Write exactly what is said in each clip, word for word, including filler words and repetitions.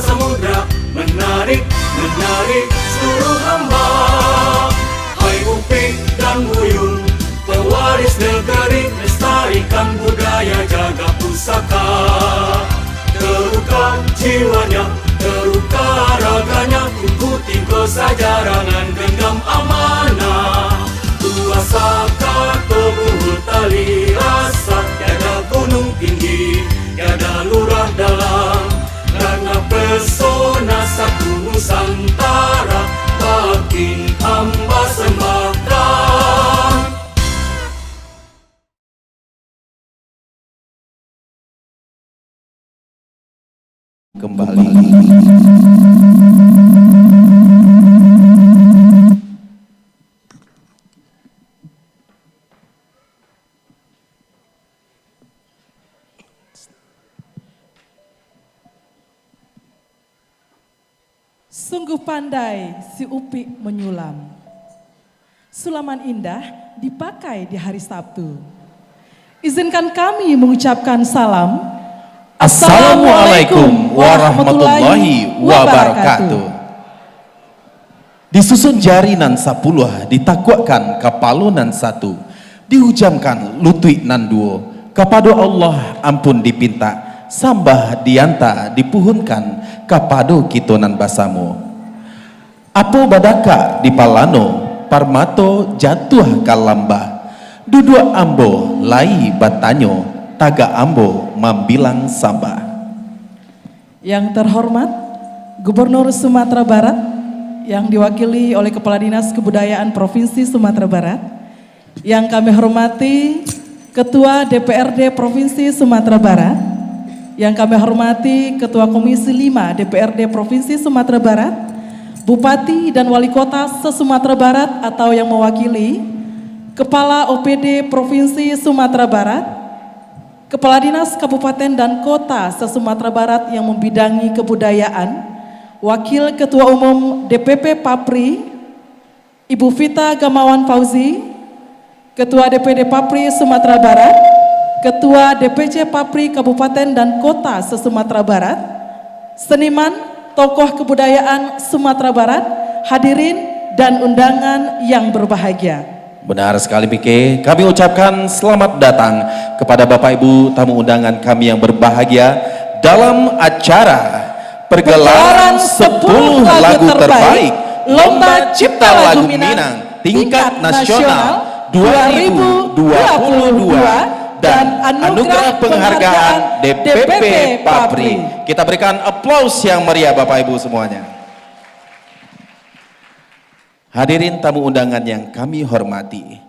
Samudra menarik, menarik seluruh hamba. Hai Upik dan Buyun, pewaris negeri, lestarikan budaya, jaga pusaka. Terluka jiwanya, terluka raganya, tunggu tingkau sajarangan, genggam amanah. Kuasa kato buhul tali rasa, tiada gunung tinggi, tiada lurah dalam. Karena pesona satu Nusantara, bakti hamba sembahkan. Kembali. Sungguh pandai si Upik manyulam. Sulaman indah dipakai di hari Sabtu. Izinkan kami mengucapkan salam. Assalamualaikum warahmatullahi wabarakatuh. Disusun jari nan sapuluah, ditakuakkan kapalo nan satu, dihujamkan lutuik nan duo, kapado Allah ampun dipintak, sambah dianta dipuhunkan kapado kito nan basamo. Apo badakak di palano, parmato jatuah ka lambah. Duduak ambo lai batanyo, tagak ambo mambilang sambah. Yang terhormat Gubernur Sumatera Barat, yang diwakili oleh Kepala Dinas Kebudayaan Provinsi Sumatera Barat, yang kami hormati Ketua D P R D Provinsi Sumatera Barat, yang kami hormati Ketua Komisi lima D P R D Provinsi Sumatera Barat, Bupati dan Wali Kota se-Sumatera Barat atau yang mewakili, Kepala O P D Provinsi Sumatera Barat, Kepala Dinas Kabupaten dan Kota se-Sumatera Barat yang membidangi kebudayaan, Wakil Ketua Umum D P P Papri, Ibu Vita Gamawan Fauzi, Ketua D P D Papri Sumatera Barat, Ketua D P C Papri Kabupaten dan Kota se-Sumatera Barat, seniman, tokoh kebudayaan Sumatera Barat, hadirin dan undangan yang berbahagia. Benar sekali, Mike. Kami ucapkan selamat datang kepada Bapak Ibu tamu undangan kami yang berbahagia dalam acara pergelaran sepuluh lagu terbaik Lomba Cipta Lagu Minang tingkat nasional dua ribu dua puluh dua dan anugerah penghargaan D P P Papri. Kita berikan aplaus yang meriah, Bapak Ibu semuanya. Hadirin tamu undangan yang kami hormati,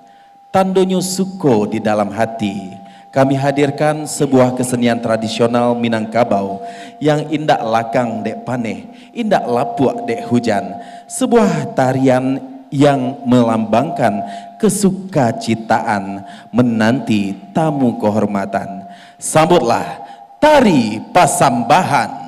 tandonyo suko di dalam hati, kami hadirkan sebuah kesenian tradisional Minangkabau yang indak lakang dek paneh, indak lapuak dek hujan, sebuah tarian yang melambangkan kesukacitaan menanti tamu kehormatan. Sambutlah tari pasambahan.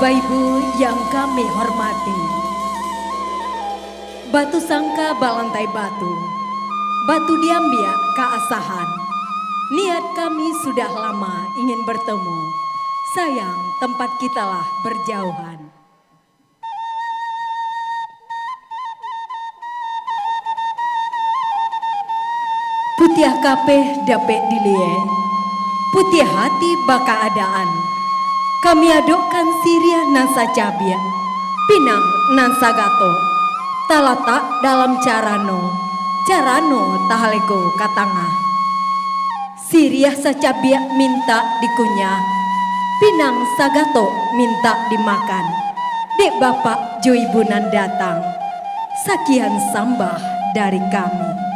Bapak Ibu yang kami hormati, batu sangka balantai batu, batu diambiak kaasahan. Niat kami sudah lama ingin bertemu, sayang tempat kitalah berjauhan. Putiah kapeh dapek dilie, putiah hati bakaadaan. Kami adokkan siriah nan sacabiak, pinang nan sagatok, talatak dalam carano, carano tahalego ka tangah. Siriah sacabiak mintak dikunyah, pinang sagatok mintak dimakan. Dek bapak jo ibu nan datang, sakian sambah dari kami.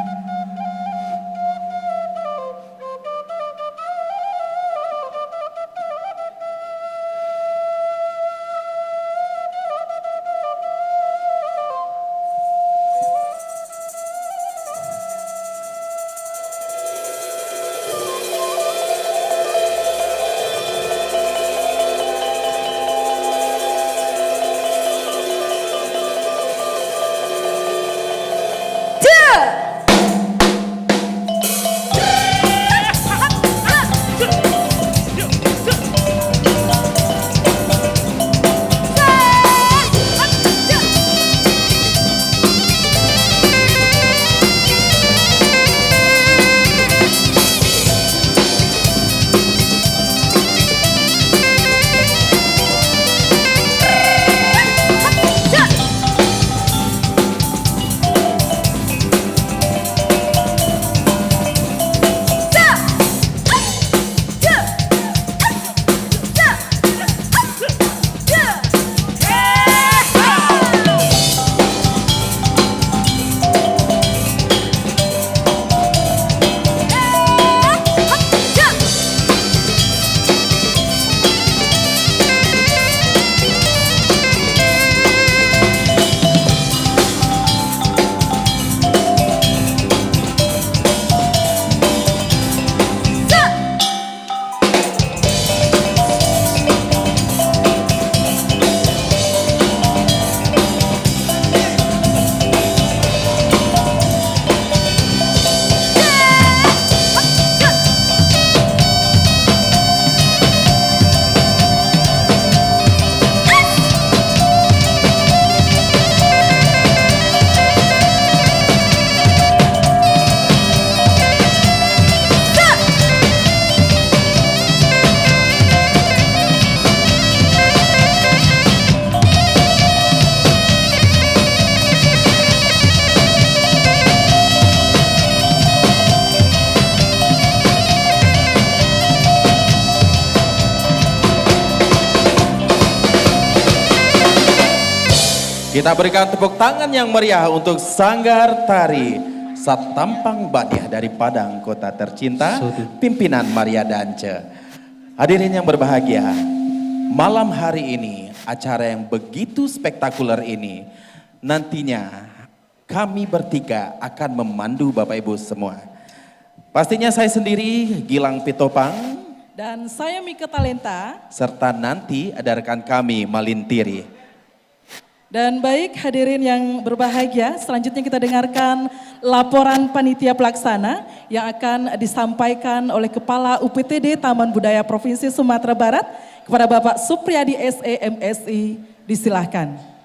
Kita berikan tepuk tangan yang meriah untuk Sanggar Tari Satampang Badiah dari Padang Kota Tercinta, Sodu. Pimpinan Maria Dance. Hadirin yang berbahagia, malam hari ini, acara yang begitu spektakuler ini, nantinya kami bertiga akan memandu Bapak Ibu semua. Pastinya saya sendiri, Gilang Pitopang. Dan saya Mika Talenta. Serta nanti ada rekan kami, Malin Tiri. Dan baik, hadirin yang berbahagia, selanjutnya kita dengarkan laporan panitia pelaksana yang akan disampaikan oleh Kepala U P T D Taman Budaya Provinsi Sumatera Barat kepada Bapak Supriyadi, S E, M Si. Disilahkan.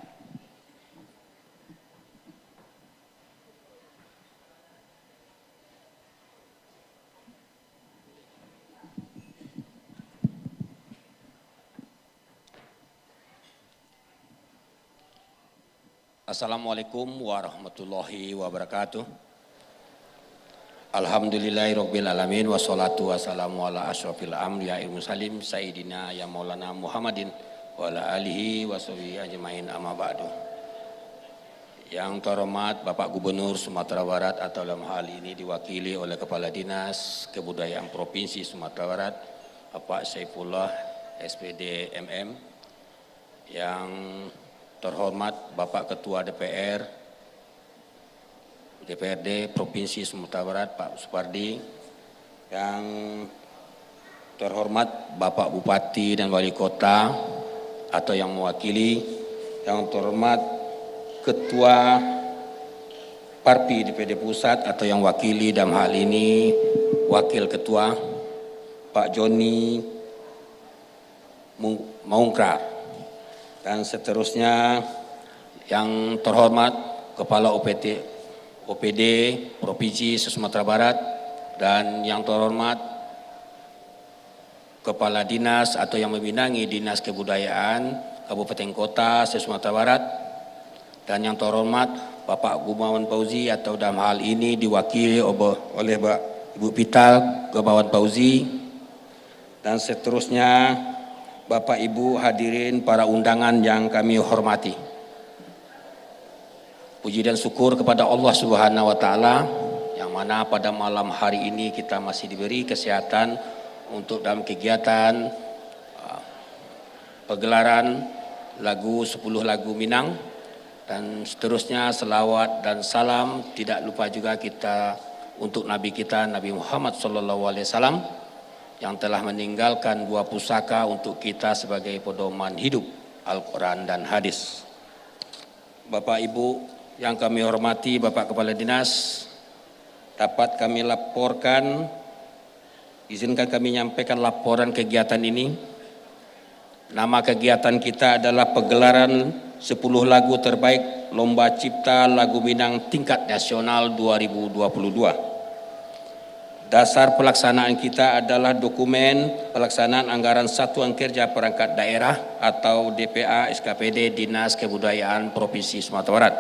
Assalamualaikum warahmatullahi wabarakatuh. Alhamdulillahirabbil alamin, wassalatu wassalamu ala asyrafil anbiya'i wal mursalin, sayyidina ya maulana Muhammadin wa ala alihi wa sahbihi ajmain, amma ba'du. Yang terhormat Bapak Gubernur Sumatera Barat atau dalam hal ini diwakili oleh Kepala Dinas Kebudayaan Provinsi Sumatera Barat, Bapak Saifullah, S P D, M M, yang terhormat Bapak Ketua D P R, D P R D Provinsi Sumatera Barat, Pak Supardi, yang terhormat Bapak Bupati dan Wali Kota, atau yang mewakili, yang terhormat Ketua Parpi D P D Pusat atau yang wakili dalam hal ini Wakil Ketua, Pak Joni Mu-, Maungkrar, dan seterusnya yang terhormat Kepala O P T, O P D Provinsi Sumatera Barat, dan yang terhormat Kepala Dinas atau yang membinangi Dinas Kebudayaan Kabupaten Kota se-Sumatera Barat, dan yang terhormat Bapak Gumawan Fauzi atau dalam hal ini diwakili obo-, oleh Ba-, Ibu Pital Gumawan Fauzi, dan seterusnya Bapak Ibu hadirin para undangan yang kami hormati. Puji dan syukur kepada Allah Subhanahu wa Ta'ala, yang mana pada malam hari ini kita masih diberi kesehatan untuk dalam kegiatan, ah, pegelaran lagu, sepuluh lagu Minang, dan seterusnya selawat dan salam tidak lupa juga kita untuk Nabi kita, Nabi Muhammad sallallahu alaihi wasallam, yang telah meninggalkan dua pusaka untuk kita sebagai pedoman hidup, Al-Quran dan hadis. Bapak Ibu yang kami hormati, Bapak Kepala Dinas, dapat kami laporkan, izinkan kami nyampaikan laporan kegiatan ini. Nama kegiatan kita adalah pegelaran sepuluh lagu terbaik Lomba Cipta Lagu Minang Tingkat Nasional dua ribu dua puluh dua. Dasar pelaksanaan kita adalah dokumen pelaksanaan anggaran Satuan Kerja Perangkat Daerah atau D P A S K P D Dinas Kebudayaan Provinsi Sumatera Barat.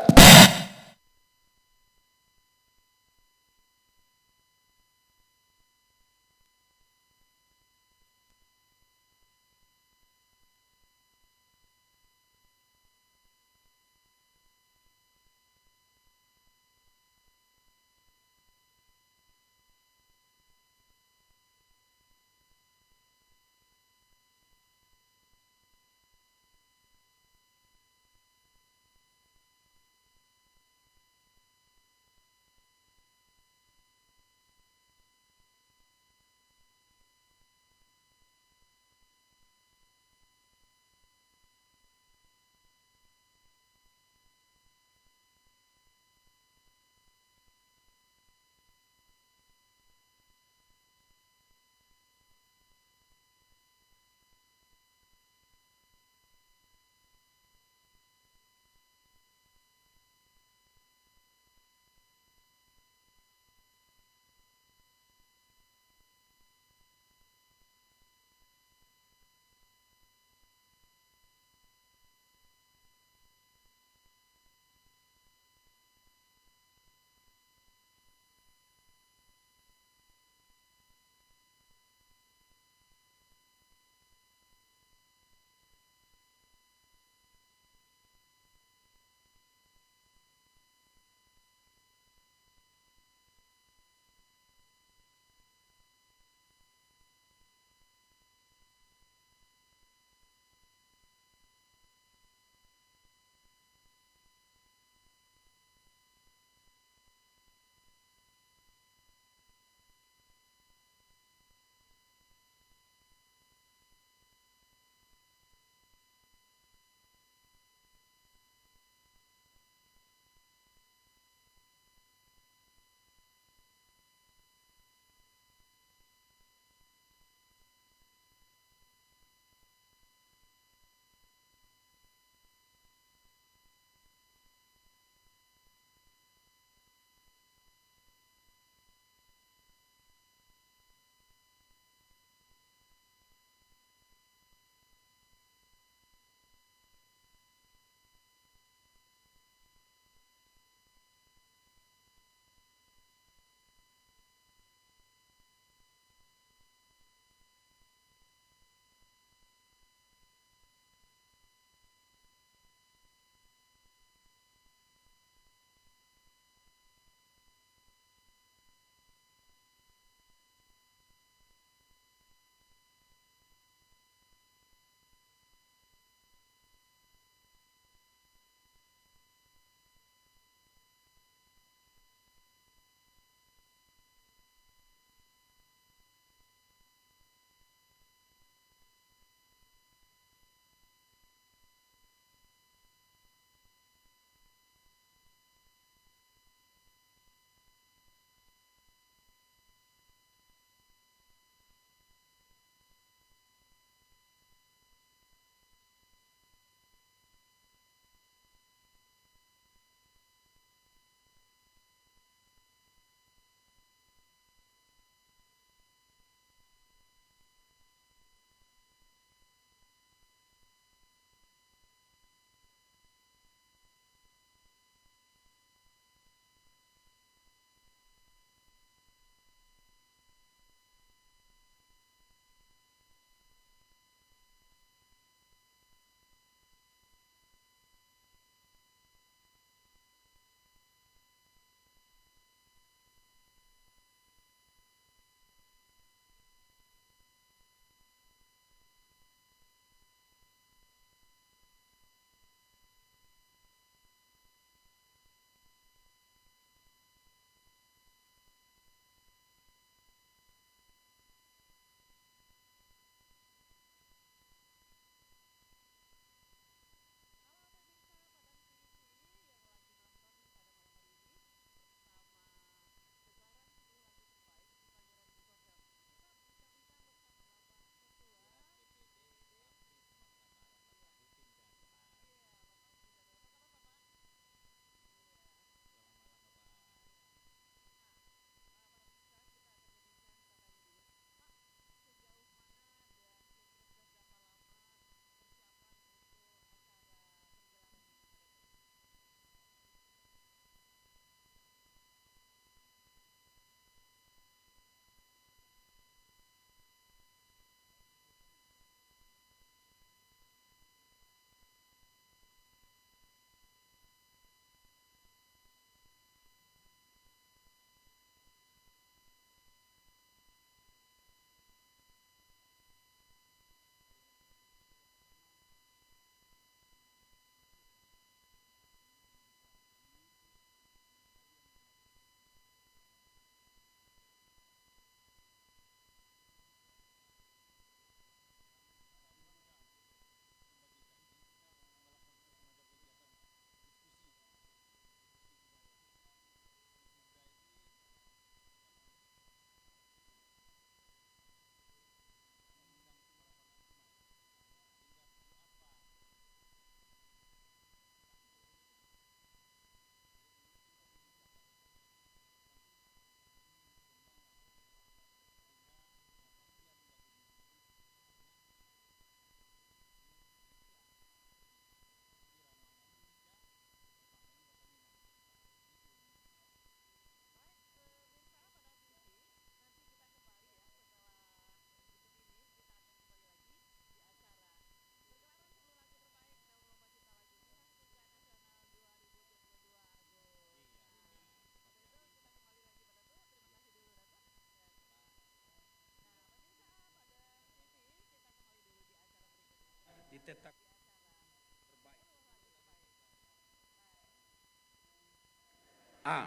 A.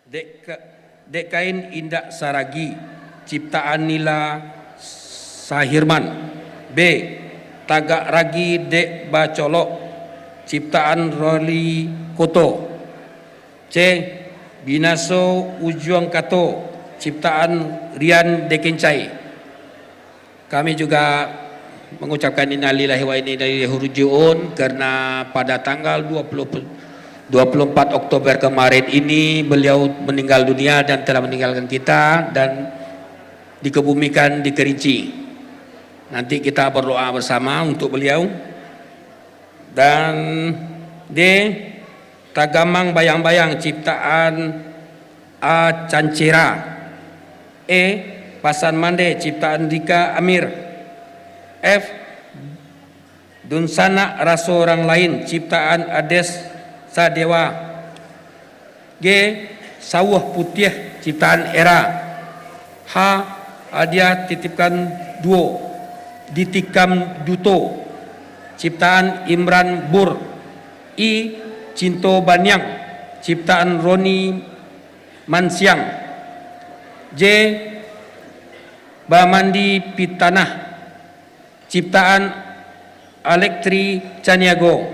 Dek, Dek Kain Indak Saragi, ciptaan Nila Sahirman. B. Tagak Ragi Dek Bacolok, ciptaan Roli Koto. C. Binaso Ujuang Kato, ciptaan Rian Dekencai. Kami juga mengucapkan innalillahi wa inna ilaihi raji'un, karena pada tanggal dua puluh, dua puluh empat Oktober kemarin ini beliau meninggal dunia dan telah meninggalkan kita dan dikebumikan di Kerinci. Nanti kita berdoa bersama untuk beliau. Dan D. Tagamang Bayang-Bayang, ciptaan A. Cancera. E. Pasan Mande, ciptaan Dika Amir. F. Dunsanak Raso Urang Lain, ciptaan Ades Sadewa. G. Sawah Putiah, ciptaan Era. H. Hadiah Titipkan Duo, Ditikam Duto, ciptaan Imran Bur. I. Cinto Baniang, ciptaan Roni Mansiang. J. Bamandi Pitanah, ciptaan Alektri Caniago.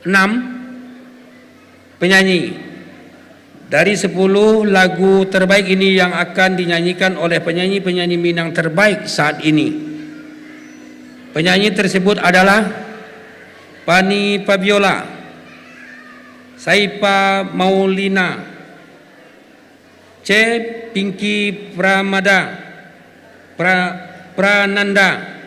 Enam. Penyanyi. Dari sepuluh lagu terbaik ini yang akan dinyanyikan oleh penyanyi-penyanyi Minang terbaik saat ini. Penyanyi tersebut adalah Pani Fabiola, Saifa Maulina, C. Pinky Pramada, Pra-, Prananda,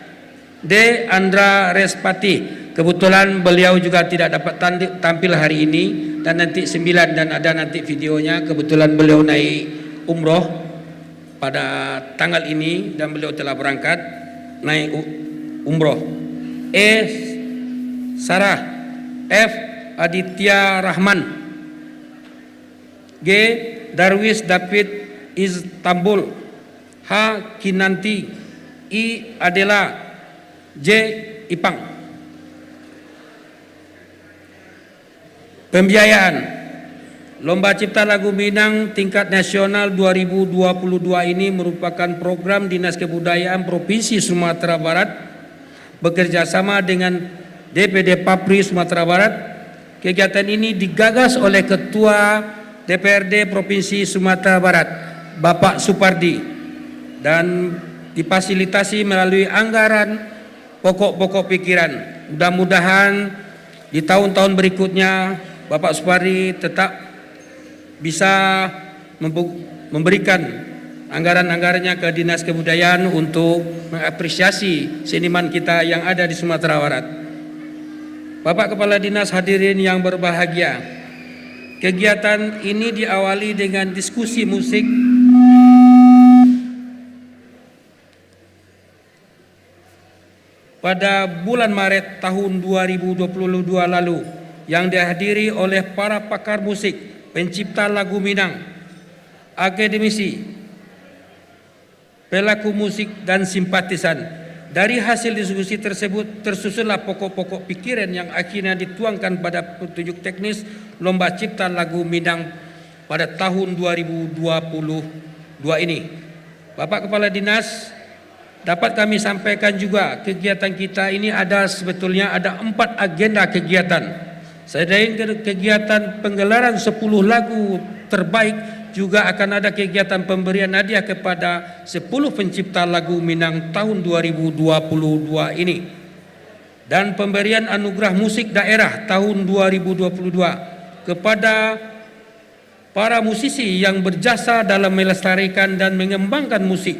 D. Andra Respati. Kebetulan beliau juga tidak dapat tandi-, tampil hari ini, dan nanti sembilan dan ada nanti videonya. Kebetulan beliau naik umroh pada tanggal ini dan beliau telah berangkat naik u-, umroh. E. Sarah. F. Aditya Rahman. G. Darwis David Istanbul. H. Kinanti. I. Adela. J. Ipang. Pembiayaan. Lomba Cipta Lagu Minang tingkat nasional dua ribu dua puluh dua ini merupakan program Dinas Kebudayaan Provinsi Sumatera Barat bekerjasama dengan D P D Papri Sumatera Barat. Kegiatan ini digagas oleh Ketua D P R D Provinsi Sumatera Barat, Bapak Supardi, dan difasilitasi melalui anggaran pokok-pokok pikiran. Mudah-mudahan di tahun-tahun berikutnya, Bapak Supardi tetap bisa membu-, memberikan anggaran-anggarannya ke Dinas Kebudayaan untuk mengapresiasi seniman kita yang ada di Sumatera Barat. Bapak Kepala Dinas, hadirin yang berbahagia, kegiatan ini diawali dengan diskusi musik pada bulan Maret tahun dua ribu dua puluh dua lalu, yang dihadiri oleh para pakar musik, pencipta lagu Minang, akademisi, pelaku musik, dan simpatisan. Dari hasil diskusi tersebut, tersusunlah pokok-pokok pikiran yang akhirnya dituangkan pada petunjuk teknis Lomba Cipta Lagu Minang pada tahun dua ribu dua puluh dua ini. Bapak Kepala Dinas, dapat kami sampaikan juga, kegiatan kita ini ada, sebetulnya ada empat agenda kegiatan. Selain ke-, kegiatan penggelaran sepuluh lagu terbaik, juga akan ada kegiatan pemberian hadiah kepada sepuluh pencipta lagu Minang tahun dua ribu dua puluh dua ini, dan pemberian anugerah musik daerah tahun dua ribu dua puluh dua kepada para musisi yang berjasa dalam melestarikan dan mengembangkan musik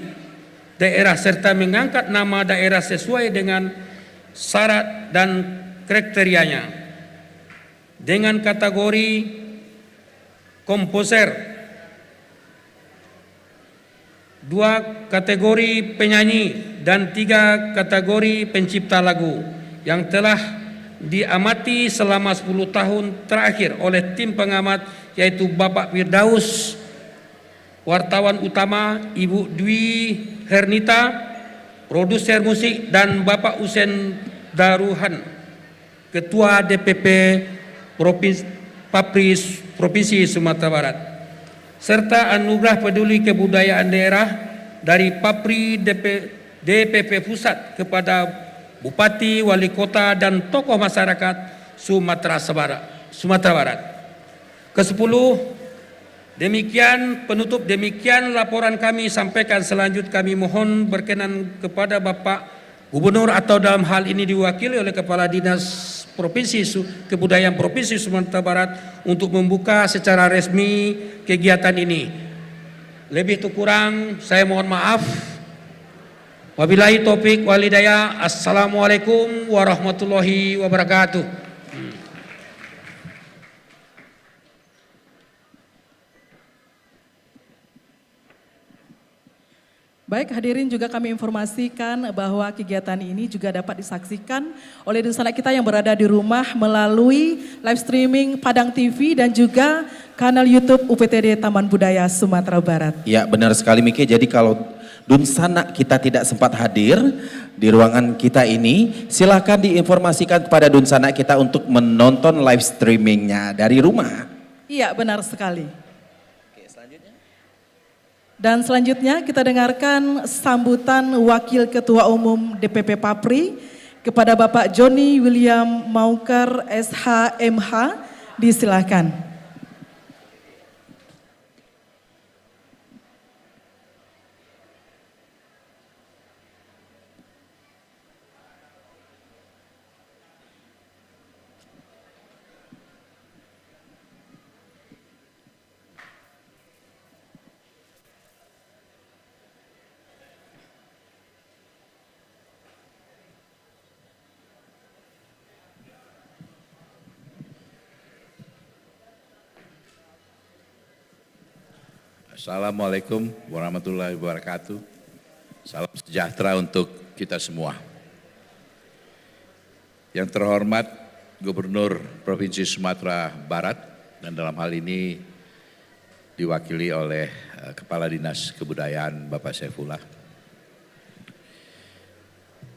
daerah, serta mengangkat nama daerah sesuai dengan syarat dan kriterianya, dengan kategori komposer, dua kategori penyanyi, dan tiga kategori pencipta lagu yang telah diamati selama sepuluh tahun terakhir oleh tim pengamat, yaitu Bapak Firdaus, wartawan utama Ibu Dwi Hernita, produser musik, dan Bapak Husen Daruhan, Ketua D P P Propins-, Papri Provinsi Sumatera Barat, serta anugerah peduli kebudayaan daerah dari Papri D P, D P P Pusat kepada Bupati, Wali Kota, dan tokoh masyarakat Sumatera Sebara-, Sumatera Barat. Kesepuluh, demikian penutup, demikian laporan kami sampaikan. Selanjut kami mohon berkenan kepada Bapak Gubernur atau dalam hal ini diwakili oleh Kepala Dinas Provinsi Su-, Kebudayaan Provinsi Sumatera Barat untuk membuka secara resmi kegiatan ini. Lebih tu kurang, saya mohon maaf. Wabillahi taufik wal hidayah. Assalamualaikum warahmatullahi wabarakatuh. Baik, hadirin, juga kami informasikan bahwa kegiatan ini juga dapat disaksikan oleh dunsanak kita yang berada di rumah melalui live streaming Padang T V dan juga kanal YouTube U P T D Taman Budaya Sumatera Barat. Ya, benar sekali, Miki. Jadi, kalau dunsanak kita tidak sempat hadir di ruangan kita ini, silakan diinformasikan kepada dunsanak kita untuk menonton live streamingnya dari rumah. Iya, benar sekali. Dan selanjutnya kita dengarkan sambutan Wakil Ketua Umum D P P Papri kepada Bapak Joni William Mauker, S H, M H. Disilahkan. Assalamualaikum warahmatullahi wabarakatuh. Salam sejahtera untuk kita semua. Yang terhormat Gubernur Provinsi Sumatera Barat, dan dalam hal ini diwakili oleh eh, Kepala Dinas Kebudayaan Bapak Saifullah.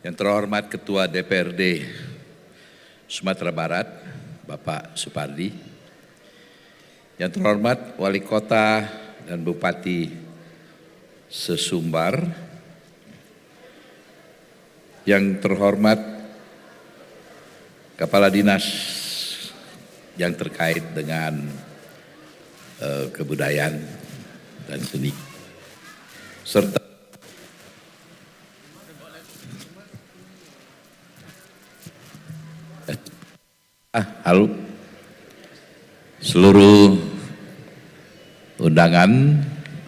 Yang terhormat Ketua D P R D Sumatera Barat, Bapak Supardi. Yang terhormat Wali Kota dan Bupati se-Sumbar. Yang terhormat Kepala Dinas yang terkait dengan eh, kebudayaan dan seni. Serta Ah, halo. Seluruh undangan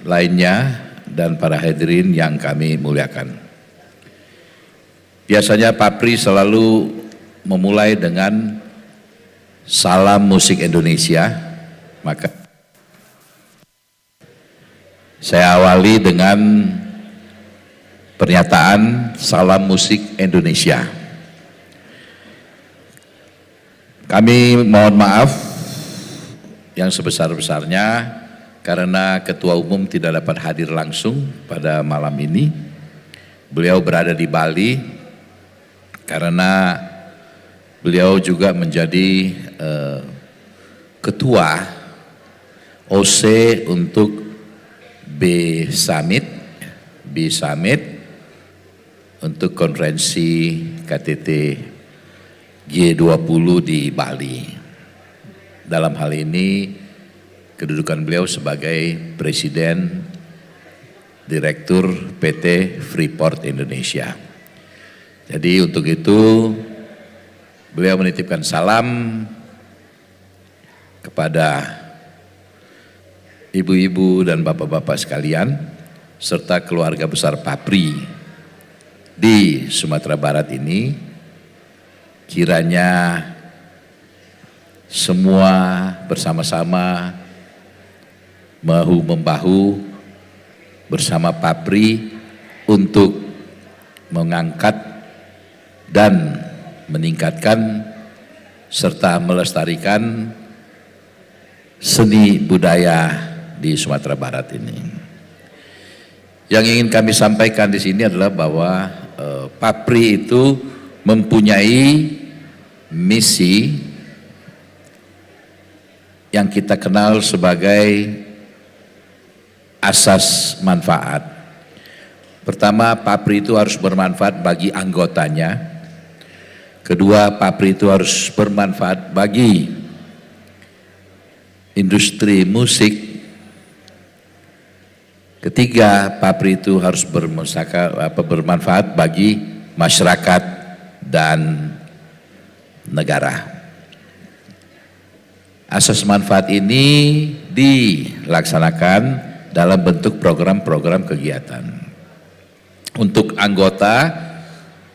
lainnya dan para hadirin yang kami muliakan. Biasanya Papri selalu memulai dengan salam musik Indonesia, maka Saya awali dengan pernyataan salam musik Indonesia. Kami mohon maaf yang sebesar-besarnya karena Ketua Umum tidak dapat hadir langsung pada malam ini. Beliau berada di Bali karena beliau juga menjadi eh, ketua O C untuk B Summit, B Summit untuk konferensi K T T G dua puluh di Bali. Dalam hal ini kedudukan beliau sebagai Presiden Direktur P T Freeport Indonesia. Jadi untuk itu beliau menitipkan salam kepada ibu-ibu dan bapak-bapak sekalian, serta keluarga besar Papri di Sumatera Barat ini, kiranya semua bersama-sama bahu-membahu bersama Papri untuk mengangkat dan meningkatkan serta melestarikan seni budaya di Sumatera Barat ini. Yang ingin kami sampaikan di sini adalah bahwa Eh, PAPRI itu mempunyai misi yang kita kenal sebagai asas manfaat. Pertama, PAPRI itu harus bermanfaat bagi anggotanya. Kedua, PAPRI itu harus bermanfaat bagi industri musik. Ketiga, PAPRI itu harus bermusaka-, apa, bermanfaat bagi masyarakat dan negara. Asas manfaat ini dilaksanakan dalam bentuk program-program kegiatan. Untuk anggota,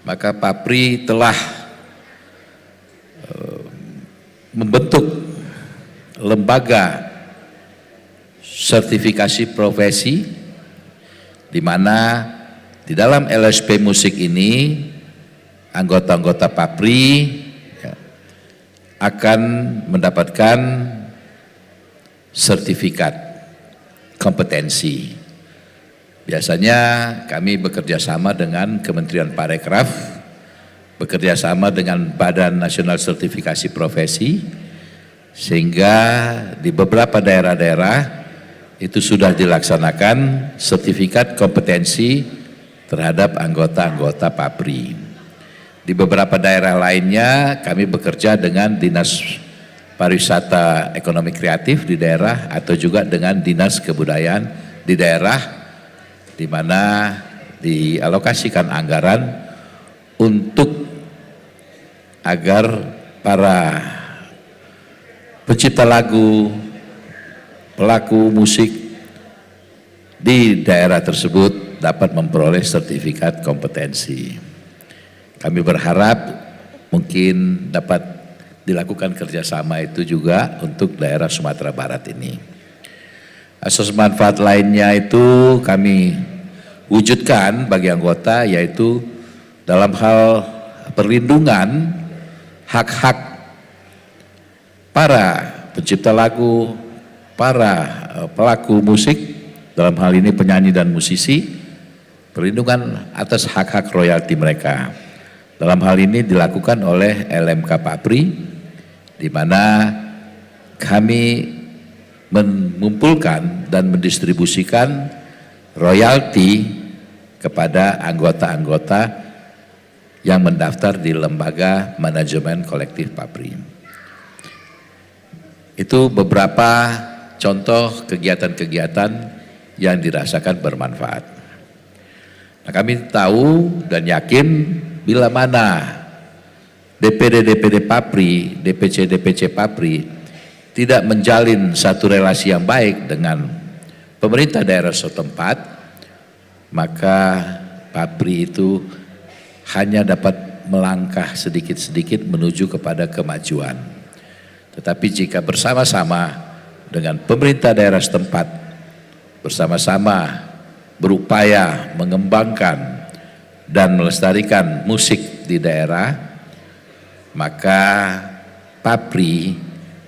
maka PAPRI telah, eh, membentuk lembaga sertifikasi profesi, di mana di dalam L S P musik ini, anggota-anggota PAPRI, ya, akan mendapatkan sertifikat kompetensi. Biasanya kami bekerja sama dengan Kementerian Parekraf, bekerja sama dengan Badan Nasional Sertifikasi Profesi, sehingga di beberapa daerah-daerah itu sudah dilaksanakan sertifikat kompetensi terhadap anggota-anggota PAPRI. Di beberapa daerah lainnya, kami bekerja dengan Dinas Pariwisata Ekonomi Kreatif di daerah atau juga dengan Dinas Kebudayaan di daerah, di mana dialokasikan anggaran untuk agar para pencipta lagu, pelaku musik di daerah tersebut dapat memperoleh sertifikat kompetensi. Kami berharap mungkin dapat dilakukan kerjasama itu juga untuk daerah Sumatera Barat ini. Asas manfaat lainnya itu kami wujudkan bagi anggota, yaitu dalam hal perlindungan hak-hak para pencipta lagu, para, eh, pelaku musik, dalam hal ini penyanyi dan musisi, perlindungan atas hak-hak royalti mereka. Dalam hal ini dilakukan oleh L M K PAPRI, di mana kami mengumpulkan dan mendistribusikan royalti kepada anggota-anggota yang mendaftar di Lembaga Manajemen Kolektif PAPRI. Itu beberapa contoh kegiatan-kegiatan yang dirasakan bermanfaat. Nah, kami tahu dan yakin bila mana D P D D P D PAPRI, D P C D P C PAPRI tidak menjalin satu relasi yang baik dengan pemerintah daerah setempat, maka PAPRI itu hanya dapat melangkah sedikit-sedikit menuju kepada kemajuan. Tetapi jika bersama-sama dengan pemerintah daerah setempat, bersama-sama berupaya mengembangkan dan melestarikan musik di daerah, maka PAPRI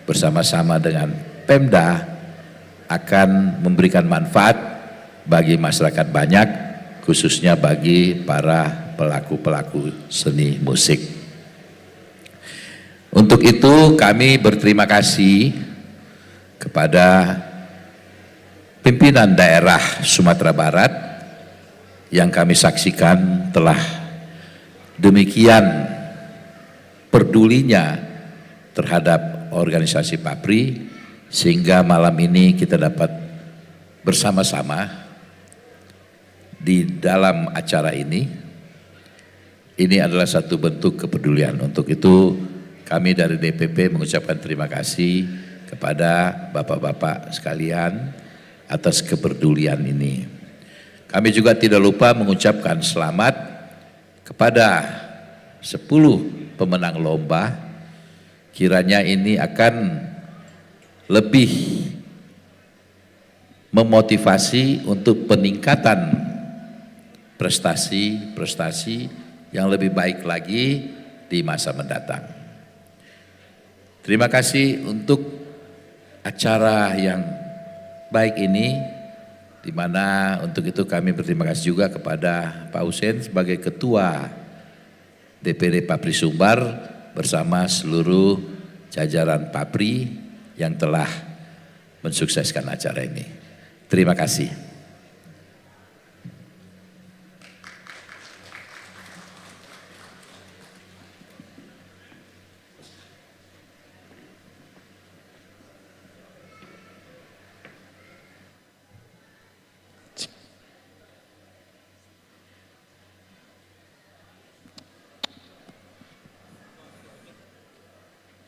bersama-sama dengan Pemda akan memberikan manfaat bagi masyarakat banyak, khususnya bagi para pelaku-pelaku seni musik. Untuk itu, kami berterima kasih kepada pimpinan daerah Sumatera Barat yang kami saksikan telah demikian pedulinya terhadap organisasi PAPRI, sehingga malam ini kita dapat bersama-sama di dalam acara ini. Ini adalah satu bentuk kepedulian. Untuk itu, kami dari D P P mengucapkan terima kasih kepada bapak-bapak sekalian atas kepedulian ini. Kami juga tidak lupa mengucapkan selamat kepada sepuluh pemenang lomba. Kiranya ini akan lebih memotivasi untuk peningkatan prestasi-prestasi yang lebih baik lagi di masa mendatang. Terima kasih untuk acara yang baik ini. Di mana untuk itu kami berterima kasih juga kepada Pak Husein sebagai Ketua D P D Papri Sumbar bersama seluruh jajaran Papri yang telah mensukseskan acara ini. Terima kasih.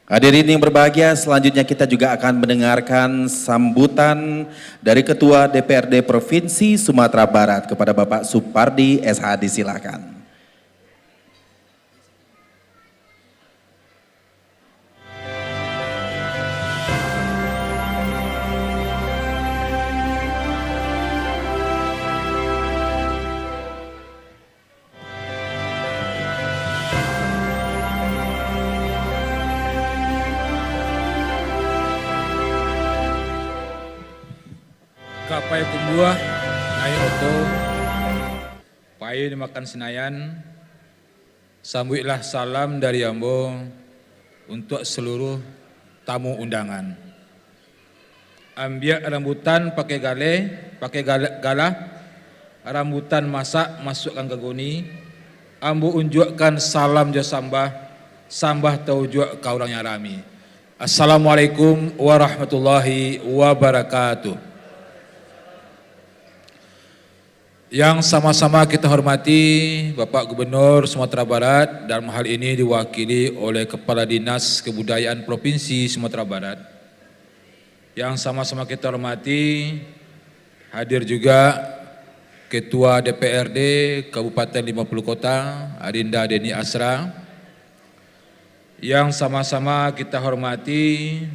Hadirin yang berbahagia, selanjutnya kita juga akan mendengarkan sambutan dari Ketua D P R D Provinsi Sumatera Barat kepada Bapak Supardi S H, disilakan. Ka pai Tumbuah, naiak oto, pai di Makan Senayan, sambuiklah salam dari ambo untuak saluruh tamu undangan. Ambiak rambutan pakai galeh, pakai gala-, galah, rambutan masak masuakkan ka goni, ambo unjuakkan salam jo sambah, sambah taujuak ka urang yang rami. Assalamualaikum warahmatullahi wabarakatuh. Yang sama-sama kita hormati, Bapak Gubernur Sumatera Barat, dalam hal ini diwakili oleh Kepala Dinas Kebudayaan Provinsi Sumatera Barat. Yang sama-sama kita hormati, hadir juga Ketua D P R D Kabupaten Lima Puluh Kota, Adinda Deni Asra. Yang sama-sama kita hormati,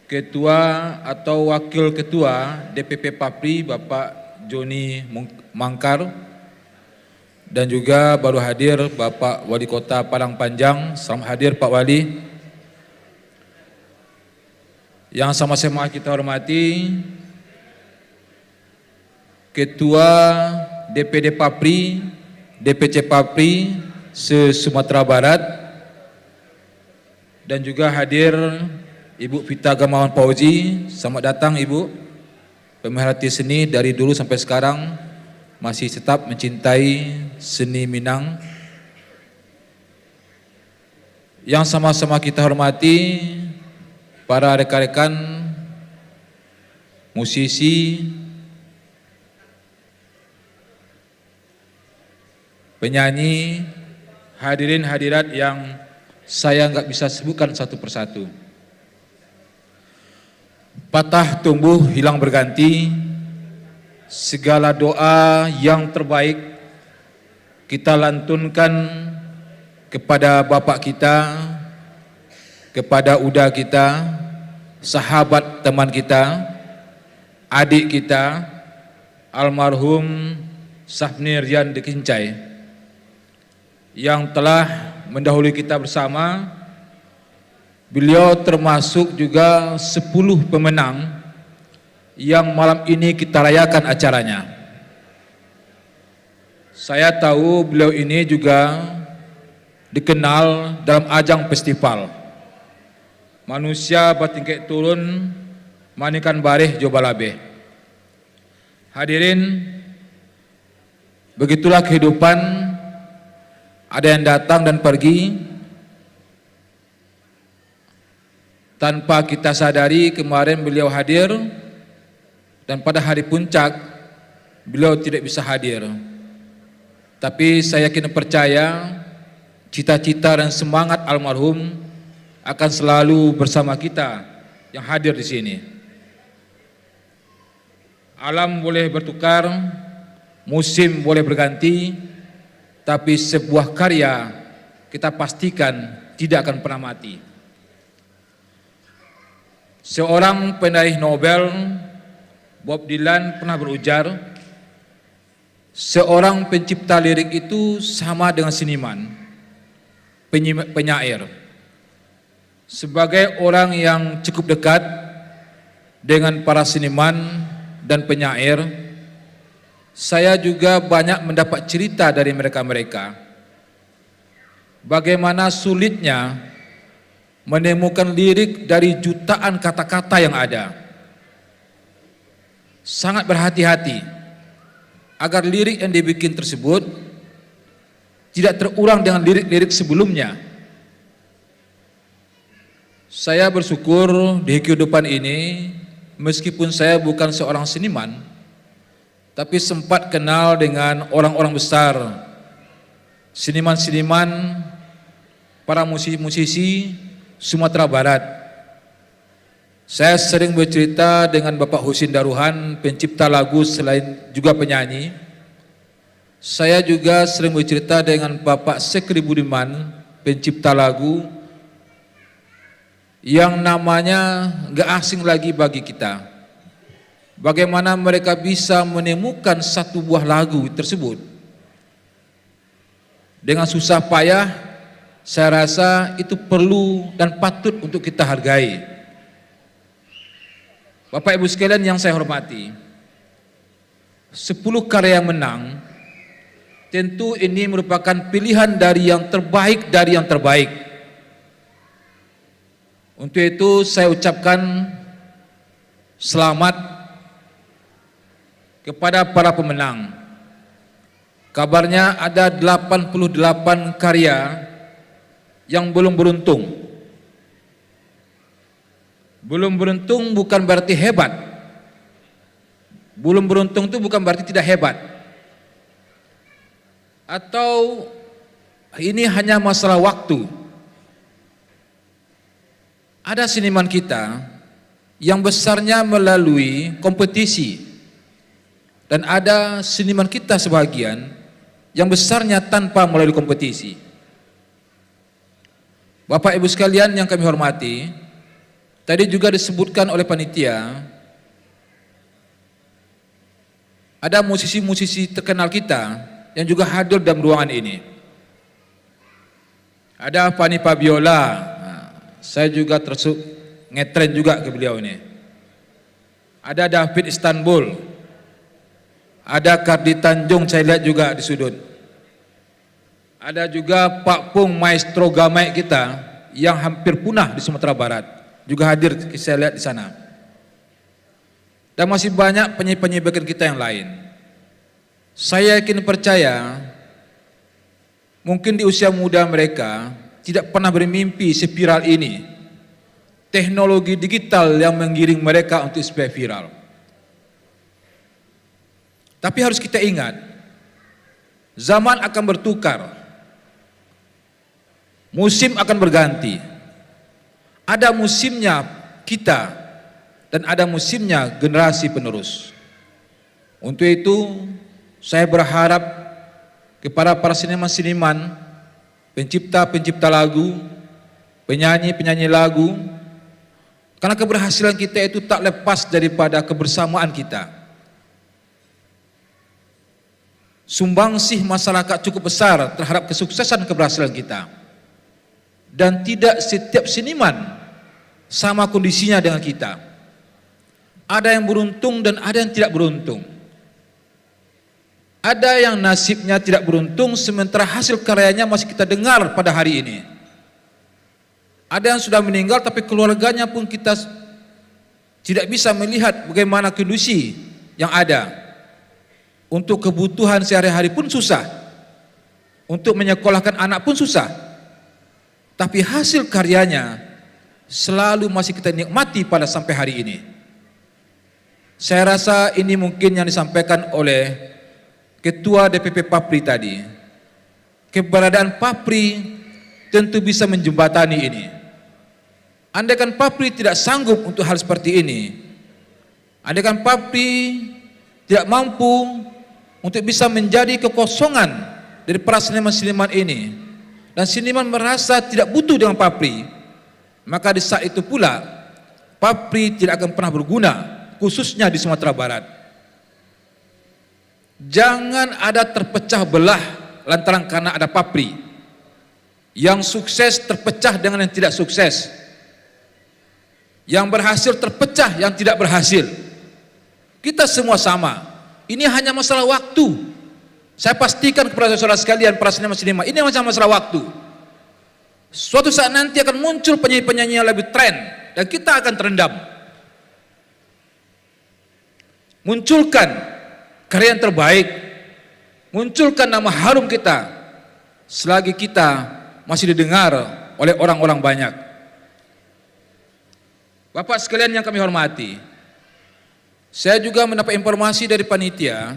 Ketua atau Wakil Ketua D P P Papri, Bapak Joni Mung-, Mangkar, dan juga baru hadir Bapak Wali Kota Padang Panjang. Selamat hadir, Pak Wali. Yang sama-sama kita hormati, Ketua D P D Papri, D P C Papri se-Sumatera Barat, dan juga hadir Ibu Vita Gamawan Fauzi. Selamat datang, Ibu. Pemerhati seni dari dulu sampai sekarang masih tetap mencintai seni Minang. Yang sama-sama kita hormati, para rekan-rekan musisi, penyanyi, hadirin hadirat yang saya nggak bisa sebutkan satu persatu. Patah tumbuh hilang berganti, segala doa yang terbaik kita lantunkan kepada bapak kita, kepada uda kita, sahabat teman kita, adik kita, almarhum Safni Rian Dekincai, yang telah mendahului kita bersama. Beliau termasuk juga sepuluh pemenang yang malam ini kita rayakan acaranya. Saya tahu beliau ini juga dikenal dalam ajang festival. Manusia batingkek turun, manikan bareh jo balabeh. Hadirin, begitulah kehidupan, ada yang datang dan pergi. Tanpa kita sadari, kemarin beliau hadir, dan pada hari puncak, beliau tidak bisa hadir. Tapi saya yakin dan percaya, cita-cita dan semangat almarhum akan selalu bersama kita yang hadir di sini. Alam boleh bertukar, musim boleh berganti, tapi sebuah karya kita pastikan tidak akan pernah mati. Seorang penulis novel, Bob Dylan, pernah berujar, "Seorang pencipta lirik itu sama dengan seniman, penyi-, penyair." Sebagai orang yang cukup dekat dengan para seniman, dan penyair, saya juga banyak mendapat cerita dari mereka-mereka, bagaimana sulitnya menemukan lirik dari jutaan kata-kata yang ada. Sangat berhati-hati agar lirik yang dibikin tersebut tidak terulang dengan lirik-lirik sebelumnya. Saya bersyukur di kehidupan ini, meskipun saya bukan seorang seniman, tapi sempat kenal dengan orang-orang besar, seniman-seniman, para musisi-musisi Sumatera Barat. Saya sering bercerita dengan Bapak Husin Daruhan, pencipta lagu selain juga penyanyi. Saya juga sering bercerita dengan Bapak Sekri Budiman, pencipta lagu yang namanya gak asing lagi bagi kita. Bagaimana mereka bisa menemukan satu buah lagu tersebut dengan susah payah, saya rasa itu perlu dan patut untuk kita hargai. Bapak Ibu sekalian yang saya hormati, sepuluh karya yang menang, tentu ini merupakan pilihan dari yang terbaik dari yang terbaik. Untuk itu, saya ucapkan selamat kepada para pemenang. Kabarnya ada delapan puluh delapan karya yang belum beruntung. Belum beruntung bukan berarti hebat. Belum beruntung tu bukan berarti tidak hebat. Atau ini hanya masalah waktu. Ada seniman kita yang besarnya melalui kompetisi, dan ada seniman kita sebahagian yang besarnya tanpa melalui kompetisi. Bapak Ibu sekalian yang kami hormati, tadi juga disebutkan oleh panitia, ada musisi-musisi terkenal kita yang juga hadir dalam ruangan ini. Ada Fanny Fabiola, nah, saya juga tersu-, ngetren juga ke beliau ini. Ada David Istanbul, ada Kardi Tanjung, saya lihat juga di sudut. Ada juga Pak Pung, maestro gamaik kita yang hampir punah di Sumatera Barat, juga hadir, saya lihat di sana. Dan masih banyak penyanyi-penyanyi bagian kita yang lain. Saya yakin percaya, mungkin di usia muda mereka tidak pernah bermimpi seviral ini. Teknologi digital yang menggiring mereka untuk supaya viral. Tapi harus kita ingat, zaman akan bertukar. Musim akan berganti. Ada musimnya kita, dan ada musimnya generasi penerus. Untuk itu, saya berharap kepada para seniman-seniman, pencipta-pencipta lagu, penyanyi-penyanyi lagu, karena keberhasilan kita itu tak lepas daripada kebersamaan kita. Sumbangsih masyarakat cukup besar terhadap kesuksesan keberhasilan kita. Dan tidak setiap seniman sama kondisinya dengan kita. Ada yang beruntung dan ada yang tidak beruntung. Ada yang nasibnya tidak beruntung, sementara hasil karyanya masih kita dengar pada hari ini. Ada yang sudah meninggal, tapi keluarganya pun kita s-, tidak bisa melihat bagaimana kondisi yang ada. Untuk kebutuhan sehari-hari pun susah. Untuk menyekolahkan anak pun susah. Tapi hasil karyanya selalu masih kita nikmati pada sampai hari ini. Saya rasa ini mungkin yang disampaikan oleh Ketua D P P Papri tadi. Keberadaan Papri tentu bisa menjembatani ini. Andaikan Papri tidak sanggup untuk hal seperti ini, andaikan Papri tidak mampu untuk bisa menjadi kekosongan dari para seniman-seniman ini, dan seniman merasa tidak butuh dengan Papri, maka di saat itu pula, Papri tidak akan pernah berguna, khususnya di Sumatera Barat. Jangan ada terpecah belah lantaran karena ada Papri. Yang sukses terpecah dengan yang tidak sukses. Yang berhasil terpecah yang tidak berhasil. Kita semua sama. Ini hanya masalah waktu. Saya pastikan kepada saudara sekalian, para seniman-seniman, ini hanya masalah waktu. Suatu saat nanti akan muncul penyanyi-penyanyi yang lebih tren, dan kita akan terendam. Munculkan karya yang terbaik, munculkan nama harum kita, selagi kita masih didengar oleh orang-orang banyak. Bapak sekalian yang kami hormati, saya juga mendapat informasi dari panitia,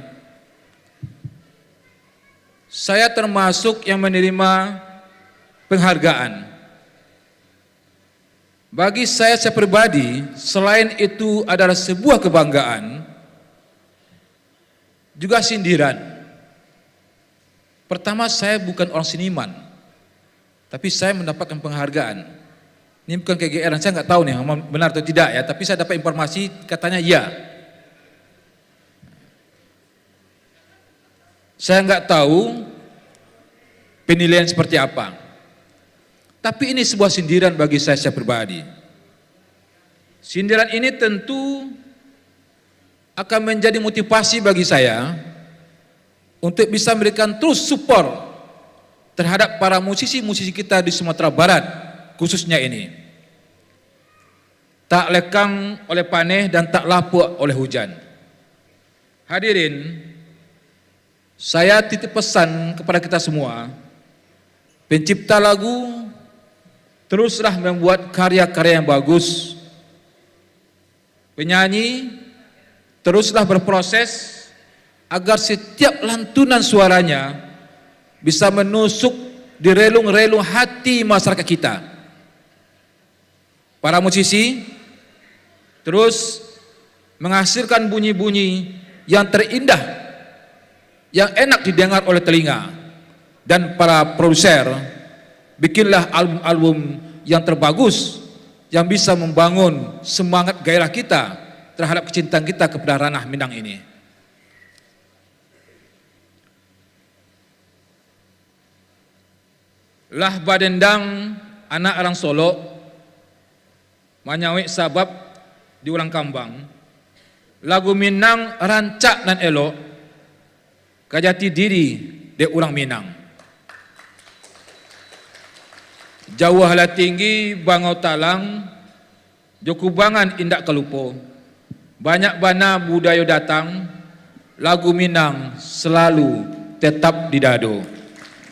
saya termasuk yang menerima penghargaan. Bagi saya, saya pribadi, selain itu adalah sebuah kebanggaan, juga sindiran. Pertama, saya bukan orang seniman, tapi saya mendapatkan penghargaan. Ini bukan kegeeran, saya nggak tahu nih, memang benar atau tidak ya, tapi saya dapat informasi katanya iya. Saya nggak tahu penilaian seperti apa. Tapi ini sebuah sindiran bagi saya secara pribadi. Sindiran ini tentu akan menjadi motivasi bagi saya untuk bisa memberikan terus support terhadap para musisi-musisi kita di Sumatera Barat, khususnya ini. Tak lekang oleh paneh dan tak lapuak oleh hujan. Hadirin, saya titip pesan kepada kita semua, pencipta lagu, teruslah membuat karya-karya yang bagus. Penyanyi, teruslah berproses agar setiap lantunan suaranya bisa menusuk di relung-relung hati masyarakat kita. Para musisi, terus menghasilkan bunyi-bunyi yang terindah, yang enak didengar oleh telinga. Dan para produser, bikinlah album-album yang terbagus, yang bisa membangun semangat gairah kita terhadap kecintaan kita kepada ranah Minang ini. Lah badendang anak rang Solok, manyawek sabab di urang kambang. Lagu Minang rancak nan elok, ka jati diri dek urang Minang. Jauah lah tinggi Bangau Talang, jo kubangan indak ka lupo. Banyak bana budayo datang, lagu Minang salalu tetap di dado.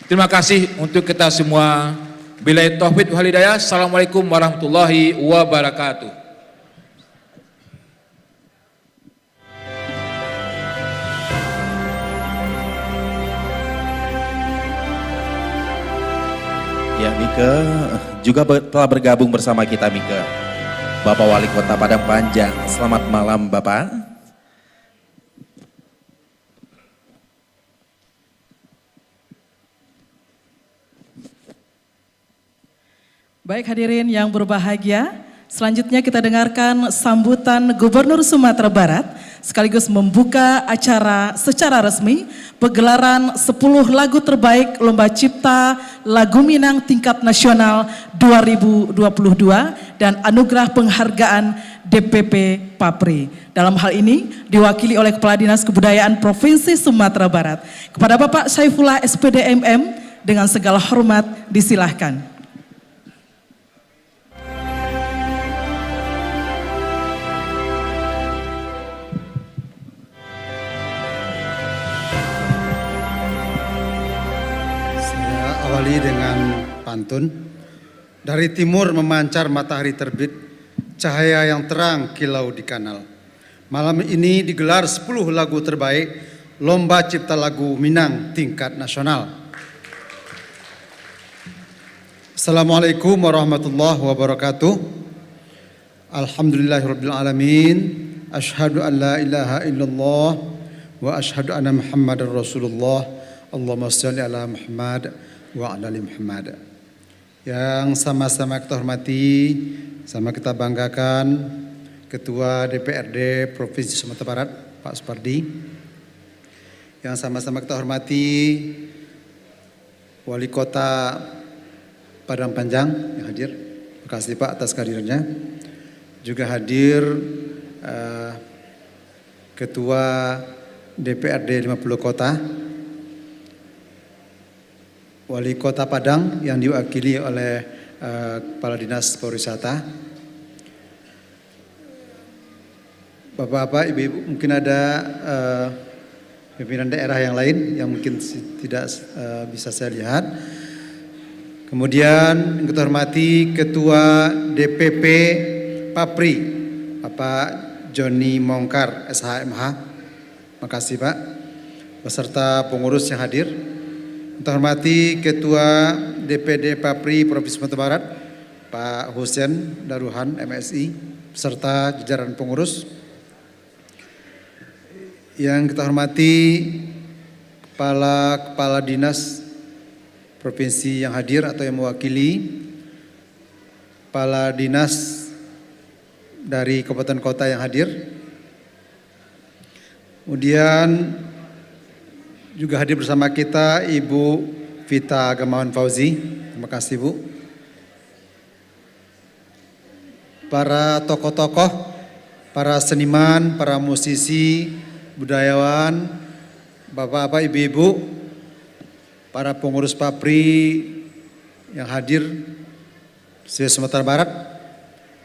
Terima kasih untuk kita semua. Billahi taufik wal hidayah. Assalamualaikum warahmatullahi wabarakatuh. Ya, Mika juga ber-, telah bergabung bersama kita, Mika. Bapak Wali Kota Padang Panjang, selamat malam, Bapak. Baik, hadirin yang berbahagia, selanjutnya kita dengarkan sambutan Gubernur Sumatera Barat sekaligus membuka acara secara resmi pegelaran sepuluh lagu terbaik Lomba Cipta Lagu Minang Tingkat Nasional dua ribu dua puluh dua dan Anugerah Penghargaan D P P Papri. Dalam hal ini, diwakili oleh Kepala Dinas Kebudayaan Provinsi Sumatera Barat. Kepada Bapak Saifullah, S P D M M, dengan segala hormat, disilahkan. Saya awali dengan pantun. Dari timur memancar matahari terbit, cahaya yang terang kilau di kanal. Malam ini digelar sepuluh lagu terbaik Lomba Cipta Lagu Minang tingkat nasional. Assalamualaikum warahmatullahi wabarakatuh. Alhamdulillahirabbil alamin. Asyhadu an la ilaha illallah wa asyhadu anna Muhammadar Rasulullah. Allahumma shalli ala Muhammad wa ala ali Muhammad. Yang sama-sama kita hormati, sama kita banggakan, Ketua D P R D Provinsi Sumatera Barat, Pak Supardi. Yang sama-sama kita hormati, Wali Kota Padang Panjang yang hadir. Terima kasih, Pak, atas kehadirannya. Juga hadir, eh, Ketua D P R D lima puluh Kota, Wali Kota Padang yang diwakili oleh, eh, Kepala Dinas Pariwisata. Bapak-bapak, ibu-ibu, mungkin ada, eh, pimpinan daerah yang lain yang mungkin si-, tidak, eh, bisa saya lihat. Kemudian, yang kita hormati Ketua D P P Papri, Bapak Joni Mongkar, S H M H. Makasih, Pak. Beserta pengurus yang hadir. Yang terhormati Ketua D P D Papri Provinsi Sumatera Barat, Pak Husen Daruhan, M Si, beserta jajaran pengurus. Yang kita hormati Kepala-Kepala Dinas Provinsi yang hadir atau yang mewakili, Kepala Dinas dari Kabupaten Kota yang hadir. Kemudian juga hadir bersama kita Ibu Vita Gamawan Fauzi. Terima kasih, Bu. Para tokoh-tokoh, para seniman, para musisi, budayawan, bapak-bapak, ibu-ibu, para pengurus Papri yang hadir se-Sumatera Barat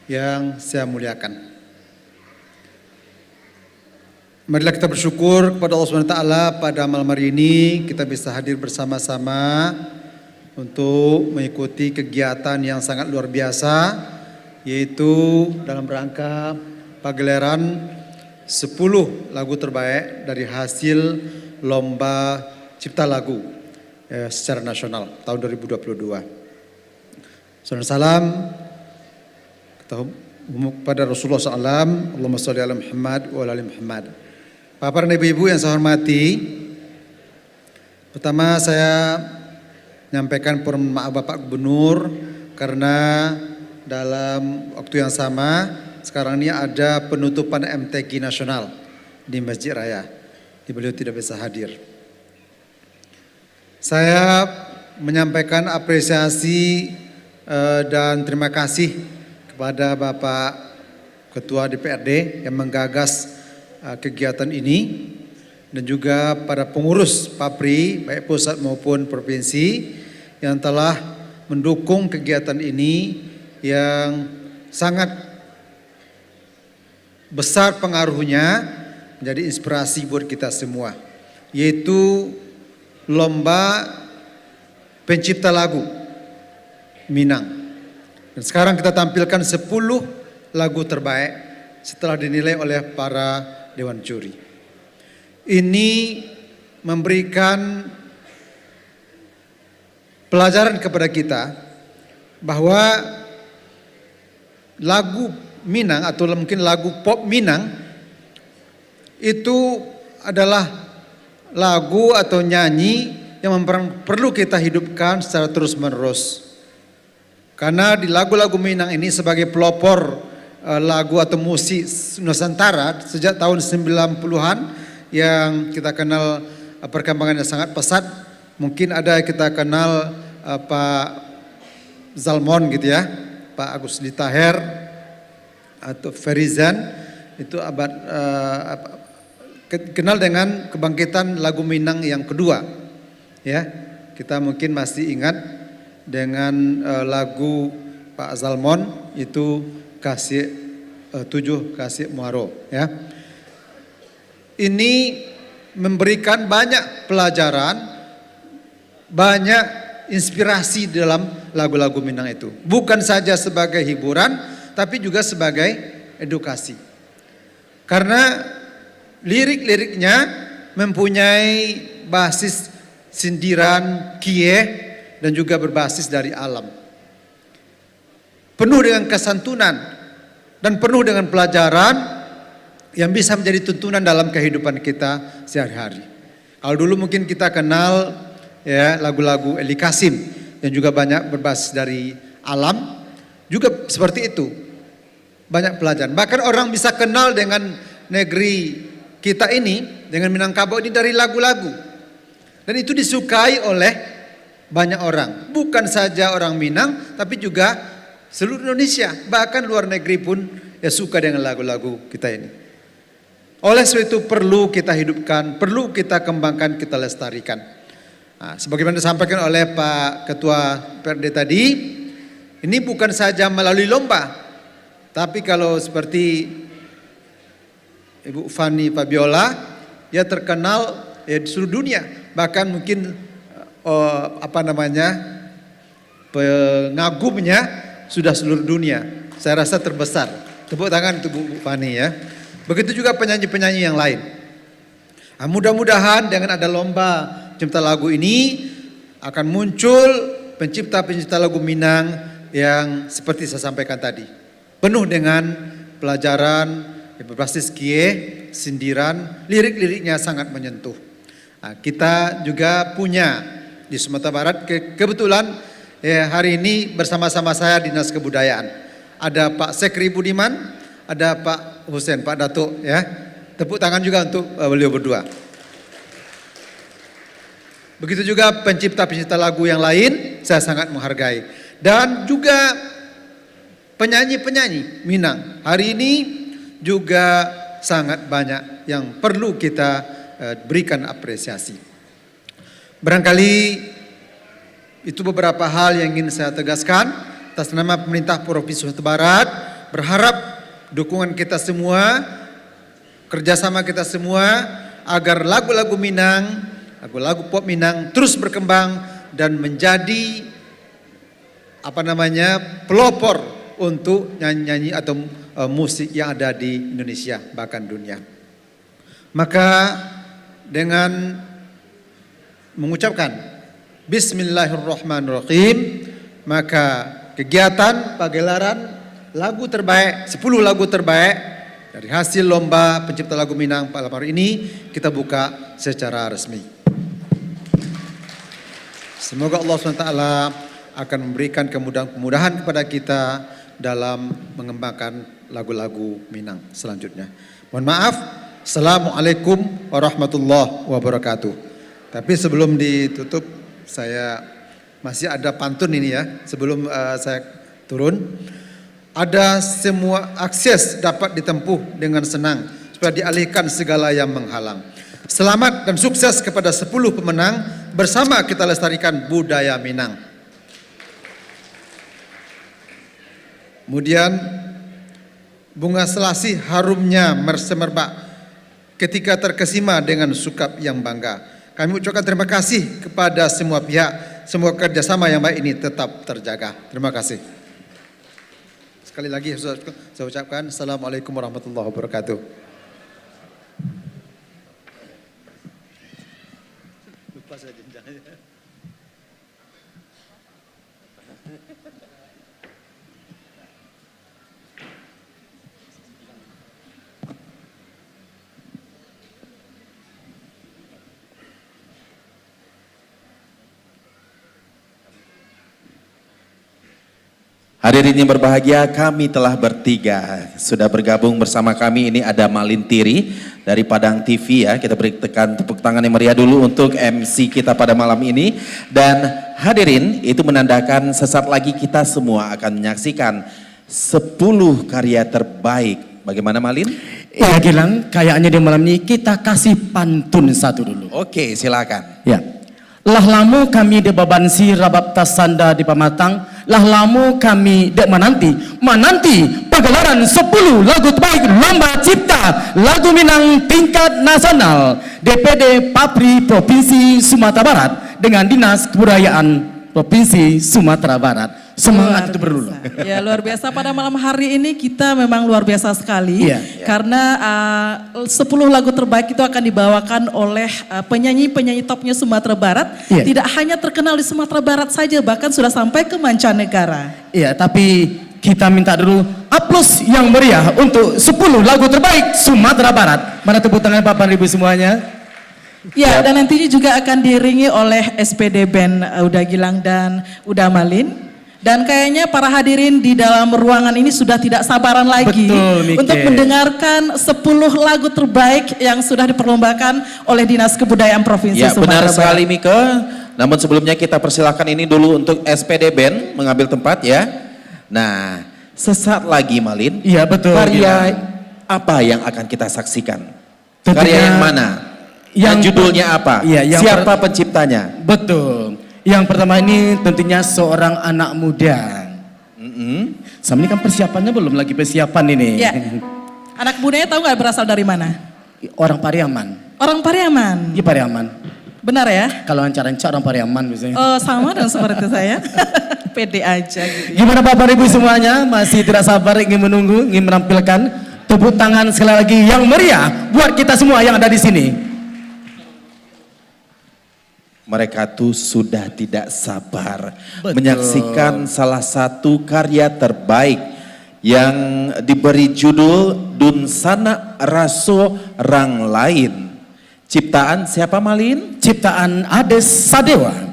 yang saya muliakan. Marilah kita bersyukur kepada Allah Subhanahu wa Taala, pada malam hari ini kita bisa hadir bersama-sama untuk mengikuti kegiatan yang sangat luar biasa, yaitu dalam rangka pagelaran sepuluh lagu terbaik dari hasil lomba cipta lagu, eh, secara nasional tahun dua ribu dua puluh dua. Salam, salam kepada Rasulullah sallallahu alaihi wasallam. Allahumma shalli ala Muhammad wa ala ali Muhammad. Bapak dan ibu-ibu yang saya hormati, pertama saya menyampaikan permohonan maaf Bapak Gubernur karena dalam waktu yang sama sekarang ini ada penutupan M T Q nasional di Masjid Raya. Jadi beliau tidak bisa hadir. Saya menyampaikan apresiasi, eh, dan terima kasih kepada Bapak Ketua D P R D yang menggagas, eh, kegiatan ini, dan juga pada pengurus Papri, baik pusat maupun provinsi, yang telah mendukung kegiatan ini yang sangat besar pengaruhnya, menjadi inspirasi buat kita semua, yaitu lomba pencipta lagu Minang. Dan sekarang kita tampilkan sepuluh lagu terbaik setelah dinilai oleh para dewan juri. Ini memberikan pelajaran kepada kita bahwa lagu Minang atau mungkin lagu pop Minang itu adalah lagu atau nyanyi yang memang perlu kita hidupkan secara terus-menerus. Karena di lagu-lagu Minang ini sebagai pelopor, eh, lagu atau musik Nusantara sejak tahun sembilan puluhan yang kita kenal, eh, perkembangannya sangat pesat. Mungkin ada kita kenal, eh, Pak Zalmon gitu ya, Pak Agus Ditaher, atau Ferizan, itu abad, eh, apa, ke-, kenal dengan kebangkitan lagu Minang yang kedua. Ya, kita mungkin masih ingat dengan, eh, lagu Pak Zalmon itu Kasik, eh, Tujuh Kasik Muaro, ya. Ini memberikan banyak pelajaran, banyak inspirasi dalam lagu-lagu Minang itu. Bukan saja sebagai hiburan, tapi juga sebagai edukasi. Karena lirik-liriknya mempunyai basis sindiran, kieh, dan juga berbasis dari alam. Penuh dengan kesantunan dan penuh dengan pelajaran yang bisa menjadi tuntunan dalam kehidupan kita sehari-hari. Kalau dulu mungkin kita kenal, ya, lagu-lagu Eli Kasim yang juga banyak berbasis dari alam, juga seperti itu. Banyak pelajaran. Bahkan orang bisa kenal dengan negeri kita ini, dengan Minangkabau ini dari lagu-lagu. Dan itu disukai oleh banyak orang. Bukan saja orang Minang, tapi juga seluruh Indonesia. Bahkan luar negeri pun, ya, suka dengan lagu-lagu kita ini. Oleh sebab itu, perlu kita hidupkan, perlu kita kembangkan, kita lestarikan. Nah, sebagaimana disampaikan oleh Pak Ketua P R D tadi, ini bukan saja melalui lomba, tapi kalau seperti Ibu Fanny Fabiola, ia terkenal, ya, di seluruh dunia, bahkan mungkin, eh, apa namanya, pengagumnya sudah seluruh dunia. Saya rasa terbesar. Tepuk tangan untuk Bu, Bu Fani, ya. Begitu juga penyanyi-penyanyi yang lain. Ah, mudah-mudahan dengan ada lomba pencipta lagu ini akan muncul pencipta-pencipta lagu Minang yang seperti saya sampaikan tadi. Penuh dengan pelajaran yang berbasis kieh, sindiran, lirik-liriknya sangat menyentuh. Nah, kita juga punya di Sumatera Barat, ke-, kebetulan, eh, hari ini bersama-sama saya Dinas Kebudayaan. Ada Pak Sekri Budiman, ada Pak Husen, Pak Datuk, ya. Tepuk tangan juga untuk, eh, beliau berdua. Begitu juga pencipta-pencipta lagu yang lain, saya sangat menghargai. Dan juga penyanyi-penyanyi Minang hari ini juga sangat banyak yang perlu kita, eh, berikan apresiasi. Barangkali itu beberapa hal yang ingin saya tegaskan atas nama pemerintah Provinsi Sumatera Barat, berharap dukungan kita semua, kerjasama kita semua, agar lagu-lagu Minang, lagu-lagu pop Minang terus berkembang dan menjadi, apa namanya, pelopor untuk nyanyi-nyanyi atau, eh, musik yang ada di Indonesia, bahkan dunia. Maka dengan mengucapkan Bismillahirrahmanirrahim, maka kegiatan pagelaran lagu terbaik, sepuluh lagu terbaik dari hasil lomba pencipta lagu Minang pada malam hari ini kita buka secara resmi. Semoga Allah subhanahu wa taala akan memberikan kemudahan-kemudahan kepada kita dalam mengembangkan lagu-lagu Minang selanjutnya. Mohon maaf. Assalamualaikum warahmatullahi wabarakatuh. Tapi sebelum ditutup, saya masih ada pantun ini, ya, sebelum, eh, saya turun. Ada semua akses dapat ditempuh dengan senang, supaya dialihkan segala yang menghalang. Selamat dan sukses kepada sepuluh pemenang. Bersama kita lestarikan budaya Minang. Kemudian, bunga selasih harumnya mer-, semerbak ketika terkesima dengan sukap yang bangga. Kami ucapkan terima kasih kepada semua pihak, semoga kerjasama yang baik ini tetap terjaga. Terima kasih. Sekali lagi saya, saya ucapkan Assalamualaikum warahmatullahi wabarakatuh. Lupa saya jenjangnya. Hadirin yang berbahagia, kami telah bertiga. Sudah bergabung bersama kami, ini ada Malin Tiri dari Padang T V, ya. Kita berikan tepuk tangan yang meriah dulu untuk M C kita pada malam ini. Dan hadirin, itu menandakan sesaat lagi kita semua akan menyaksikan sepuluh karya terbaik. Bagaimana, Malin? Iya, Gilang, kayaknya di malam ini kita kasih pantun satu dulu. Oke, silakan. Ya. Lah lamo kami dek babansi, rabab tasanda di pamatang, lah lamo kami dek mananti, mananti pagalaran sepuluh lagu terbaik Lomba Cipta Lagu Minang tingkat nasional, D P D Papri Provinsi Sumatera Barat dengan Dinas Kebudayaan Provinsi Sumatera Barat. Semangat. Luar itu perlu, loh. Biasa. Ya, luar biasa. Pada malam hari ini kita memang luar biasa sekali. Iya. Karena, uh, sepuluh lagu terbaik itu akan dibawakan oleh, uh, penyanyi-penyanyi topnya Sumatera Barat. Iya. Tidak hanya terkenal di Sumatera Barat saja, bahkan sudah sampai ke mancanegara. Iya, tapi kita minta dulu aplaus yang meriah untuk sepuluh lagu terbaik Sumatera Barat. Mana tepuk tangan Bapak Ibu semuanya? Ya, ya. Dan nantinya juga akan diiringi oleh S P D Band, uh, Uda Gilang dan Uda Malin. Dan kayaknya para hadirin di dalam ruangan ini sudah tidak sabaran lagi, betul, Mike, untuk mendengarkan sepuluh lagu terbaik yang sudah diperlombakan oleh Dinas Kebudayaan Provinsi Sumatera Barat. Ya, benar sekali, Mike. Namun sebelumnya kita persilakan ini dulu untuk S P D Band mengambil tempat, ya. Nah, sesaat lagi, Malin. Iya, betul, Gilang. Karya apa yang akan kita saksikan? Tentunya karya yang mana? Yang judulnya apa? Iya, yang per- Siapa penciptanya? Betul. Yang pertama ini tentunya seorang anak muda. Mm-mm. Sama ini kan persiapannya belum, lagi persiapan ini. Iya. Anak mudanya tahu nggak berasal dari mana? Orang Pariaman. Orang Pariaman? Iya, Pariaman. Benar ya? Kalau lancar-lancar orang Pariaman biasanya. Oh, sama dong seperti saya. Pede aja gitu ya. Gimana Bapak Ibu semuanya? Masih tidak sabar ingin menunggu, ingin menampilkan tepuk tangan sekali lagi yang meriah buat kita semua yang ada di sini. Mereka tuh sudah tidak sabar. Betul. Menyaksikan salah satu karya terbaik yang diberi judul Dunsanak Raso Rang Lain. Ciptaan siapa, Malin? Ciptaan Ade Sadewa.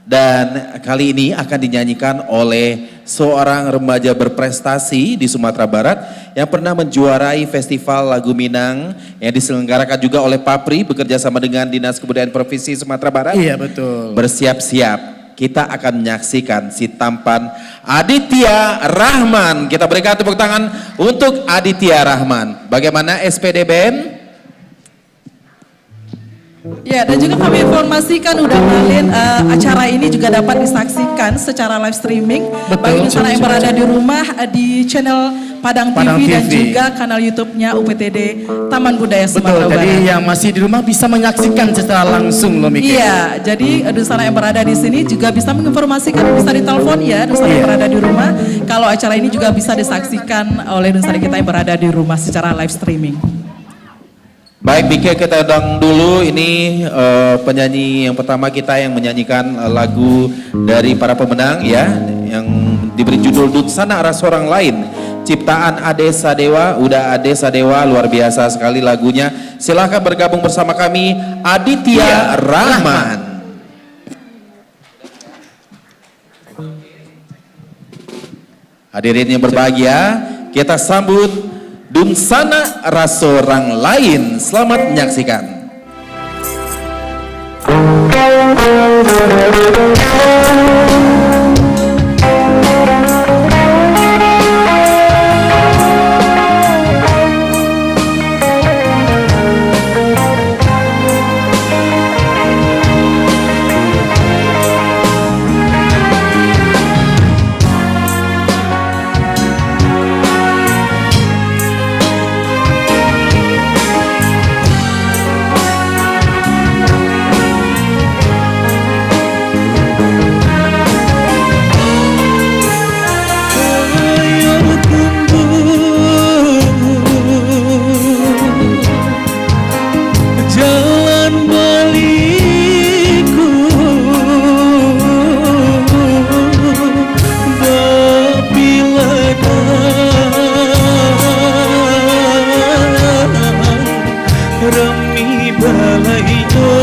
Dan kali ini akan dinyanyikan oleh seorang remaja berprestasi di Sumatera Barat yang pernah menjuarai festival lagu Minang yang diselenggarakan juga oleh Papri bekerja sama dengan Dinas Kebudayaan Provinsi Sumatera Barat. Iya, betul. Bersiap-siap, kita akan menyaksikan si tampan Aditya Rahman. Kita berikan tepuk tangan untuk Aditya Rahman. Bagaimana S P D Band? Ya, dan juga kami informasikan udah Malin, eh, acara ini juga dapat disaksikan secara live streaming. Betul. Bagi di sana yang berada di rumah, eh, di channel Padang Padang T V dan T V. Juga kanal YouTube-nya U P T D Taman Budaya Sumatera Barat. Betul. Jadi yang masih di rumah bisa menyaksikan secara langsung loh, Miki. Iya, jadi, eh, di sana yang berada di sini juga bisa menginformasikan, bisa ditelepon ya, di sana yang Iya. Berada di rumah. Kalau acara ini juga bisa disaksikan oleh di sana kita yang berada di rumah secara live streaming. Baik, Bike, kita undang dulu ini, eh, penyanyi yang pertama kita yang menyanyikan, eh, lagu dari para pemenang, ya, yang diberi judul Dunsanak Raso Rang Lain, ciptaan Ade Sadewa. Udah Ade Sadewa, luar biasa sekali lagunya. Silahkan bergabung bersama kami, Aditya Iya, Rahman. Rahman. Hadirin yang berbahagia, kita sambut Dunsanak Raso Rang Lain. Selamat menyaksikan. Jalan baliku bapiladan, rami balainyo.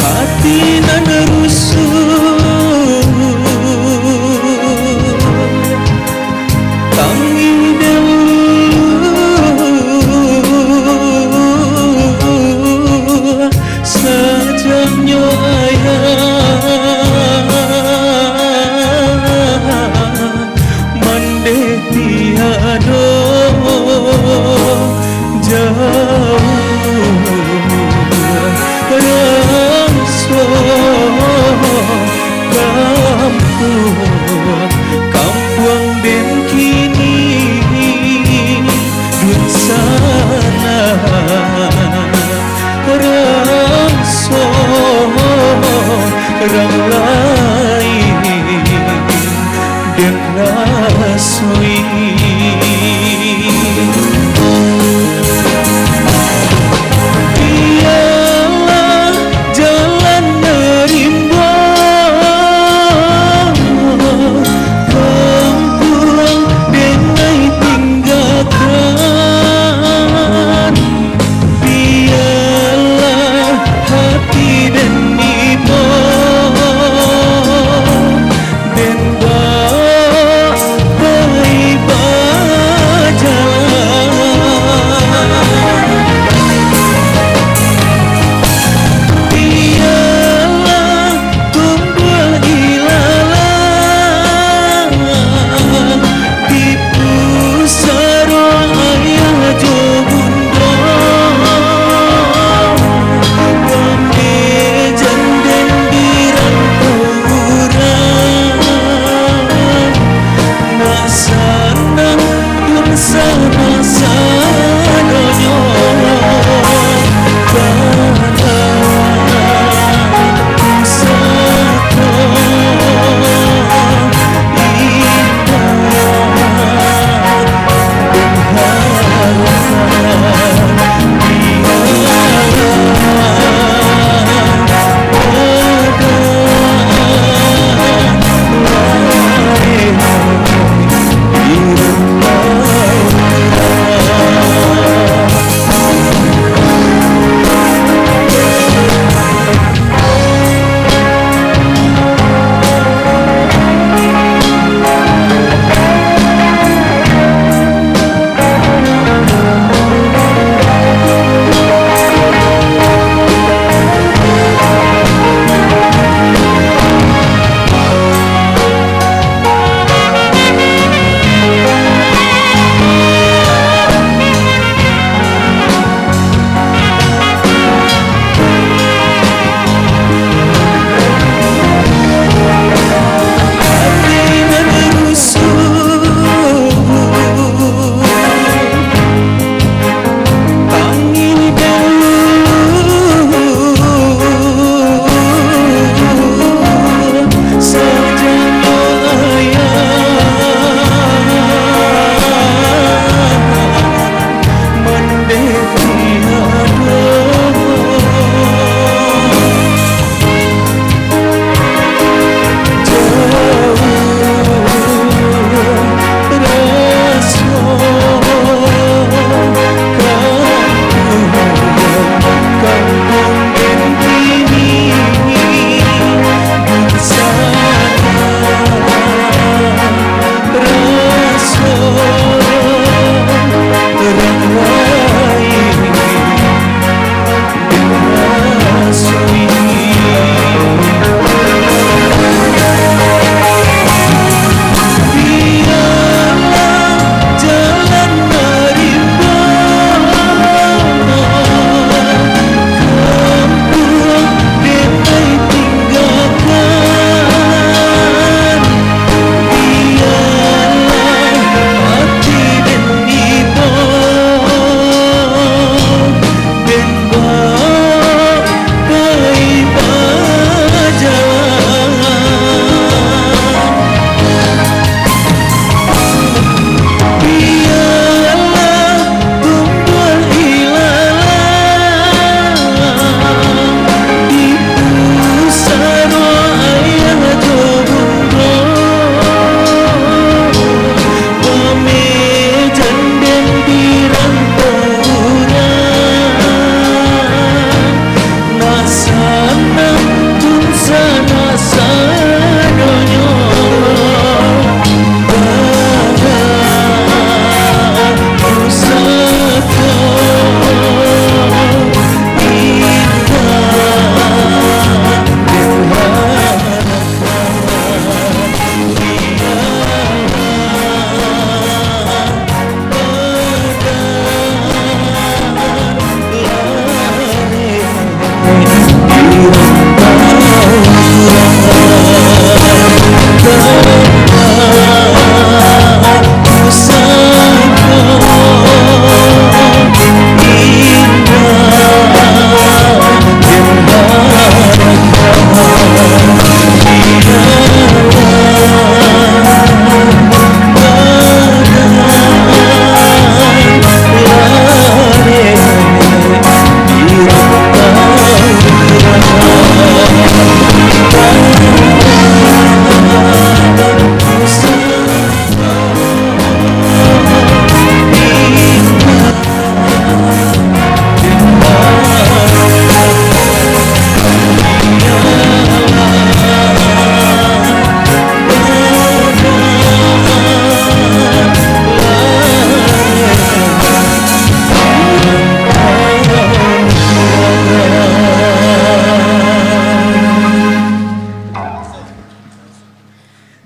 Hati nan rusuh, tangih dulu, sajaknyo ayah mandeh tiado jauah. Raso kampuang, kampuang den kini dunsanak. Raso rang lain den rasoi. Bialah jalan nan rimbo, kampuang den ai tinggakan. Bialah hati den ibo, den babai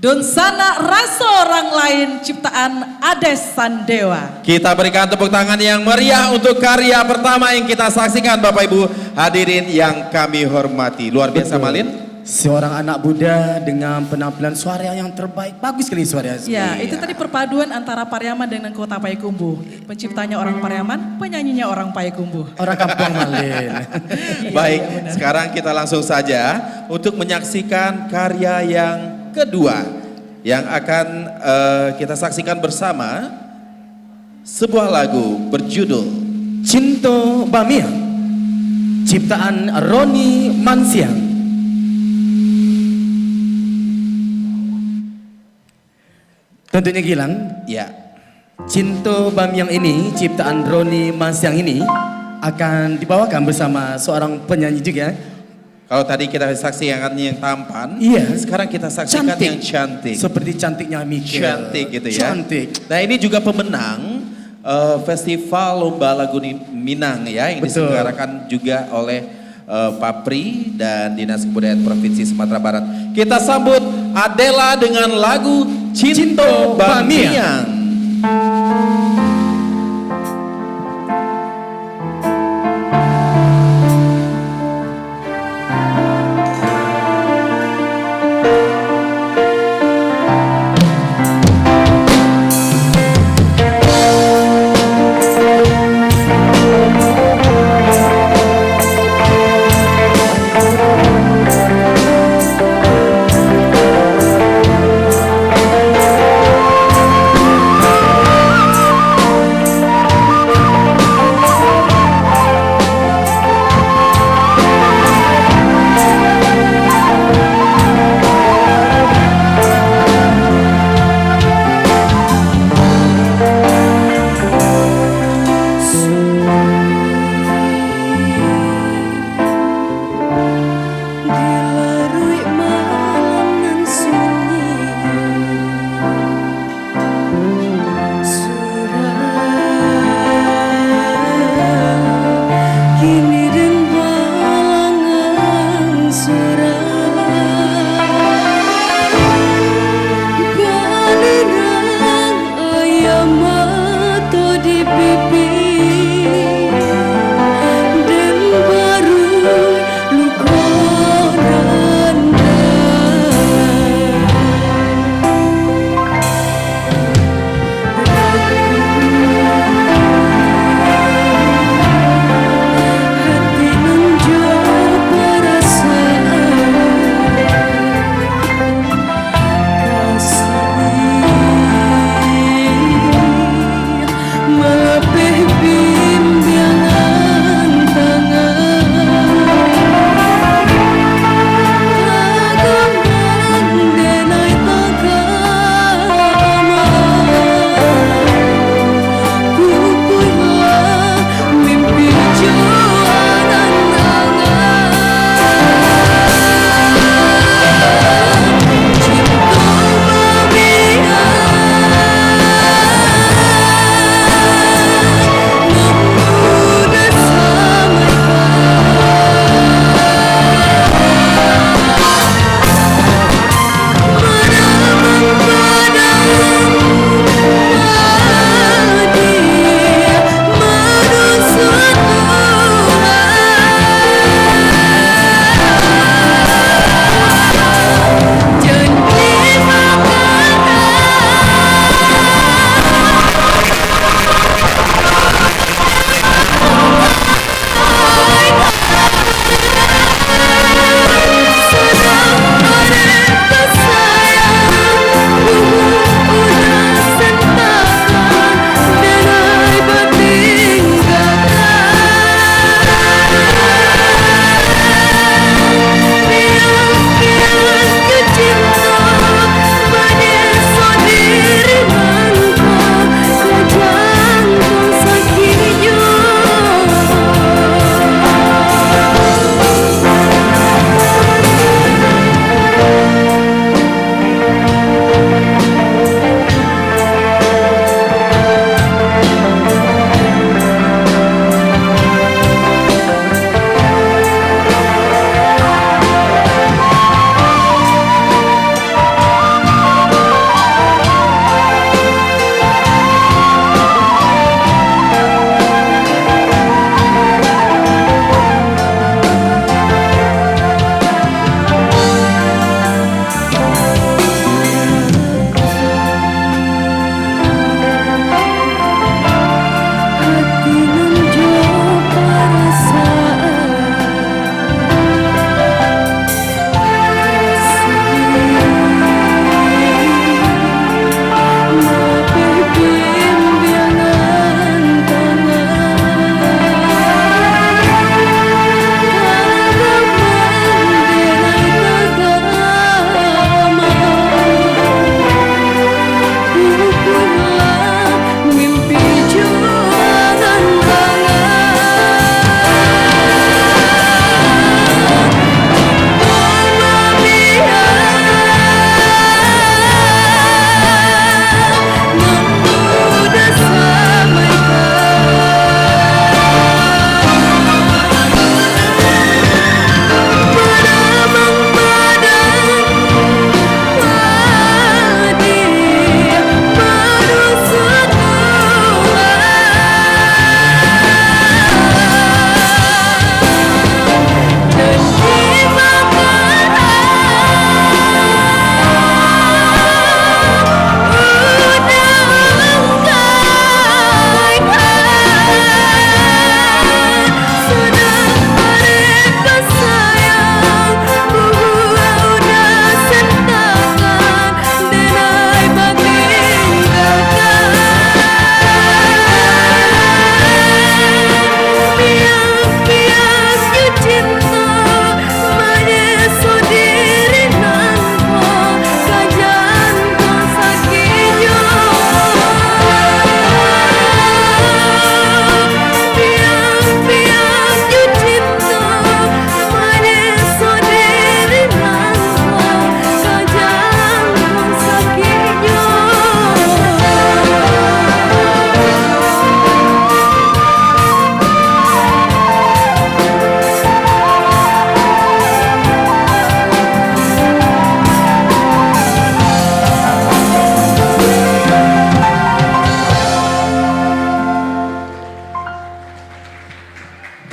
Dunsanak Raso Urang Lain, ciptaan Ades Sandewa. Kita berikan tepuk tangan yang meriah untuk karya pertama yang kita saksikan, Bapak Ibu hadirin yang kami hormati. Luar biasa, Betul. Malin. Seorang anak muda dengan penampilan suara yang terbaik. Bagus sekali suara. Ya, Iya. itu tadi perpaduan antara Pariaman dengan Kota Payakumbuh. Penciptanya orang Pariaman, penyanyinya orang Payakumbuh. Orang kampung Malin. Iya, Baik, iya, benar. sekarang kita langsung saja untuk menyaksikan karya yang kedua yang akan, eh, kita saksikan bersama, sebuah lagu berjudul Cinto Bamiang, ciptaan Roni Mansiang. Tentunya Gilang, Ya. Cinto Bamiang ini, ciptaan Roni Mansiang ini, akan dibawakan bersama seorang penyanyi juga. Kalau tadi kita saksikan yang tampan, Iya. sekarang kita saksikan Cantik. yang cantik. Seperti cantiknya Michelle. Cantik gitu ya. Cantik. Nah, ini juga pemenang, eh, Festival Lomba Lagu Ni-, Minang ya, yang Betul. diselenggarakan juga oleh, eh, Papri dan Dinas Kebudayaan Provinsi Sumatera Barat. Kita sambut Adela dengan lagu Cinto Cinto Bamiang. Bamiang.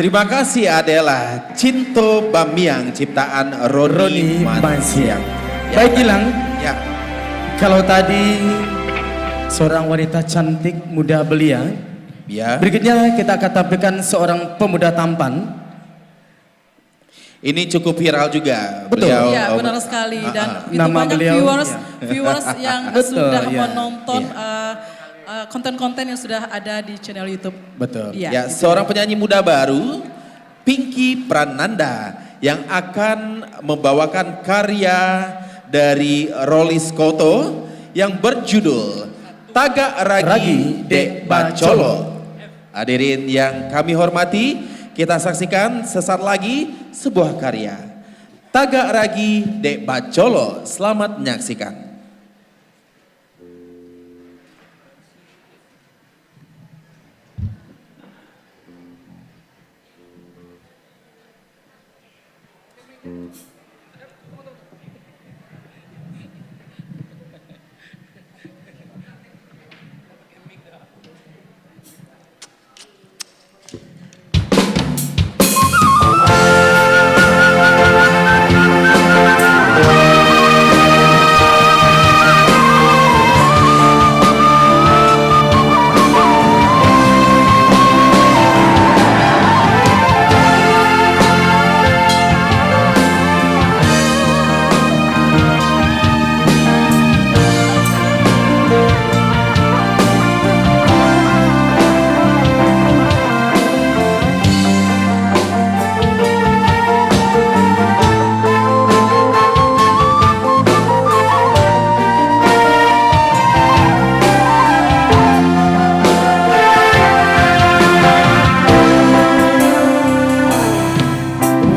Terima kasih adalah Cinto Bamiang ciptaan Roni Roni Mansiang. Mansiang. Ya. Baik, Gilang. Ya. Kalau tadi seorang wanita cantik, muda, belia, ya, berikutnya kita akan tampilkan seorang pemuda tampan. Ini cukup viral juga. Betul. Beliau, Iya, eh, benar sekali. Dan ah, ah. Itu Nama banyak beliau, viewers, iya. Viewers yang Betul, sudah iya. Menonton, Iya. Eh, eh, konten-konten yang sudah ada di channel YouTube. Betul. Iya, Ya, gitu. Seorang penyanyi muda baru, Pinky Prananda, yang akan membawakan karya dari Rolis Koto yang berjudul Tagak Ragi Ragi Dek Dek Bacolok. Bacolok. Hadirin yang kami hormati, kita saksikan sesaat lagi sebuah karya. Tagak Ragi Dek Bacolok. Selamat menyaksikan.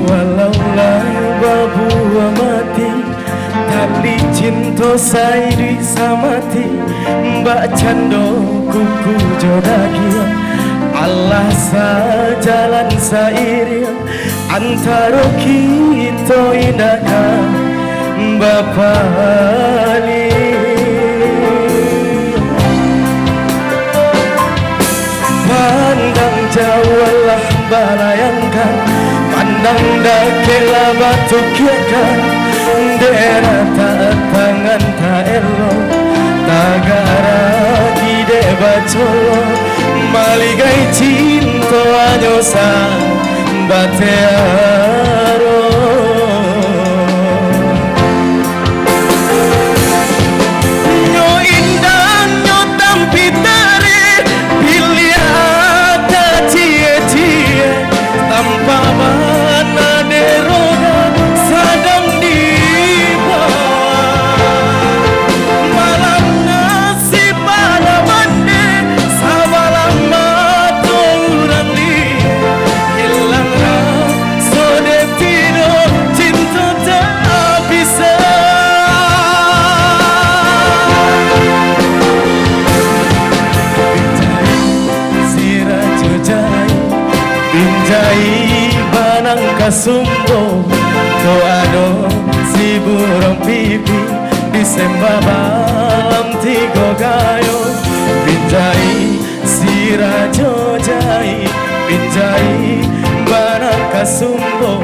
Walau lah babuah mati, tali cinto saiduik samati, bakcando kuku jo dagiang, alah sajalan sairiang, antaro kito indak ka bapaliang. Pandang jauahlah balayangkan, pandang dakeklah batukiakkan, dek ratak tangan tak elok, tagak ragi dek bacolok, maligai cinto hanyo sabateh arok. Nyo indak, nyo tampitari, piliah taciek-ciek, tampak bana dek roda sadang dibawa. Malam nasib bana mande, sabalah mato urang liek, ilang raso dek tido, cinto tak bisa. Pinjai sirajo jai, pinjai banang kasumbo, ko ado si burung pipih, disembah balam tigo gayo. Pinjai sirajo jai, pinjai banang kasumbo,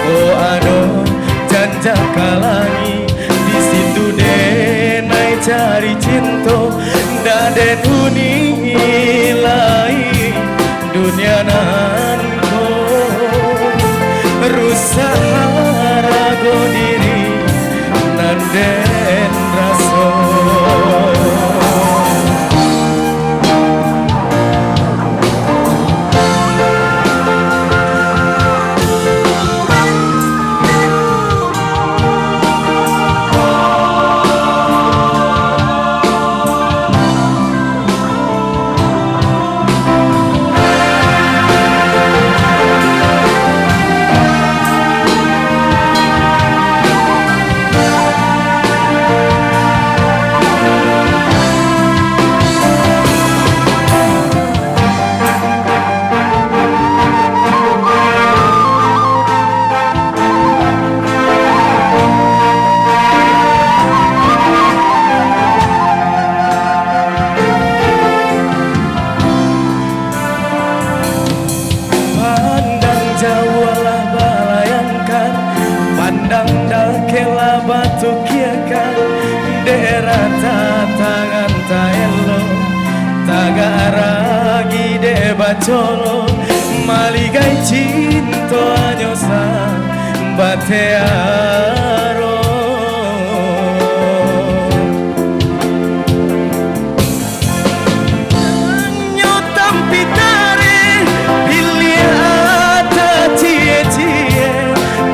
ko ado janjang ka langik, di situ denai cari cinto, ndak den huni lai dunia nan ko, rusak harago diri nan den raso. Tatangan taelo, tagak ragi dek bacolo, maligai cinto hanyo sabateh aro. Nyo tampi tareh, piliah ata cie-cie,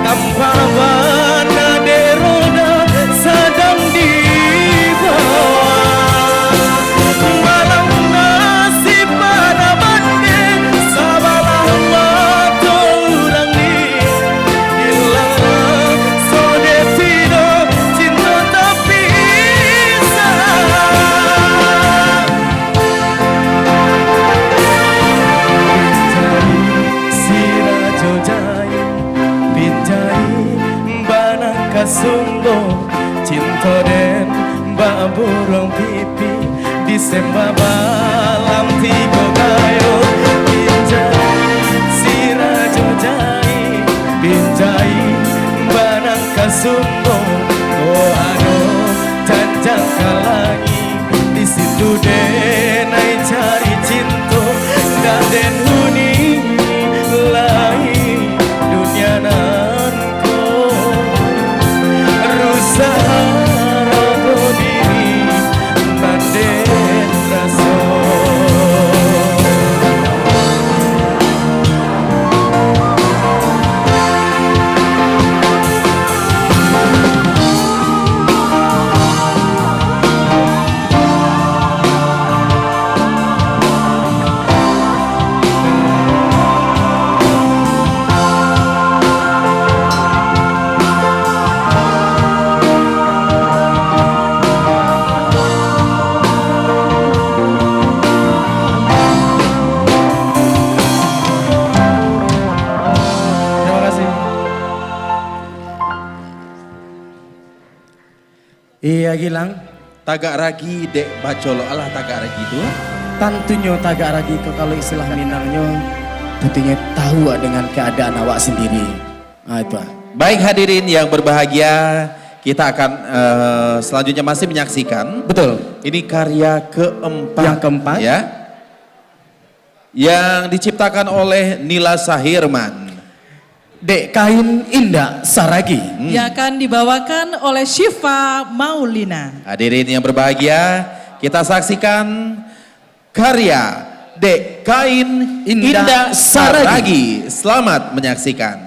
tampa bana dek roda sadang dibawa. Malang nasib bana bande, sabalah mato urang ni, ilang raso dek tino cinto tapisah. Pinjai sirajo jai, pinjai banang kasumbo, cinto den bak buruang pipi, disemba balam tigo gayo. Pinjai sirajo jai, pinjai banang kasumbo, oh ado janjang ka langik. Di situ denai cari cinto, ndak den huni lai dunia nan ko. Rusak harago diri nan den raso. Terima kasih. Iya, Gilang. Tagak ragi dek bacolo, alah tagak ragi tu. Tantunyo tagak ragi ko, kalau istilah Minangnyo, tantunyo tahu dengan keadaan awak sendiri. Ah, itu ah. Baik, hadirin yang berbahagia, kita akan, eh, selanjutnya masih menyaksikan. Betul. Ini karya keempat. Yang keempat. Ya. Yang diciptakan oleh Nila Sahirman. Dek Kain Indak Saragi. Hmm. Yang akan dibawakan oleh Syifa Maulina. Hadirin yang berbahagia, kita saksikan karya Dek Kain Indak Indak Saragi. Saragi. Selamat menyaksikan.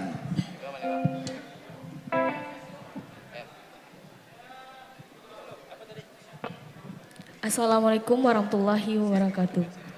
Assalamualaikum warahmatullahi wabarakatuh.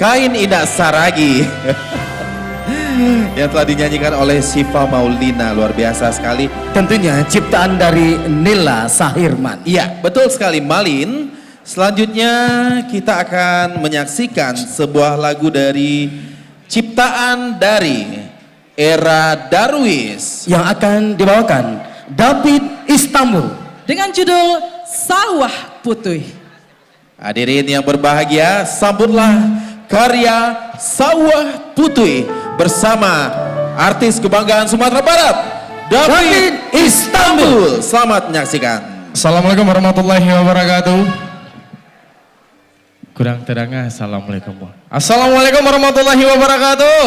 Kain Indak Saragi yang telah dinyanyikan oleh Syifa Maulina, luar biasa sekali. Tentunya ciptaan dari Nila Sahirman. Iya, betul sekali, Malin. Selanjutnya kita akan menyaksikan sebuah lagu dari ciptaan dari Era Darwis. Yang akan dibawakan David Istanbul. Dengan judul Sawah Putuih. Hadirin yang berbahagia, sambutlah karya Sawah Putuih bersama artis kebanggaan Sumatera Barat, David David Istanbul. Selamat menyaksikan. Assalamualaikum warahmatullahi wabarakatuh. Kurang terdengar, assalamualaikum. Assalamualaikum warahmatullahi wabarakatuh.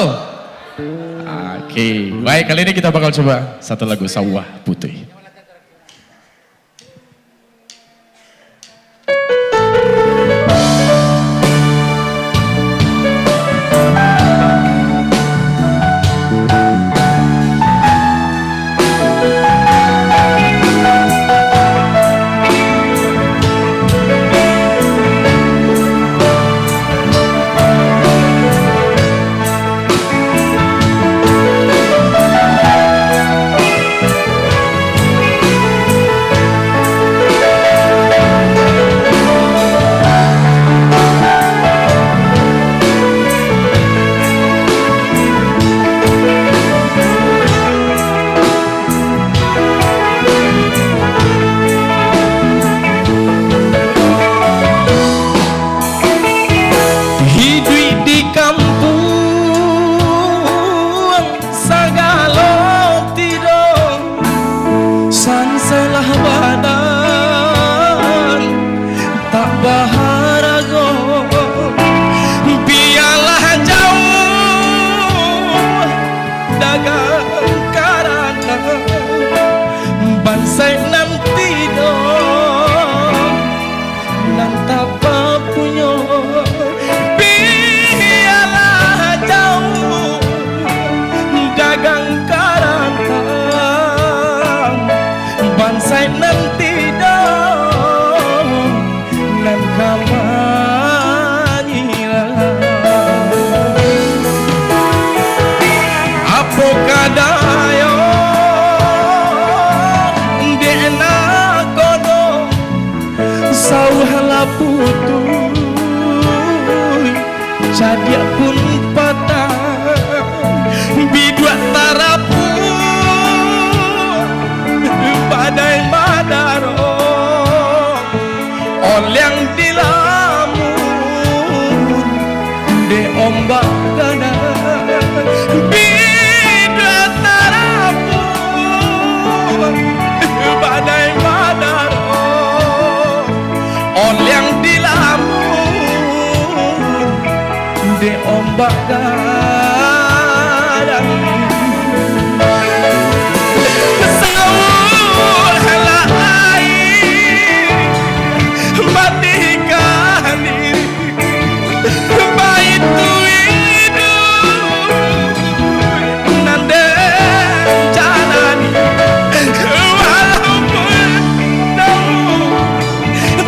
Oke, baik, kali ini kita bakal coba satu lagu Sawah Putuih. Iduik di kampuang sagalo tidok, sansalah badan tak baharago. Bialah jauah dagang karantau, bansaik nan tidok nan tapapunyo. Bialah jauah dagang karantau, bansaik nan tidok nan ka manyilang. Apo kadayo dek nakodo, sawah lah putuih, cadiak pun patah, biduak tarapuak, badai madaro. Oliang dilamun dek ombak gadang, biduak tarapuak, badai madaro. Oliang dilamun dek ombak gadang. Saulah aia mati kali, baitu iduik nan den jalani. Walaupun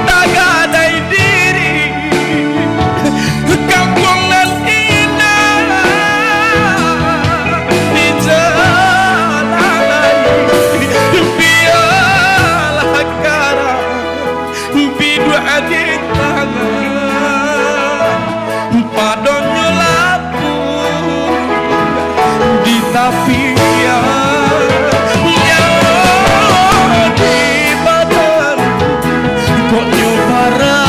tagadai diri, kampuang nan indak dijalanai, bialah karang biduak di tangah, padonyo lapuak di tapian, nyawa di badan, kok nyo paralah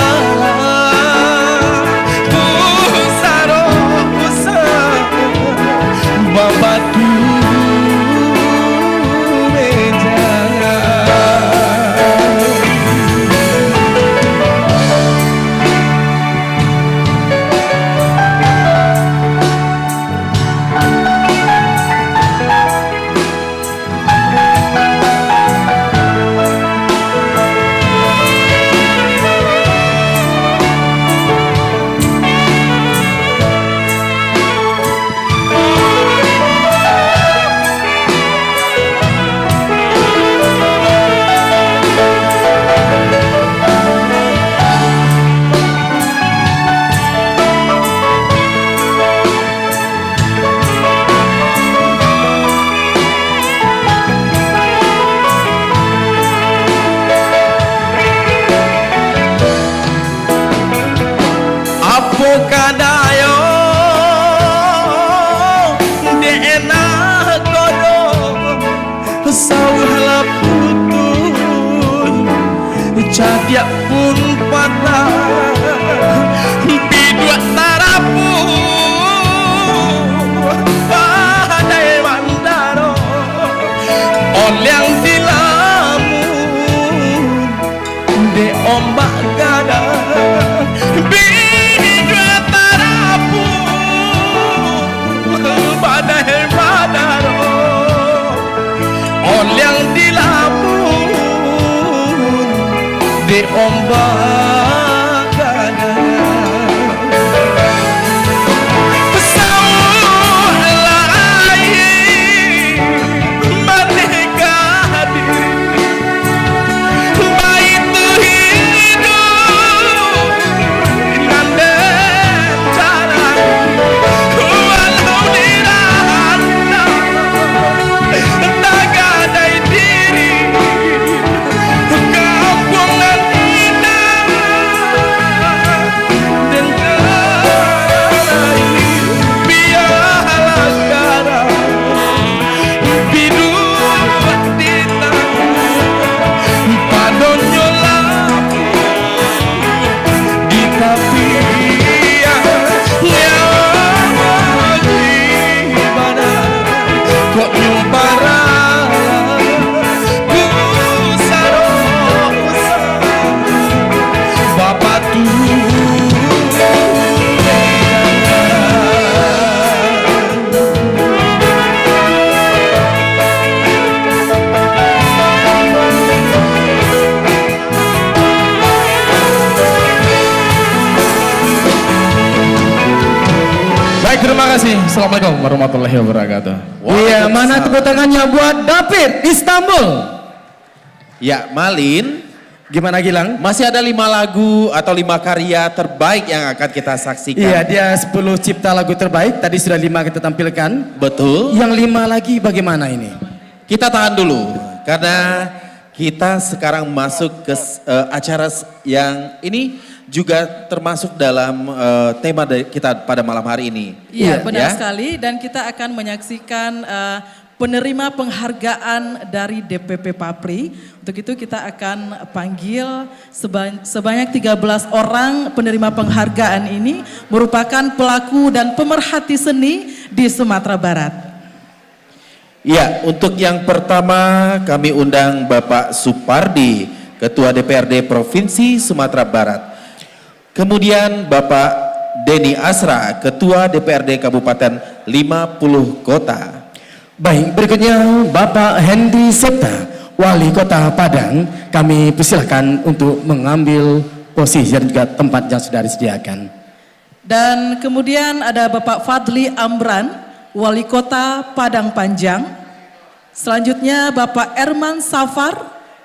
pusaro-pusaro babatu meja. Liang dilamun dek ombak gadang, biduak tarapuak badai badaro. Oliang dilamun dek ombak gadang. Sauak lai maneka diri, baitu hiduik nan den jalani. Walau dirantau tagadai diri, kampuang nan indah den jalani, bialah garang biduak di tangah, padonyo labuah di tapian. Nyawa di badan kok nyumpara, ku sarosa bapatu. Baik, terima kasih. Assalamualaikum warahmatullahi wabarakatuh. Iya, mana tepuk tangannya buat David Istanbul? Ya, Malin. Gimana, Gilang? Masih ada lima lagu atau lima karya terbaik yang akan kita saksikan. Iya, dia sepuluh cipta lagu terbaik. Tadi sudah lima kita tampilkan. Betul. Yang lima lagi bagaimana ini? Kita tahan dulu, karena kita sekarang masuk ke s-, eh, acara s-, yang ini juga termasuk dalam, eh, tema dari kita pada malam hari ini. Iya, iya, benar sekali. Dan kita akan menyaksikan, eh, penerima penghargaan dari D P P Papri. Untuk itu, kita akan panggil seba-, sebanyak tiga belas orang penerima penghargaan ini merupakan pelaku dan pemerhati seni di Sumatera Barat. Ya, untuk yang pertama kami undang Bapak Supardi, Ketua D P R D Provinsi Sumatera Barat. Kemudian Bapak Denny Asra, Ketua D P R D Kabupaten Lima Puluh Kota. Baik, berikutnya Bapak Hendy Septa, Wali Kota Padang. Kami persilakan untuk mengambil posisi dan juga tempat yang sudah disediakan. Dan kemudian ada Bapak Fadli Amran, Wali Kota Padang Panjang. Selanjutnya Bapak Erman Safar,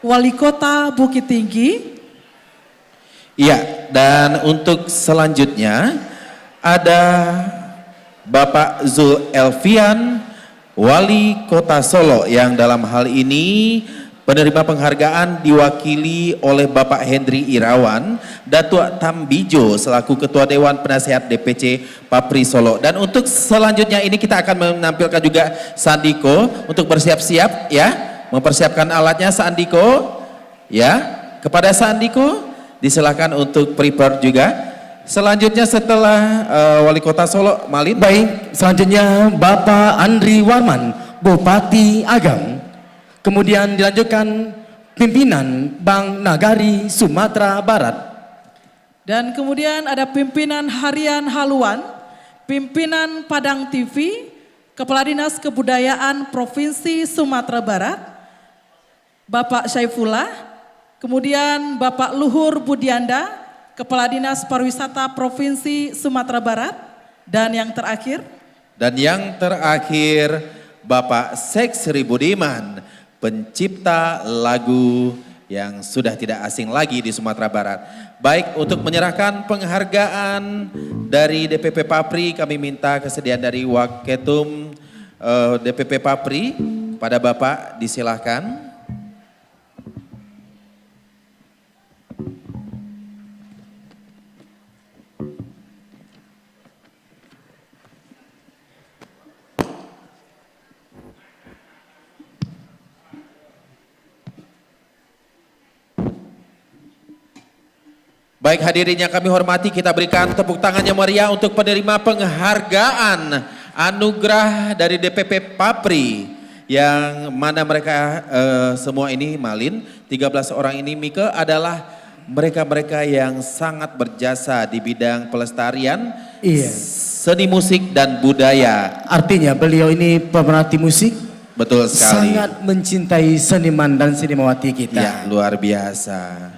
Wali Kota Bukittinggi. Iya, dan untuk selanjutnya ada Bapak Zul Elfian, Wali Kota Solok, yang dalam hal ini penerima penghargaan diwakili oleh Bapak Hendri Irawan, Datuak Tambijo selaku Ketua Dewan Penasihat D P C Papri Solok. Dan untuk selanjutnya ini kita akan menampilkan juga Sandiko untuk bersiap-siap, ya, mempersiapkan alatnya Sandiko. Ya, kepada Sandiko, disilahkan untuk prepare juga. Selanjutnya setelah, eh, Wali Kota Solok, Malin. Baik, selanjutnya Bapak Andri Warman, Bupati Agam. Kemudian dilanjutkan pimpinan Bank Nagari Sumatera Barat. Dan kemudian ada pimpinan Harian Haluan, pimpinan Padang T V, Kepala Dinas Kebudayaan Provinsi Sumatera Barat, Bapak Syaifullah, kemudian Bapak Luhur Budianda, Kepala Dinas Pariwisata Provinsi Sumatera Barat, dan yang terakhir. Dan yang terakhir, Bapak Sek Sri Budiman, pencipta lagu yang sudah tidak asing lagi di Sumatera Barat. Baik, untuk menyerahkan penghargaan dari D P P Papri, kami minta kesediaan dari Waketum, eh, D P P Papri, pada Bapak, disilahkan. Baik, hadirin yang kami hormati, kita berikan tepuk tangan yang meriah untuk penerima penghargaan anugerah dari D P P Papri Yang mana mereka, eh, semua ini, Malin, tiga belas orang ini, Mika, adalah mereka-mereka yang sangat berjasa di bidang pelestarian Iya. seni musik dan budaya. Artinya, beliau ini pemerhati musik, Betul sekali. sangat mencintai seniman dan senimawati kita. Ya, luar biasa.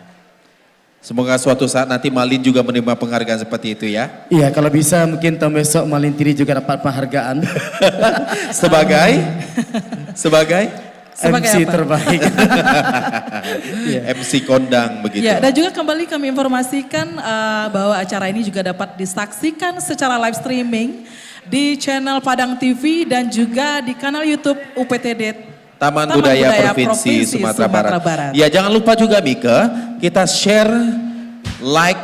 Semoga suatu saat nanti Malin juga menerima penghargaan seperti itu, ya. Iya, kalau bisa mungkin tahun besok Malin Tiri juga dapat penghargaan. Sebagai? Sebagai? Sebagai M C apa? terbaik. Iya. M C kondang begitu. Ya, dan juga kembali kami informasikan, eh, bahwa acara ini juga dapat disaksikan secara live streaming di channel Padang T V dan juga di kanal YouTube U P T D Taman Taman Budaya Budaya Provinsi Provinsi Sumatera Sumatera Barat. Barat. Ya, jangan lupa juga, Mika, kita share, like,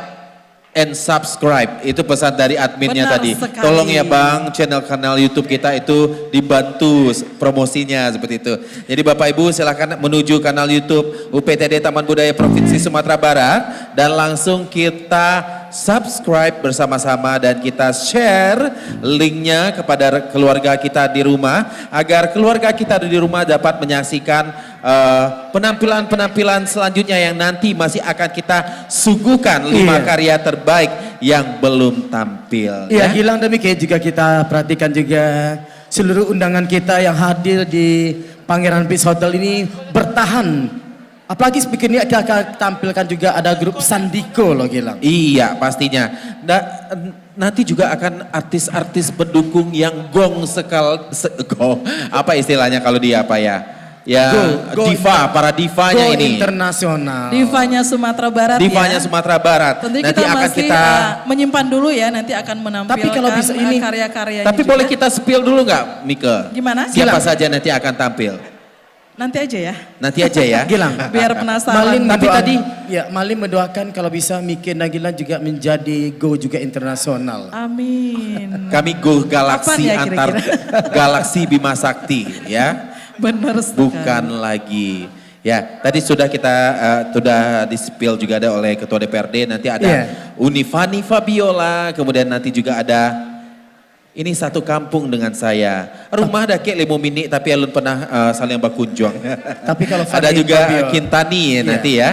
and subscribe. Itu pesan dari adminnya Benar tadi. sekali. Tolong ya, Bang, channel kanal YouTube kita itu dibantu s-, promosinya seperti itu. Jadi Bapak Ibu silakan menuju kanal YouTube U P T D Taman Budaya Provinsi Sumatera Barat dan langsung kita subscribe bersama-sama dan kita share linknya kepada re-, keluarga kita di rumah, agar keluarga kita di rumah dapat menyaksikan, eh, penampilan-penampilan selanjutnya yang nanti masih akan kita suguhkan lima Iya. karya terbaik yang belum tampil, Iya, ya. Gilang, demikian juga kita perhatikan juga seluruh undangan kita yang hadir di Pangeran Beach Hotel ini bertahan. Apalagi speaker ini akan, akan tampilkan juga ada grup Sandiko loh, Gilang. Iya, pastinya. Da-, nanti juga akan artis-artis pendukung yang gong sekal-, se-, gong, apa istilahnya kalau di apa ya? Ya, Go, go diva, inter-, para divanya go ini. internasional. Divanya Sumatera Barat, Divanya ya. Sumatera Barat. Tentunya Nanti kita akan masih, kita uh, menyimpan dulu ya, nanti akan menampilkan Tapi kalau bisa uh, ini, karya-karyanya tapi juga. boleh kita spill dulu nggak, Mika? Gimana? Siapa Gilang. saja nanti akan tampil? Nanti aja ya. Nanti aja ya. Gilang. Biar penasaran. Malin Tapi mendoakan, tadi ya, Malin mendoakan kalau bisa Mika dan Gilang juga menjadi go juga internasional. Amin. Kami go galaksi Kapan ya antar kira-kira? galaksi Bima Sakti, ya. Benar sekali. Bukan lagi. Ya, tadi sudah kita, eh, sudah di-spill juga ada oleh Ketua D P R D, nanti ada Iya. Uni Fani Fabiola, kemudian nanti juga ada ini satu kampung dengan saya. Rumah dakek limo minik, tapi alun pernah, eh, saling bakunjuang. Tapi kalau Ada Fani juga Fabiola Kintani ya Iya. nanti ya.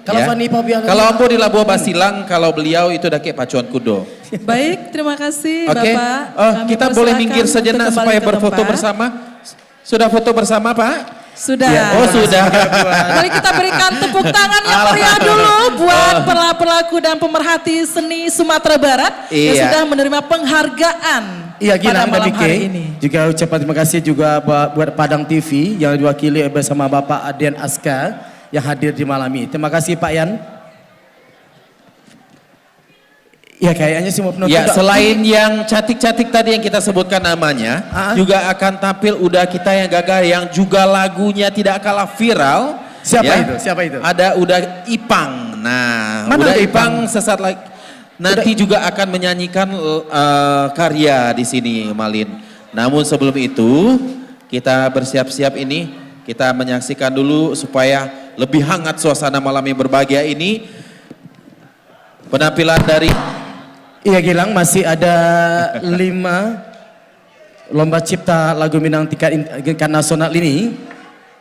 Kalau Ya. Fani Fabiola Kalau nanti ambo di Labuah Basilang, kalau beliau itu dakek pacuan kudo. Baik, terima kasih Oke, Bapak. eh, Kami kita boleh persilakan minggir untuk sejenak kembali supaya ke berfoto tempat. bersama. Sudah foto bersama, Pak? Sudah. Ya. Oh, sudah. Boleh kita berikan tepuk tangan yang meriah Alhamdulillah. dulu buat Oh. pela-, pelaku dan pemerhati seni Sumatera Barat yang Iya. sudah menerima penghargaan Iya, pada Gilang dan malam Miki. hari ini. Juga ucapan terima kasih juga ba-, buat Padang T V yang diwakili bersama Bapak Adian Aska yang hadir di malam ini. Terima kasih, Pak Yan. Ya, kayaknya semua penonton Ya, tak selain yang cantik-cantik tadi yang kita sebutkan namanya, Ah. juga akan tampil Uda kita yang gagah yang juga lagunya tidak kalah viral. Siapa Ya. itu? Siapa itu? Ada Uda Ipang. Nah, Mana Uda Uda Ipang Ipang? sesaat lagi nanti Uda juga akan menyanyikan, eh, karya di sini, Malin. Namun sebelum itu, kita bersiap-siap ini, kita menyaksikan dulu supaya lebih hangat suasana malam yang berbahagia ini. Penampilan dari Iya, Gilang, masih ada lima lomba cipta lagu Minang tingkat in-, tingkat nasional ini,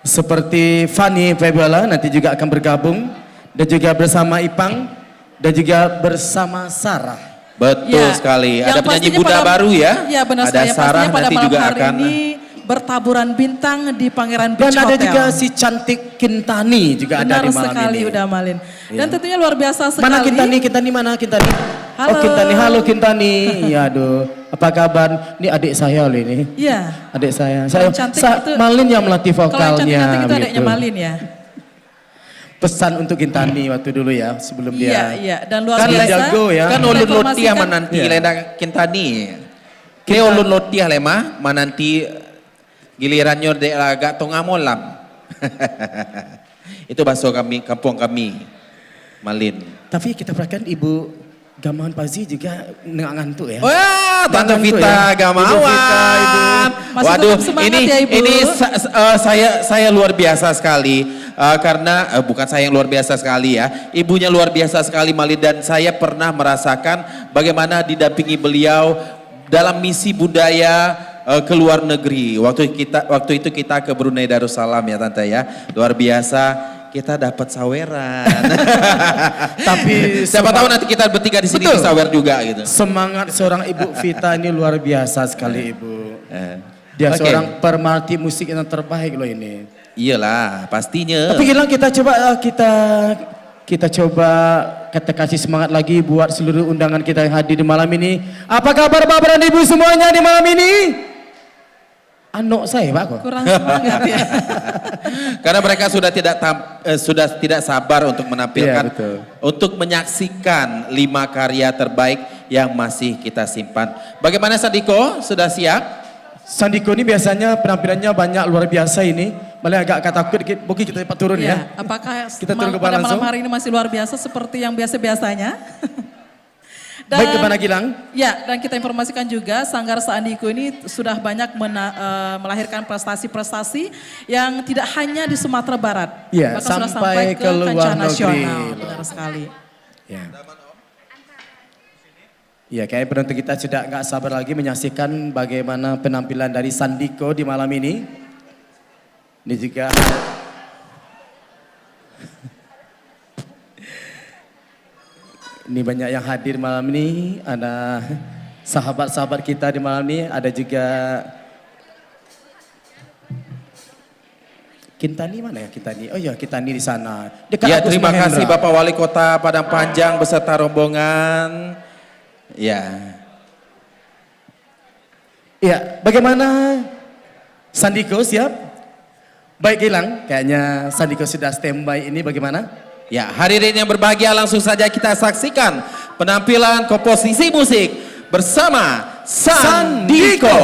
seperti Fani Febiola nanti juga akan bergabung, dan juga bersama Ipang, dan juga bersama Sarah. Betul Ya, sekali. yang Ada penyanyi pastinya Bunda pada, baru ya. ya, benar Ada sekali. Yang Sarah pastinya pada nanti malam juga hari akan ini bertaburan bintang di Pangeran Dan Beach ada Hotel. juga si cantik Kintani juga ada Benar di malam sekali, ini. Uda Malin. Dan Iya. tentunya luar biasa sekali. Mana Kintani? Kintani mana Kintani? Halo. Oh, Kintani. Halo, Kintani. Ya, aduh. Apa kabar? Ini adik saya loh ini. Iya. Adik saya. Kalau Saya, cantik sa-, itu, Malin yang melatih kalau yang vokalnya, cantik-cantik itu adiknya gitu. Malin ya? Pesan untuk Kintani waktu dulu ya, sebelum Iya, dia iya. Dan luar Kan biasa. jago ya. Kan ulun Informasikan. lotiah mananti Iya. lena Kintani. Dia Kinta- ulun lotiah lema mananti gilirannyo dek lah agak tongah malam. Itu bahaso kami, kampuang kami, Malin. Tapi kita perhatikan Ibu Gamawan Pazi juga nengah ngantuk ya. Wah, Tante Ngantuk Vita ya. Gamawan. Ibu Vita, Ibu. Masih Waduh, tetap semangat ini, ya, Ibu. ini sa-, sa-, eh, saya, saya luar biasa sekali, eh, karena, eh, bukan saya yang luar biasa sekali ya, ibunya luar biasa sekali, Malin, dan saya pernah merasakan bagaimana didampingi beliau dalam misi budaya, eh, ke luar negeri. Waktu kita, waktu itu kita ke Brunei Darussalam ya, Tante, ya. Luar biasa, kita dapat saweran. Tapi siapa tahu nanti kita bertiga di sini disawer juga gitu. Betul. Semangat seorang Ibu Vita ini luar biasa sekali, Ibu. Eh. Dia seorang pemerhati musik yang terbaik loh ini. Iyalah, pastinya. Tapi Gilang, kita coba, eh, kita, kita coba, kita kasih semangat lagi buat seluruh undangan kita yang hadir di malam ini. Apa kabar Bapak dan Ibu semuanya di malam ini? Anok saya, Pak, kok. Kurang semangat ya. Karena mereka sudah tidak tam-, eh, sudah tidak sabar untuk menampilkan, iya, betul, untuk menyaksikan lima karya terbaik yang masih kita simpan. Bagaimana Sandiko? Sudah siap? Sandiko ni biasanya penampilannya banyak, luar biasa ini. Malah agak, agak takut dikit. Mungkin kita cepat turun, ya. Iya, apakah kita turun ke bawah langsung? Pada malam hari ini masih luar biasa seperti yang biasa-biasanya? Baik, Kepala Gilang. Ya, dan kita informasikan juga, Sanggar Sandiko ini sudah banyak mena-, eh, melahirkan prestasi-prestasi yang tidak hanya di Sumatera Barat, ya, bahkan sudah sampai ke kancah nasional. Sampai ke luar negeri. Benar sekali. Ya. Ya, kayaknya penonton kita sudah nggak sabar lagi menyaksikan bagaimana penampilan dari Sandiko di malam ini. Ini juga, ini banyak yang hadir malam ini, ada sahabat-sahabat kita di malam ini, ada juga Kintani, mana ya Kintani? Oh ya, Kintani di sana. Dekat Agus Mahendra. Ya, terima kasih Bapak Wali Kota Padang Panjang beserta rombongan. Ya. Ya, bagaimana Sandiko, siap? Baik, Gilang, kayaknya Sandiko sudah standby ini, bagaimana? Ya, hadirin yang berbahagia, langsung saja kita saksikan penampilan komposisi musik bersama Sandiko. Sandiko.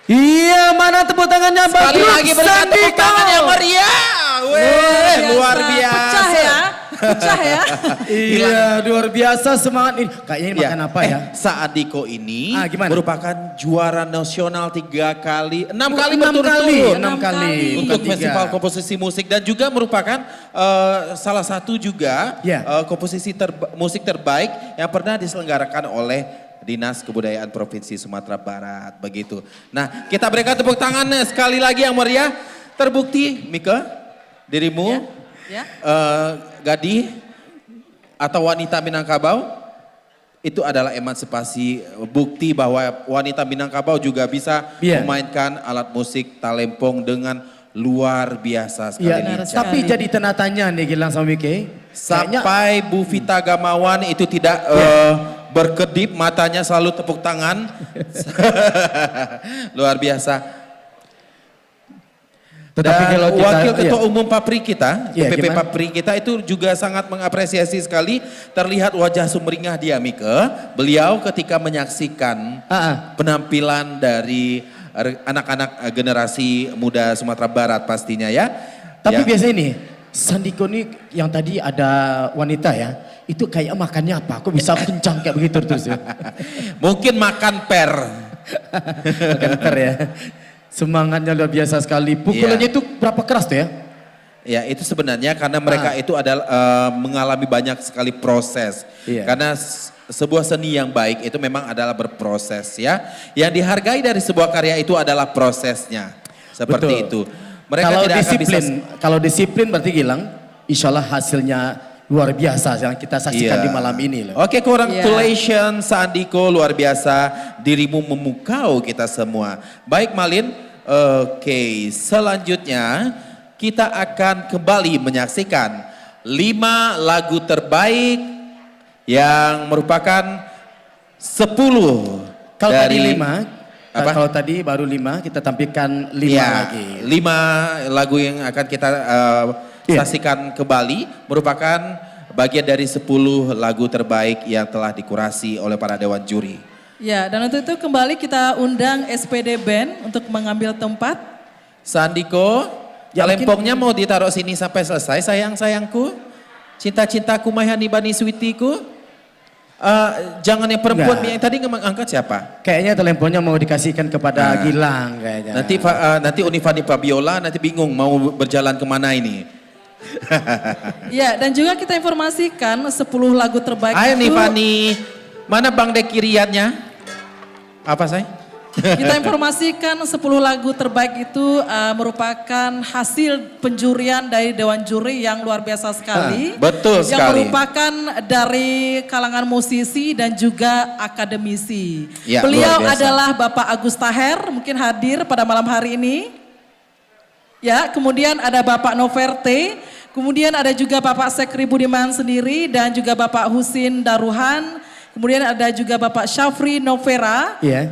Iya, mana tepuk tangannya buat Sekali grup lagi berikan tepuk Sandiko? Tangan yang meriah. Weh, luar biasa. Pecah ya. Pecah ya. Iya, luar biasa semangat ini. Kayaknya ini Ya. makan apa ya? Eh, Sandiko ini Ah, gimana? merupakan juara nasional tiga kali, enam Oh, kali enam berturut-turut kali, enam Enam kali. kali. Untuk Bukan tiga. Festival Komposisi Musik dan juga merupakan eh, salah satu juga Ya. eh, komposisi terba- musik terbaik yang pernah diselenggarakan oleh Dinas Kebudayaan Provinsi Sumatera Barat, begitu. Nah, kita berikan tepuk tangan eh, sekali lagi yang meriah. Terbukti, Mika, dirimu, Ya. Ya. eh, gadih atau wanita Minangkabau, itu adalah emansipasi, bukti bahwa wanita Minangkabau juga bisa Iya. memainkan alat musik talempong dengan luar biasa sekali. Iya, Benar tapi sekali. jadi tanda tanya nih Gilang sama Mike. Kayaknya sampai Bu Vita Gamawan itu tidak Iya. eh, berkedip matanya, selalu tepuk tangan. Luar biasa. Tetapi Dan kalau kita wakil ketua iya. umum Papri kita, Iya, D P P gimana? Papri kita itu juga sangat mengapresiasi sekali terlihat wajah sumringah dia, Mika. Beliau ketika menyaksikan Ah, ah. penampilan dari re- anak-anak eh, generasi muda Sumatera Barat pastinya ya. Tapi Ya. biasa ini, Sandiko ni yang tadi ada wanita ya, itu kayak makannya apa? Kok bisa kencang kayak begitu terus ya? Mungkin makan per. Makan per ya. Semangatnya luar biasa sekali. Pukulannya Iya. itu berapa keras tuh ya? Ya, itu sebenarnya karena mereka Ah. itu adalah eh, mengalami banyak sekali proses. Iya. Karena s- sebuah seni yang baik itu memang adalah berproses ya. Yang dihargai dari sebuah karya itu adalah prosesnya. Seperti Betul. itu. Mereka Kalau tidak akan bisa disiplin, s- kalau disiplin berarti Gilang, insya Allah hasilnya luar biasa yang kita saksikan Iya. di malam ini loh. Oke, Iya. congratulations Sandiko, luar biasa dirimu memukau kita semua. Baik Malin, oke, selanjutnya kita akan kembali menyaksikan lima lagu terbaik yang merupakan sepuluh Kalau tadi dari lima, Apa? kalau tadi baru lima, kita tampilkan lima Ya, lagi. lima lagu yang akan kita eh, Iya. saksikan kembali merupakan bagian dari sepuluh lagu terbaik yang telah dikurasi oleh para dewan juri. Ya, dan untuk itu kembali kita undang S P D Band untuk mengambil tempat. Sandiko, Ya, mungkin talempongnya mau ditaruh sini sampai selesai, sayang-sayangku. Cinta-cintaku, my honey bunny sweetie-ku. Eh, jangan yang perempuan Enggak. yang tadi nge- angkat siapa? Kayaknya talempongnya mau dikasihkan kepada Nah. Gilang kayaknya. Nanti Fa- eh, nanti Uni Fani Fabiola nanti bingung mau berjalan kemana ini. Ya, dan juga kita informasikan sepuluh lagu terbaik Hai itu Uni Fani, mana Bang Deki Riannya? Apa saya? Kita informasikan sepuluh lagu terbaik itu eh, merupakan hasil penjurian dari Dewan Juri yang luar biasa sekali. Ah, betul Yang sekali. merupakan dari kalangan musisi dan juga akademisi. Ya, Beliau luar biasa. adalah Bapak Agus Taher, mungkin hadir pada malam hari ini. Ya, kemudian ada Bapak Noverte, kemudian ada juga Bapak Sekri Budiman sendiri dan juga Bapak Husin Daruhan, kemudian ada juga Bapak Syafri Novera, Iya.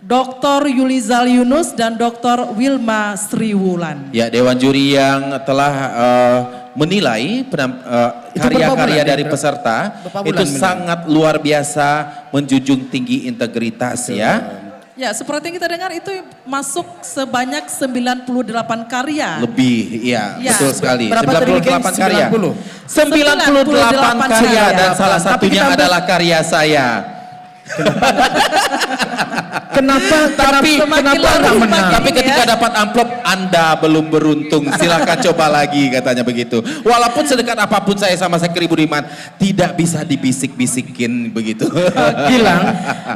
Doktor Yulizal Yunus dan Doktor Wilma Sriwulan. Ya, dewan juri yang telah eh, menilai penam- eh, Itu berapa karya-karya bulan, dari Dek? peserta Berapa bulan itu menilai? sangat luar biasa, menjunjung tinggi integritas Betul. ya. Ya, seperti yang kita dengar itu masuk sebanyak sembilan puluh delapan karya. Lebih, iya, Ya. betul sekali. Berapa tadi, Mika? sembilan puluh delapan karya. Sembilan puluh delapan. Sembilan puluh delapan karya. Sembilan puluh delapan karya dan salah Tapi satunya kita ambil adalah karya saya. Kenapa? Tapi, kenapa, kenapa nggak menang? Tapi ketika dapat amplop, "Anda belum beruntung, silakan coba lagi," katanya begitu. Walaupun sedekat apapun saya sama Sekri Budiman, tidak bisa dibisik-bisikin begitu. Gilang,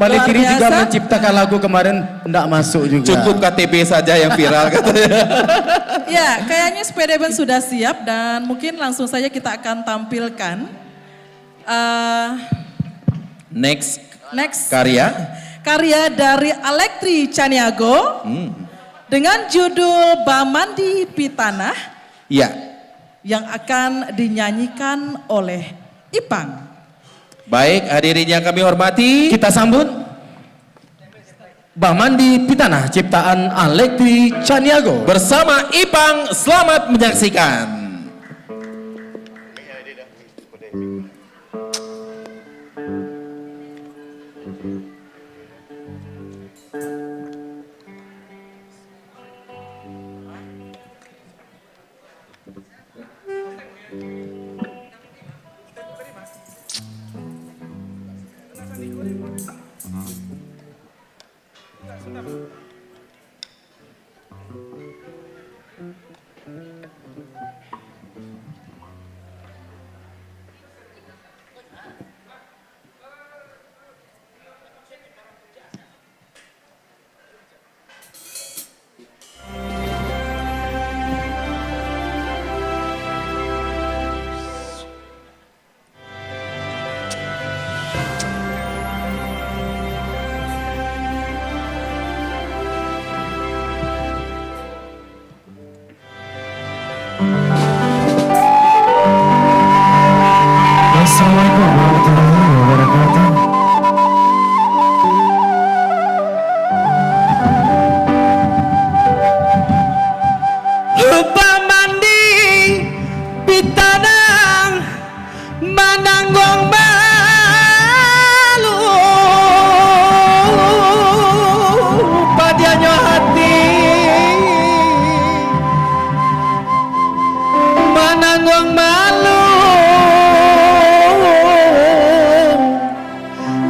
Balik Kiri juga menciptakan lagu kemarin, nggak masuk juga. Cukup K T P saja yang viral, katanya. Ya, kayaknya Spider-Man sudah siap dan mungkin langsung saja kita akan tampilkan. Eh, next. Next. Karya. Karya dari Alektri Caniago. Hmm. Dengan judul Bamandi Pitanah. Ya. Yang akan dinyanyikan oleh Ipang. Baik, hadirin yang kami hormati. Kita sambut Bamandi Pitanah, ciptaan Alektri Caniago. Bersama Ipang, selamat menyaksikan. Assalamualaikum warahmatullahi wabarakatuh. Bamandi pitanah manangguang malu, padiahnyo hati manangguang malu,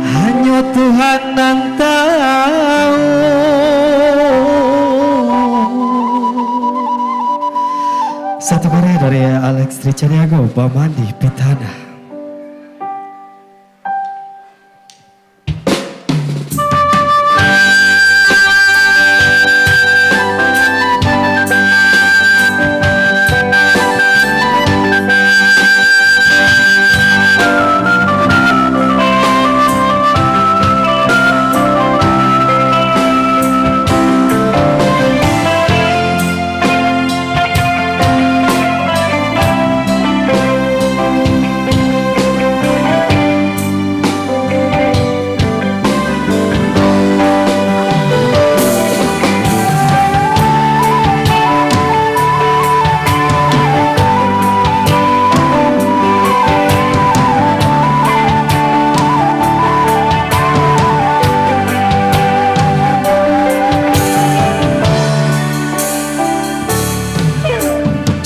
hanyo Tuhan nan tahu. Satu karya dari Alex Tricaniago, Bamandi Pitanah.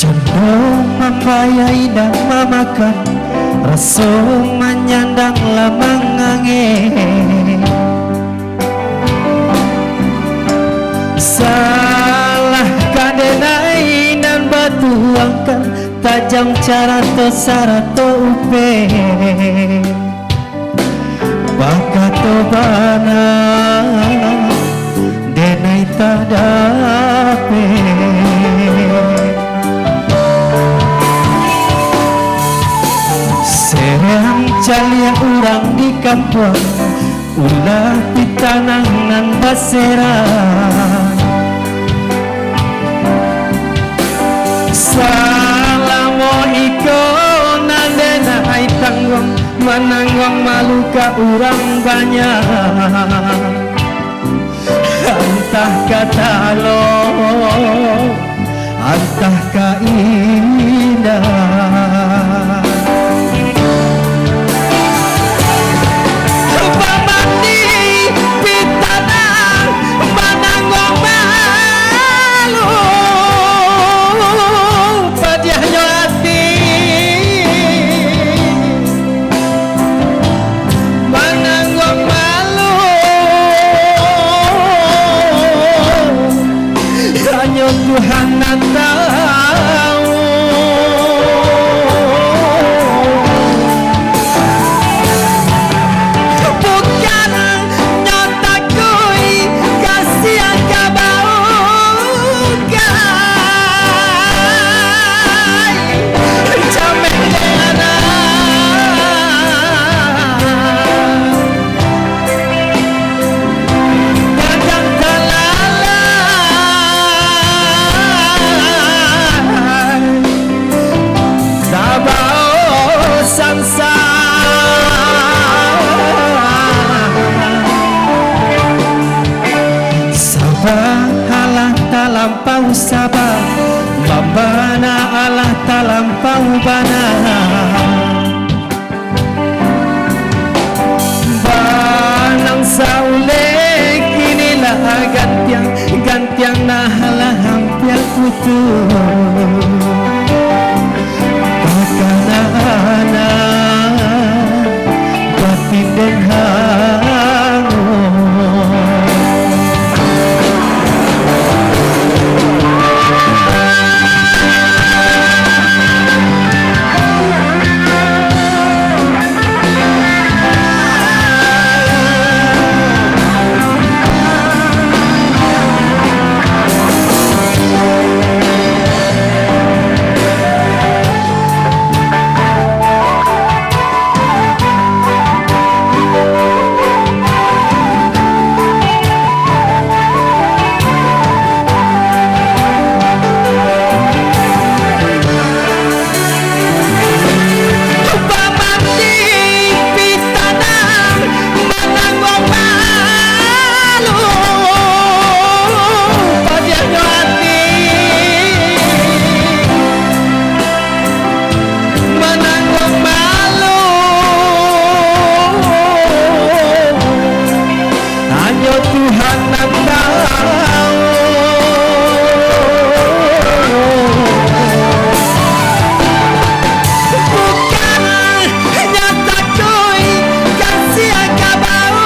Condong mambayai nan mamakan, raso manyandang lah mangangek. Salahkan denai nan batuangkan, tajam carato sarato upek. Bakato bana, denai tak dapek. Serang caliak urang di kampuang, ulah pitanah nan baserang. Salamo iko nan denai tangguang, manangguang malu ka urang banyak. Antah ka talok, antah ka indak. Bamandi pitanah manangguang malu, padiahnyo ati. Manangguang malu. saba, mambana alah talampau bana. Banang sauleh kini lah gantiang, gantiang nah lah hampiang putuih. Takana anak batinden hango. Manang wong malu, hanyo Tuhan nan tahu. Bukan nyo takuik, kasiah ka bau.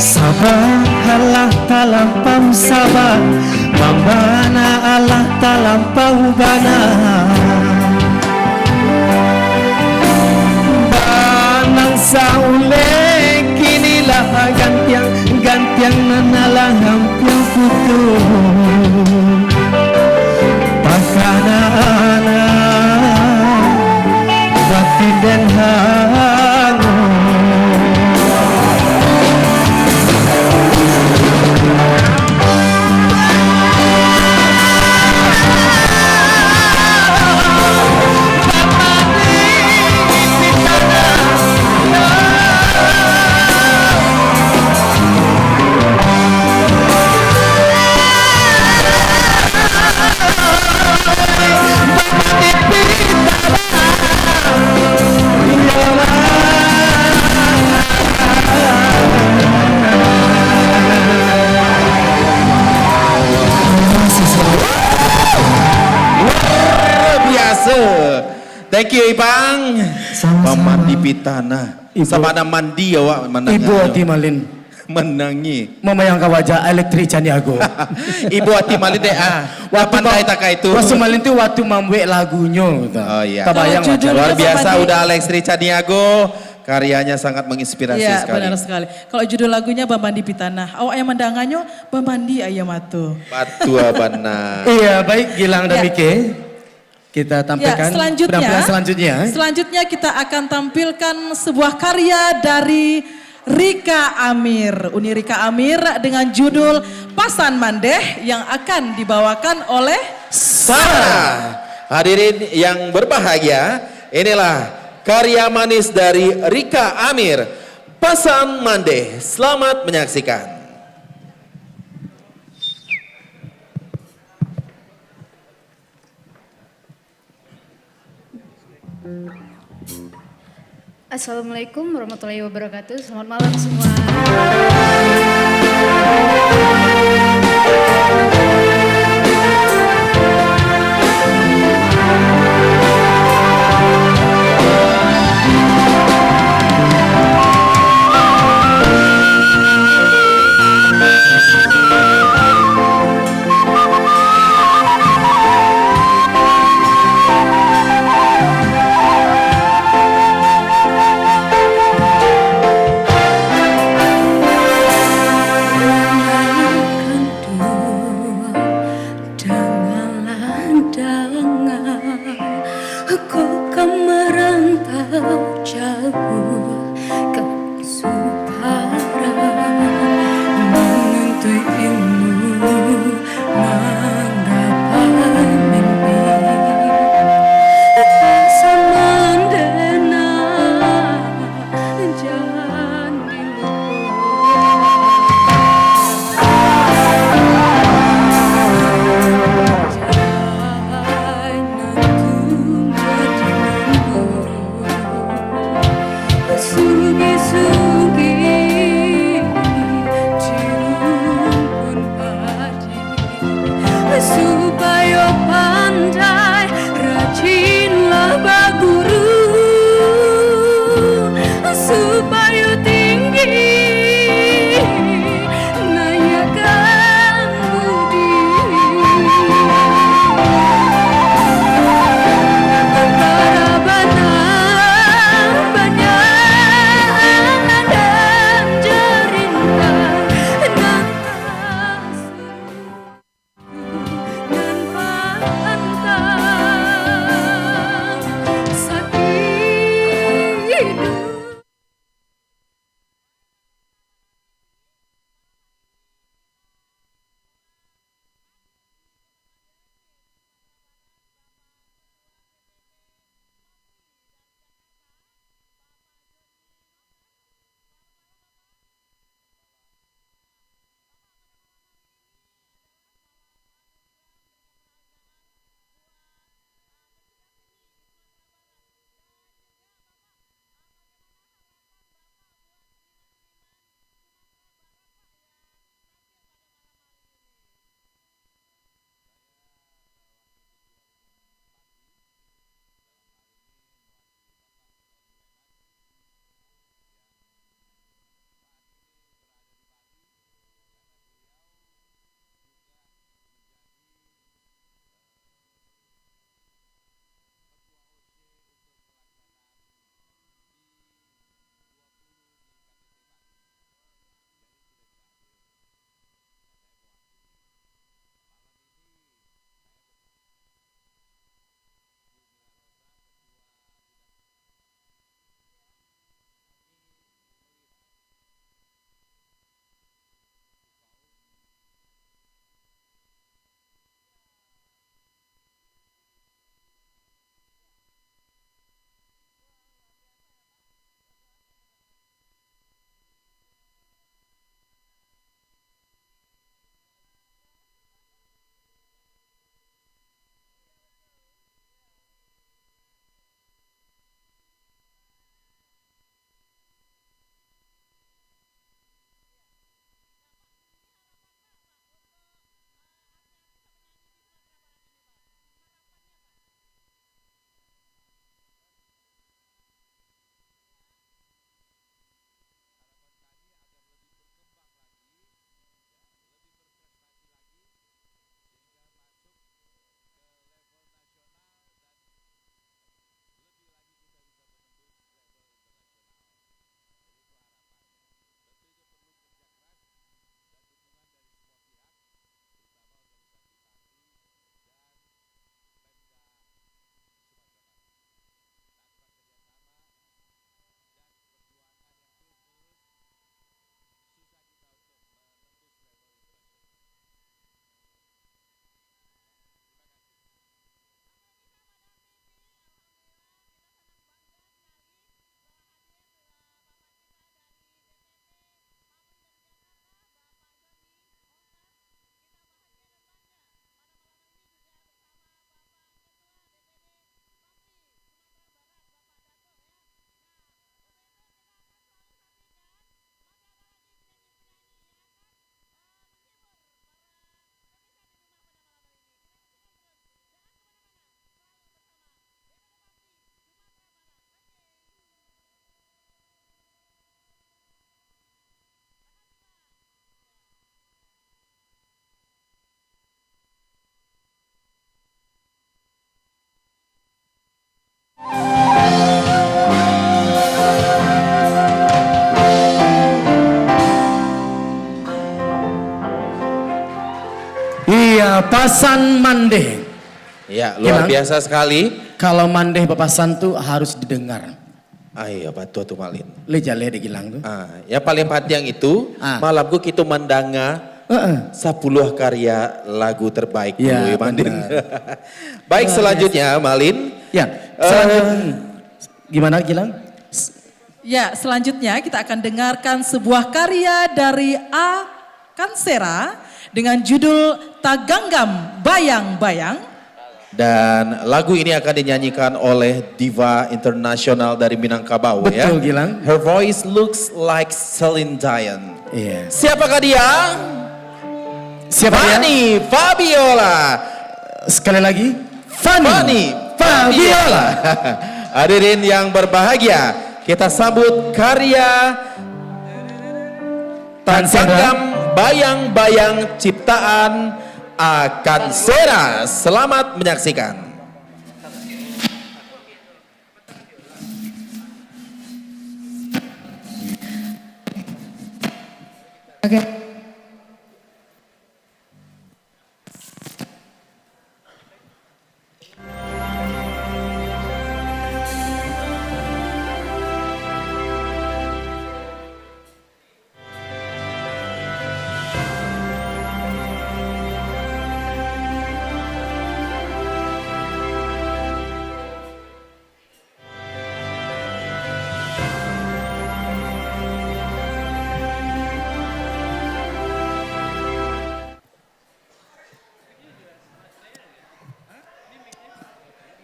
Sabalah talampau saba, mambana alah talampau bana. Banang sauleh kini lah gantiang, gantiang nan alah hampiang putuih. Takana anak batinden hango. Luar biasa. Thank you, Ipang. Sama-sama. Mamandi Pitana. Ibu. Sama ada mandi awak mandanganyo. Ibu Ati Malin. Manangih. Mamayangkan wajah Elektrik Caniago. Ibu Ati Malin dek, ah. Waktu pandai ma-, takai tu. Waktu Malin tu waktu mambuek lagunyo, gitu. Oh, iya. Tabayang wajah. Kalau judulnya Luar biasa, Bang Mandi. Uda Elektrik Caniago, karyanya sangat menginspirasi sekali. Iya, benar sekali. Kalau judul lagunya Bamandi Pitana. Awak yang mandanganyo, bamandi aia mato. Batua bana. Iya, baik, Gilang dan Iya. Mike. Kita tampilkan Ya, selanjutnya, penampilan selanjutnya. Selanjutnya kita akan tampilkan sebuah karya dari Rika Amir. Uni Rika Amir dengan judul Pasan Mandeh yang akan dibawakan oleh Sarah. Hadirin yang berbahagia, inilah karya manis dari Rika Amir, Pasan Mandeh. Selamat menyaksikan. Assalamualaikum warahmatullahi wabarakatuh. Selamat malam semua. Ya, pasan mandeh. Ya, luar Gilang, biasa sekali. Kalau mandeh bapasan tu harus didengar. Ah, iya, batua tu, Malin. Leh jaleh dek Gilang tu. Ah, yang paling pantiang itu, Ah. malam ko kito mandanga Heeh. sapuluah karya lagu terbaik Ya, dulu, ya, Malin. benar. Baik, Luar selanjutnya, Malin. Ya, Eh, selanjutnya. Gimana, Gilang? Ya, selanjutnya kita akan dengarkan sebuah karya dari A Kansera dengan judul Taganggam Bayang-Bayang. Dan lagu ini akan dinyanyikan oleh diva internasional dari Minangkabau, ya. Betul, Gilang. Her voice looks like Celine Dion. Iya. Siapakah dia? Siapa dia? Fanny Fabiola. Sekali lagi, Fanny Fanny Fabiola. Fabiola. Hadirin yang berbahagia, kita sambut karya Kansera. Taganggam Bayang-Bayang ciptaan A Kansera. Selamat menyaksikan. Oke.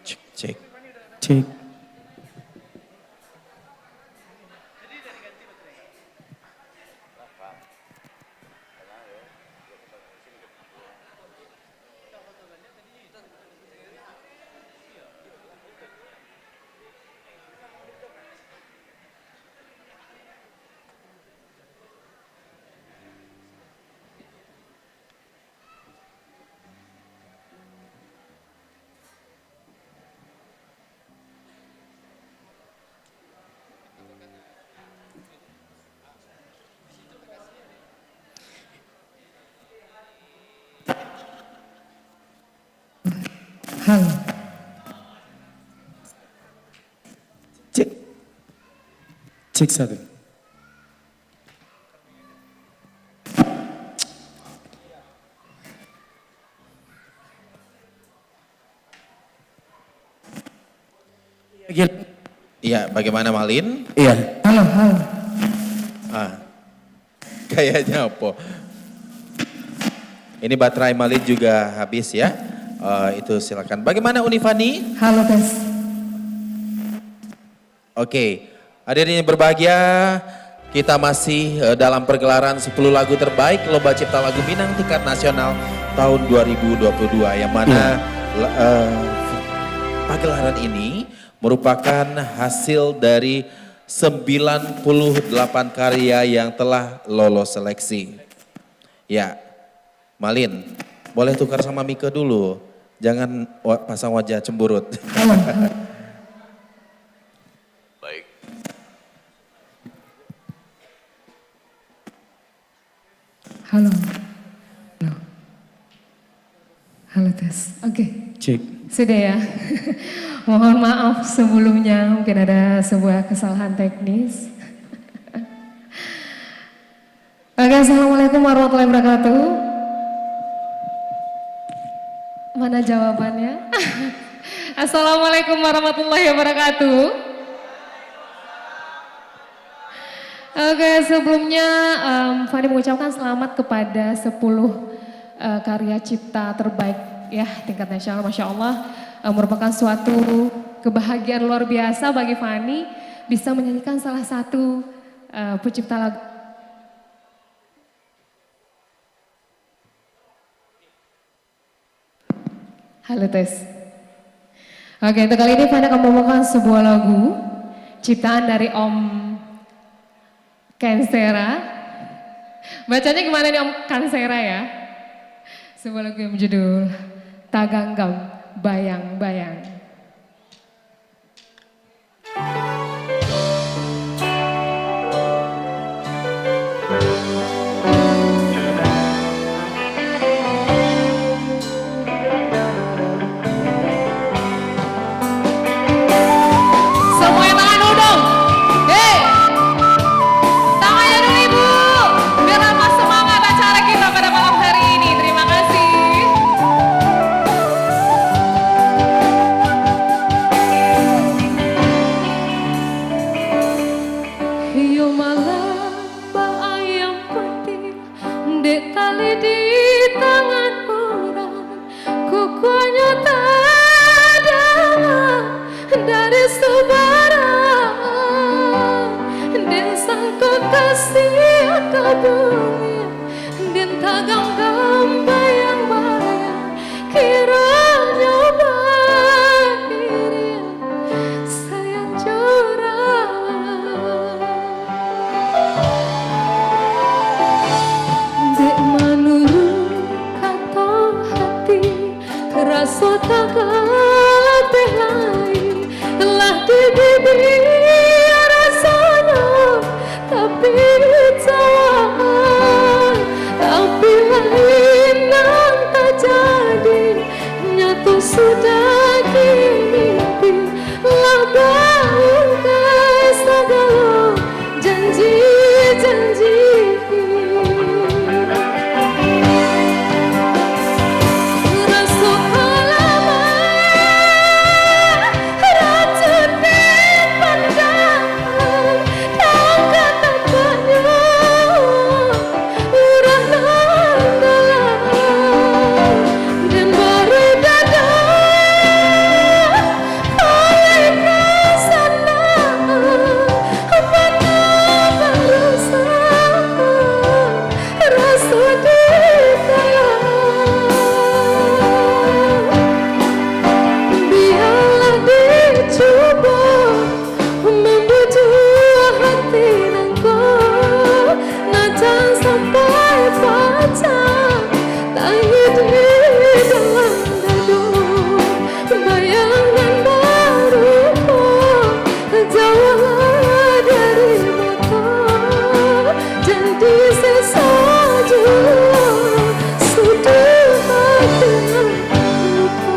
Cek, cek. Cek. Halo. Cek. Cek satu. Iya, bagaimana, Malin? Iya. Halo, halo. Ah, kayaknya apa? Ini baterai Malin juga habis, ya. Eh, itu silakan. Bagaimana, Uni Fani? Halo, tes. Oke, hadirin yang berbahagia, kita masih, eh, dalam pergelaran sepuluh lagu terbaik Lomba Cipta Lagu Minang tingkat nasional tahun dua ribu dua puluh dua, yang mana, Iya. la-, eh, pagelaran ini merupakan hasil dari sembilan puluh delapan karya yang telah lolos seleksi. Ya, Malin, boleh tukar sama Mika dulu. Jangan wa-, pasang wajah cemburut. Halo. Baik. Halo. Halo. Halo, tes. Oke. Cek. Sudah, ya? Mohon maaf sebelumnya, mungkin ada sebuah kesalahan teknis. Oke, assalamualaikum warahmatullahi wabarakatuh. Mana jawabannya? Assalamualaikum warahmatullahi wabarakatuh. Oke, sebelumnya, em, Fani mengucapkan selamat kepada sepuluh, eh, karya cipta terbaik, ya, tingkat nasional, Masya Allah. Eh, merupakan suatu kebahagiaan luar biasa bagi Fani bisa menyanyikan salah satu, eh, pencipta lagu. Halo, tes. Oke, untuk kali ini Fani akan membawakan sebuah lagu ciptaan dari Om Kansera. Bacanya gimana nih, Om Kansera, ya? Sebuah lagu yang berjudul Taganggam Bayang-Bayang. Dek tali di tangan urang, kukuahnyo tadanga dari subarang. Den sangko kasiah ka bumi, den taganggam bayang-bayang, kironyo bairing sayang jo ralang. Dek manuruik kato hati, raso tak ka lapeh lai, lah di bibia rasonyo, tapi cawaan, tapi lain nan tajadi. Nyato sudah kini mimpi, lah baungkai sagalo janji-janji. Raso ka lamah, racun dipandang, tangka tampaknyo. Urang nan dalam, den bari dada, oleh kasanangan, mano barusaha raso ditolak. Bialah dicubo mambujuah hati nangko, nan jan sampai pacah, tangih di dalam dado. Bayangan barupo jauahlah dari mato, jan diseso juo sudah hati nan lupo.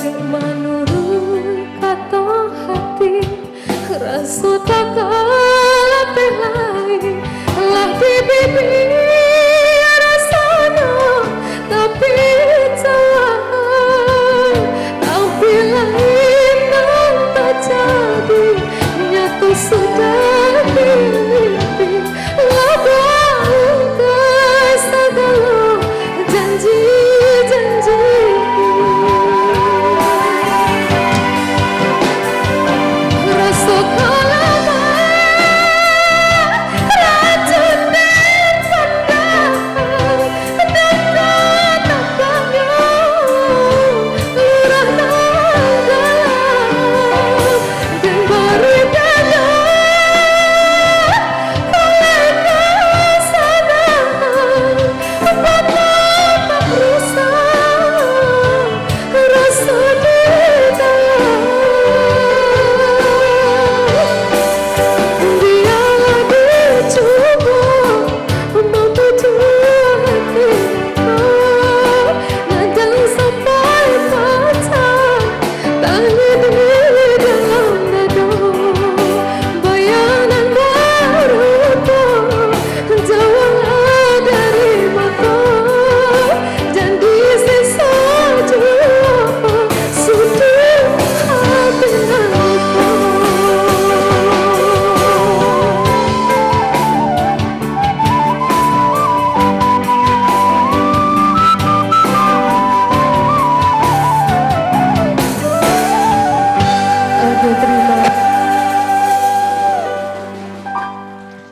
Dek manuruik kato hati, raso tak ka lapeh lai, lah di bibia rasonyo, tapi cawaan, tapi lain nan tajadi, nyato sudah dimimpi, lah baungkai sagalo janji-janji. Raso ka lamah, racun dipandang, tangka tampaknyo, urang nan dalam, den bari dada, oleh kasanangan, mano barusaha raso ditolak. Bialah dicubo mambujuah hati, nan jan sampai pacah, tangih di dalam dado. Bayangan barupo jauahlah dari mato, jan diseso juo sudah hati nan lupo. Aduh, terima.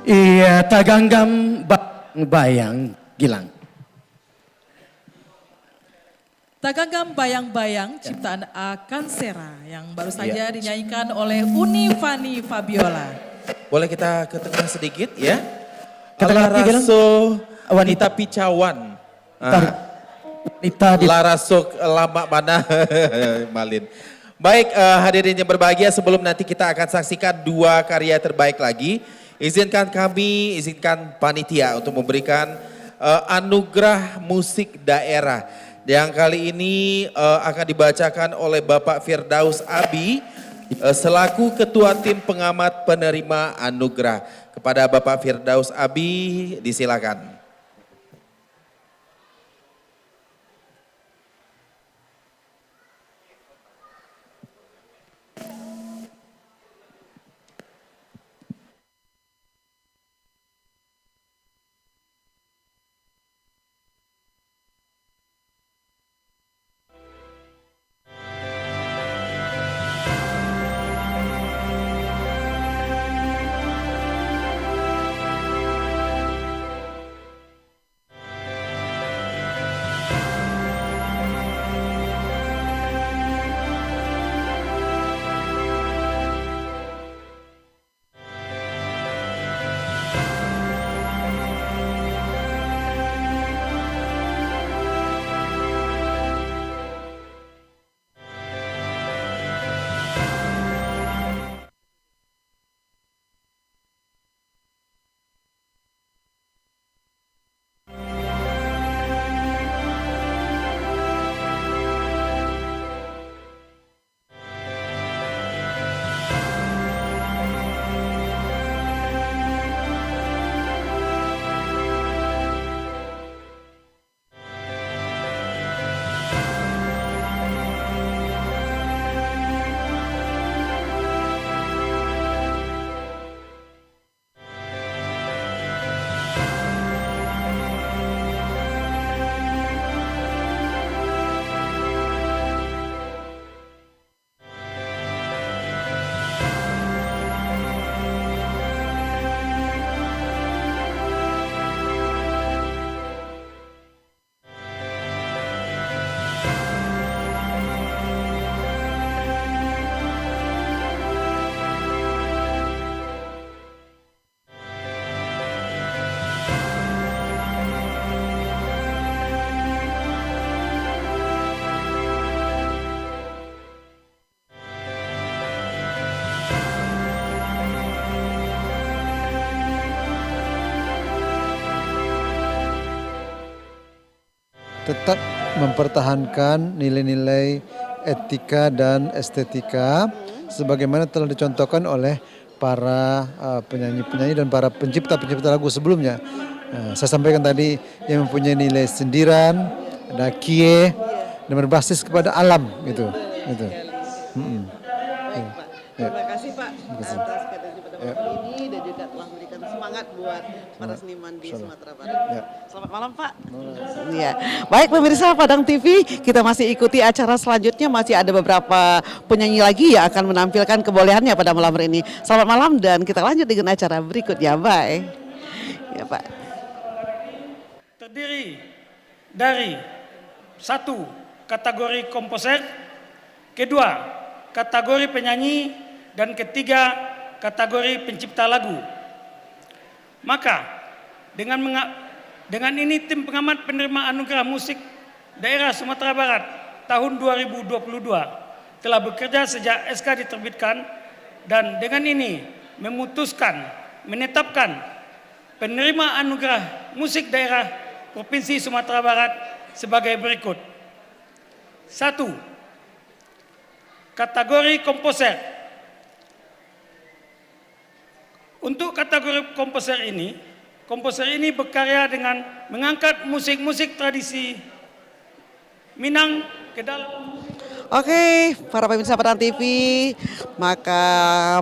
Iya, taganggam ba-, bayang, Gilang. Taganggam Bayang-Bayang ciptaan A Kansera yang baru saja dinyanyikan oleh Uni Fani Fabiola. Boleh kita ke tengah sedikit, ya? Ke tengah, Alah ke tengah. Raso Wanita. Nita Picawan. Nita, Ah. Nita di Lah raso lamak bana, Malin. Baik, eh, hadirin yang berbahagia, sebelum nanti kita akan saksikan dua karya terbaik lagi, izinkan kami, izinkan panitia untuk memberikan, eh, anugerah musik daerah. Yang kali ini, eh, akan dibacakan oleh Bapak Firdaus Abi, eh, selaku Ketua Tim Pengamat Penerima Anugerah. Kepada Bapak Firdaus Abi, disilakan. Tetap mempertahankan nilai-nilai etika dan estetika sebagaimana telah dicontohkan oleh para, uh, penyanyi-penyanyi dan para pencipta-pencipta lagu sebelumnya. Uh, saya sampaikan tadi, yang mempunyai nilai sindiran, dakie, dan berbasis kepada alam gitu. Gitu. Mm-mm. Baik, Pak. Ya. Terima kasih, Pak, atas kahadirnya pada malam ini dan juga telah memberikan semangat buat para seniman di Sumatera Barat. Ya. Selamat malam, Pak. Malam. Iya. Baik, pemirsa Padang T V, kita masih ikuti acara selanjutnya, masih ada beberapa penyanyi lagi yang akan menampilkan kebolehannya pada malam hari ini. Selamat malam dan kita lanjut dengan acara berikutnya. Bye. Ya, Pak. Terdiri dari, satu, kategori komposer, kedua, kategori penyanyi, dan ketiga, kategori pencipta lagu. Maka, dengan menga-, dengan ini tim pengamat penerima anugerah musik daerah Sumatera Barat tahun dua ribu dua puluh dua telah bekerja sejak S K diterbitkan, dan dengan ini memutuskan, menetapkan penerima anugerah musik daerah Provinsi Sumatera Barat sebagai berikut. Satu, kategori komposer. Untuk kategori komposer ini, komposer ini berkarya dengan mengangkat musik-musik tradisi Minang ke dalam Oke, para pemirsa Padang T V, maka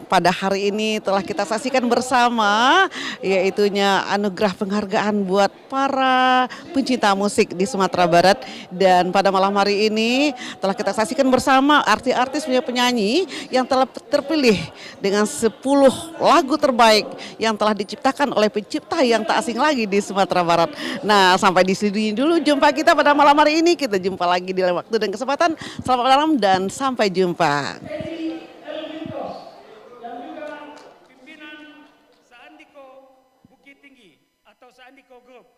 pada hari ini telah kita saksikan bersama, yaitunya anugerah penghargaan buat para pencinta musik di Sumatera Barat. Dan pada malam hari ini telah kita saksikan bersama artis-artis, penyanyi yang telah terpilih dengan sepuluh lagu terbaik yang telah diciptakan oleh pencipta yang tak asing lagi di Sumatera Barat. Nah, sampai di sini dulu jumpa kita pada malam hari ini. Kita jumpa lagi di lain waktu dan kesempatan. Selamat malam dan sampai jumpa. Pimpinan Seandiko Bukittinggi atau Seandiko Group.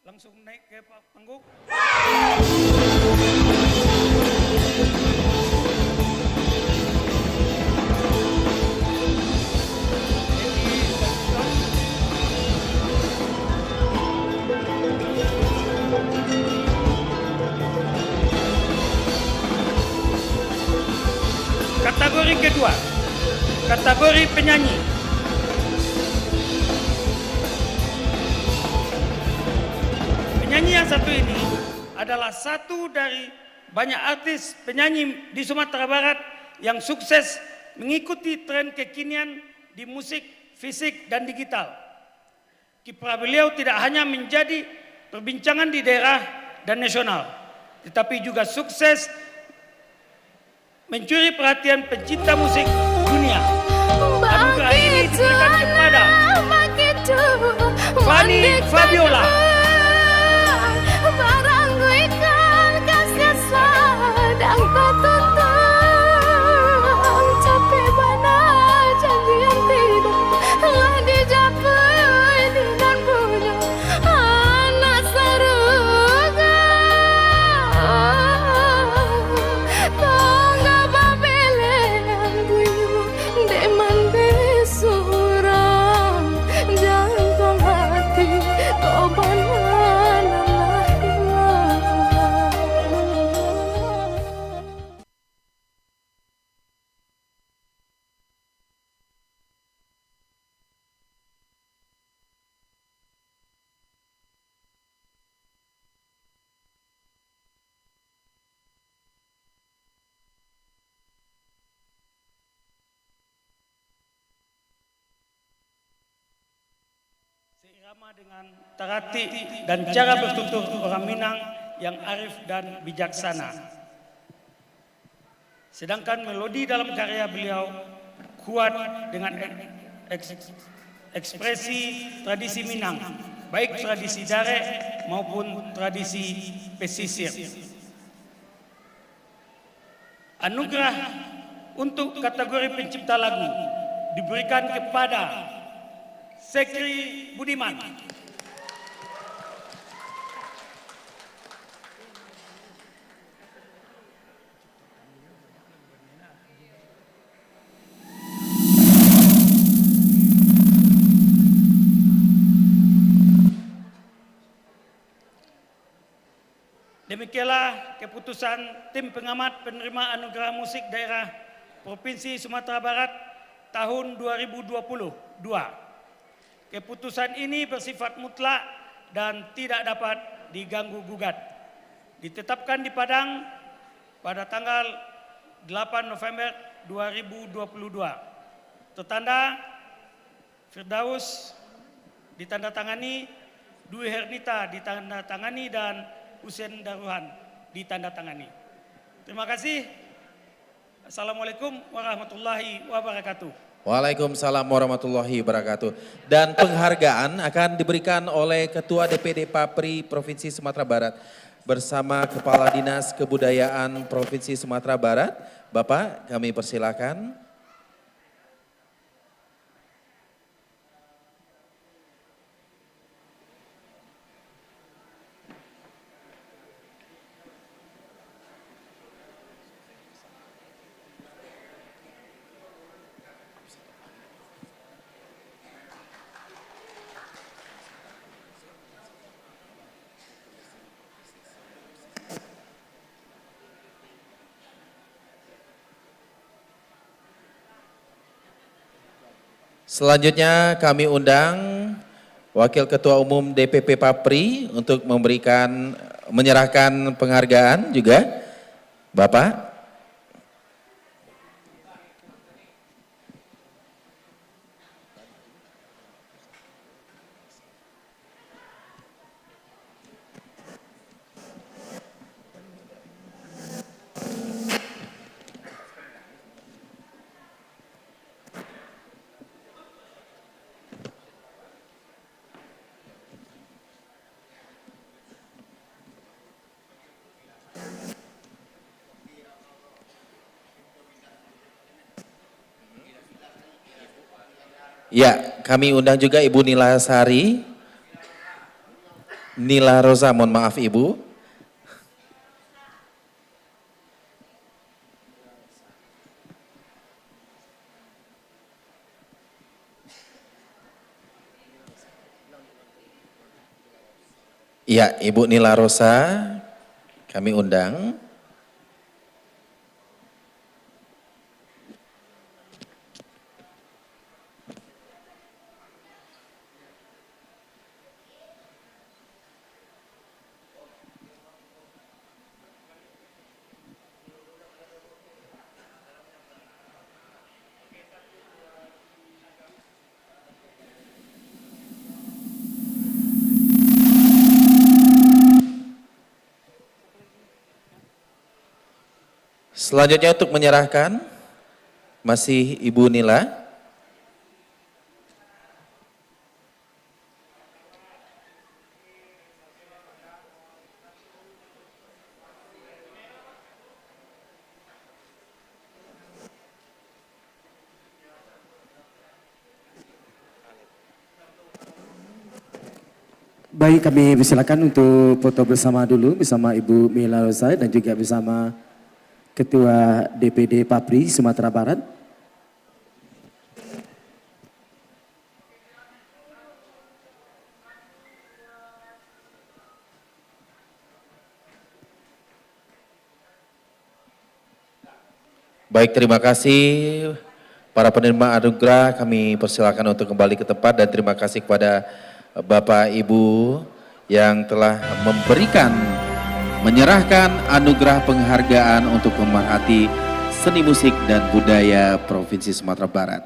Langsung naik ke pa-, panggung. Kategori kedua, kategori penyanyi. Penyanyi yang satu ini adalah satu dari banyak artis penyanyi di Sumatera Barat yang sukses mengikuti tren kekinian di musik, fisik, dan digital. Kiprah beliau tidak hanya menjadi perbincangan di daerah dan nasional, tetapi juga sukses mencuri perhatian pencinta musik dunia. Anugerah ini diberikan kepada Fanny Fabiola. Lah dijapui di nan punyo anak sarugo. Tungga babeleng bunyo, dek mandeh surang, jantuang hati kok bana nan lah ilang. Seirama dengan taratik dan cara bertutur orang Minang yang arif dan bijaksana. Sedangkan melodi dalam karya beliau kuat dengan ek-, eks-, ekspresi tradisi Minang, baik tradisi darek maupun tradisi pesisir. Anugerah untuk kategori pencipta lagu diberikan kepada Sekri Budiman. Demikianlah keputusan tim pengamat penerima anugerah musik daerah Provinsi Sumatera Barat tahun dua ribu dua puluh dua. Keputusan ini bersifat mutlak dan tidak dapat diganggu gugat. Ditetapkan di Padang pada tanggal delapan November dua ribu dua puluh dua. Tertanda Firdaus ditandatangani, Dwi Hernita ditandatangani, dan Husen Daruhan ditandatangani. Terima kasih. Assalamualaikum warahmatullahi wabarakatuh. Waalaikumsalam warahmatullahi wabarakatuh. Dan penghargaan akan diberikan oleh Ketua D P D Papri Provinsi Sumatera Barat bersama Kepala Dinas Kebudayaan Provinsi Sumatera Barat. Bapak, kami persilakan. Selanjutnya, kami undang Wakil Ketua Umum D P P Papri untuk memberikan menyerahkan penghargaan juga, Bapak. Ya, kami undang juga Ibu Nila Sari. Nila Rosa, mohon maaf, Ibu. Ya, Ibu Nila Rosa, kami undang. Selanjutnya untuk menyerahkan, masih Ibu Nila. Baik, kami persilakan untuk foto bersama dulu, bersama Ibu Mila Rosa dan juga bersama Ketua D P D Papri Sumatera Barat. Baik, terima kasih para penerima anugerah. Kami persilakan untuk kembali ke tempat dan terima kasih kepada Bapak Ibu yang telah memberikan, menyerahkan anugerah penghargaan untuk pemerhati seni musik dan budaya Provinsi Sumatera Barat.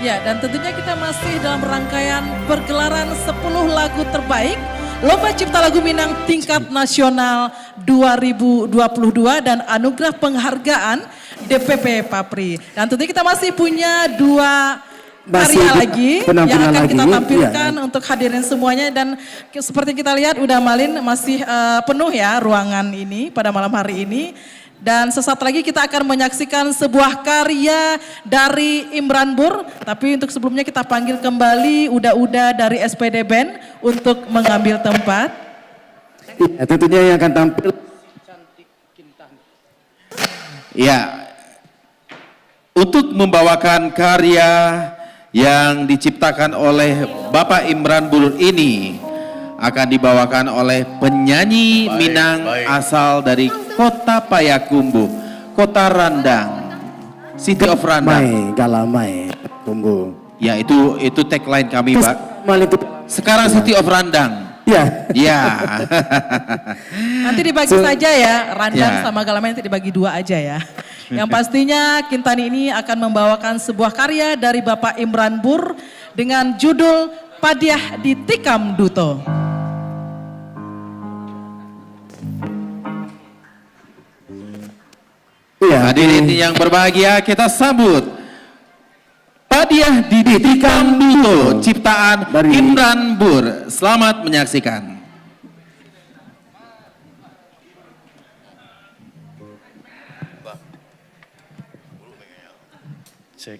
Ya, dan tentunya kita masih dalam rangkaian pergelaran sepuluh lagu terbaik Lomba Cipta Lagu Minang tingkat nasional dua ribu dua puluh dua dan anugerah penghargaan D P P Papri. Dan tentunya kita masih punya dua Masih karya di-, lagi yang penampilan akan lagi, kita iya. tampilkan untuk hadirin semuanya. Dan ke-, seperti kita lihat, udah Malin masih, eh, penuh ya ruangan ini pada malam hari ini. Dan sesaat lagi kita akan menyaksikan sebuah karya dari Imran Bur. Tapi untuk sebelumnya kita panggil kembali Uda-Uda dari S P D Band untuk mengambil tempat. Ya, tentunya yang akan tampil. Ya, untuk membawakan karya yang diciptakan oleh Bapak Imran Bur ini, akan dibawakan oleh penyanyi Minang asal dari Kota Payakumbuh, Kota Randang, City of Randang. Mai, gala mai, kumbu. Ya, itu, itu tagline kami, Pak. Sekarang City of Randang. Ya. Ya. Nanti dibagi saja ya, Randang sama Galamen nanti dibagi dua aja ya. Yang pastinya Kintani ini akan membawakan sebuah karya dari Bapak Imran Bur dengan judul Padiah Ditikam Duto. Iya. Hadirin yang berbahagia, kita sambut Padiah Ditikam Duto, ciptaan dari Imran Bur. Selamat menyaksikan. Cek.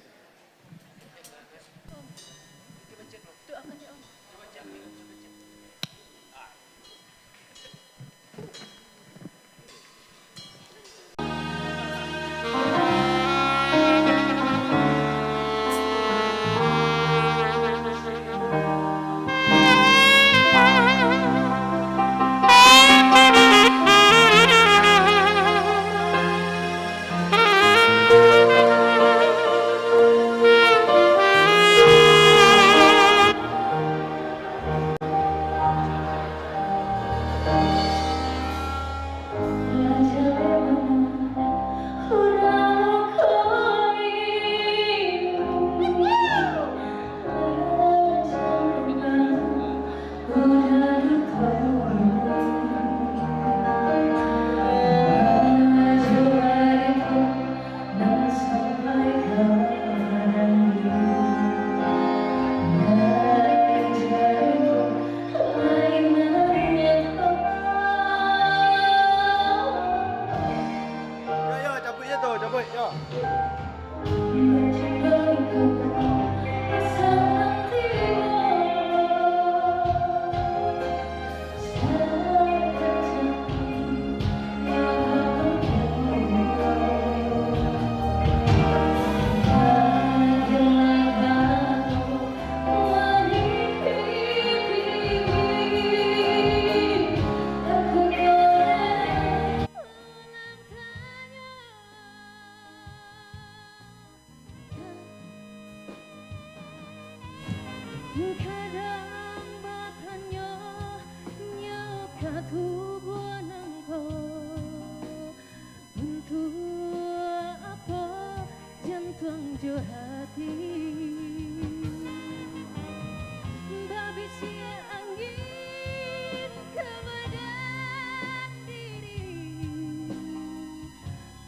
Woi, yo. Kadang batanyo, nyo ka tubuah nangko, untuak apo jantuang jo hati? Babisiak angin ka badan diri,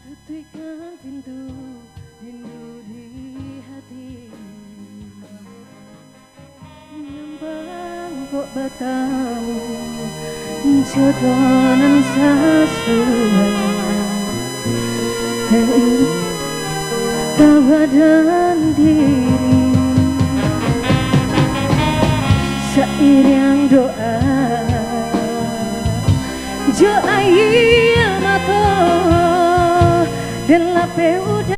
tutuikkan pintu rindu di hati. Nan bangkok batamu, jodoh nan sasuai, ka badan diri. Sairiang doa jo aia mato, den lapeh udah.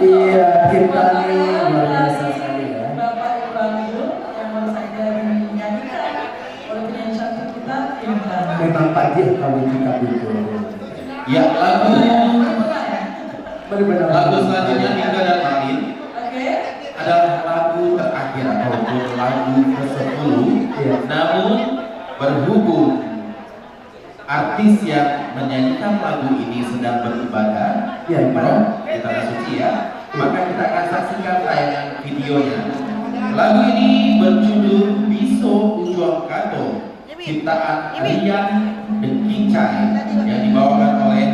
Iya, kita nih luar biasa sekali ya. Bapak Iqbal Yul yang baru saja dinyanyikan oleh penyanyi cantik kita, Intan. Memang padiah kawin kita itu. Ya, lagu, benar-benar lagu selanjutnya, Intan dan Marin. Oke. Ada lagu Lagu kesepuluh, iya. Namun, berhubung artis yang menyanyikan lagu ini sedang beribadah, iya, umroh di Tanah Suci, ya, maka kita akan saksikan tayangan videonya. Lagu ini berjudul Biso Ujuang Kato, ciptaan Rian The Kincai, yang dibawakan oleh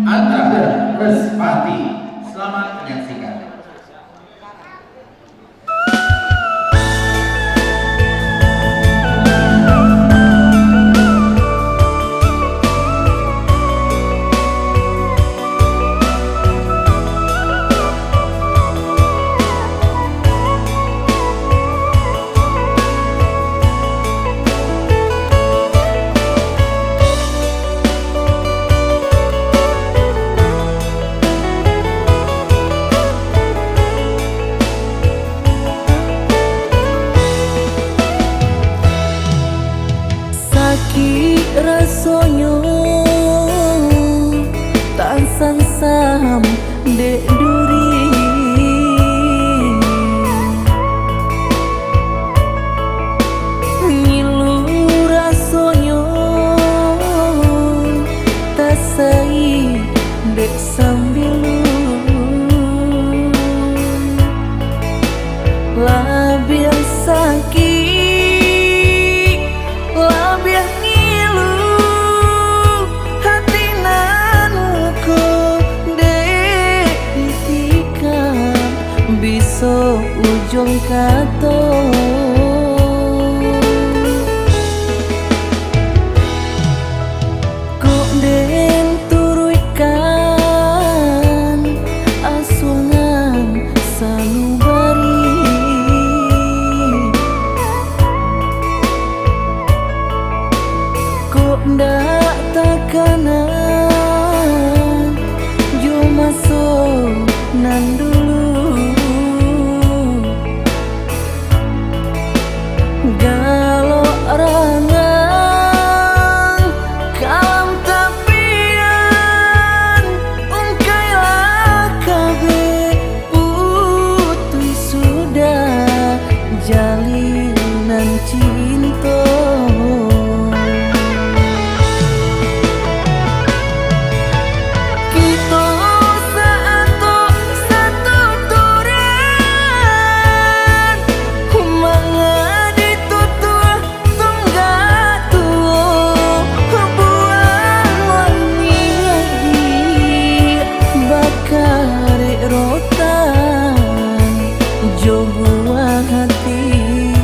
Andra Respati. Selamat menyaksikan. Sakik rasonyo, tasansam dek duri. Ngilu rasonyo, tasai dek sambilu. Labiah sakik, labiah ngilu, hati nan ko dek ditikam, biso ujuang kato. Kok den turuikkan asuangan sanubari. Kok ndak takana jo maso nan dulu. Galok rangang kalam tapian, ungkailah kabeh putuih sudah jalinan cinto. Kito saato satuturan, mangadi tutuah tunggak tuo, buang wangi bakarek rotan, jo buah hati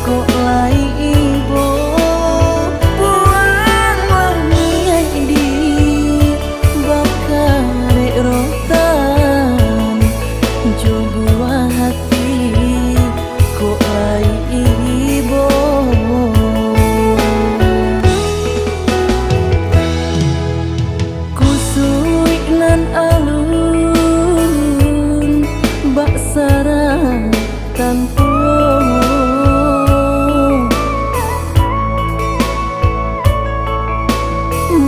kok lai ibo, buang wangi di bakarek rotan, jo buah hati kok lai ibo. Kusuik nan alun bak sarang tanto,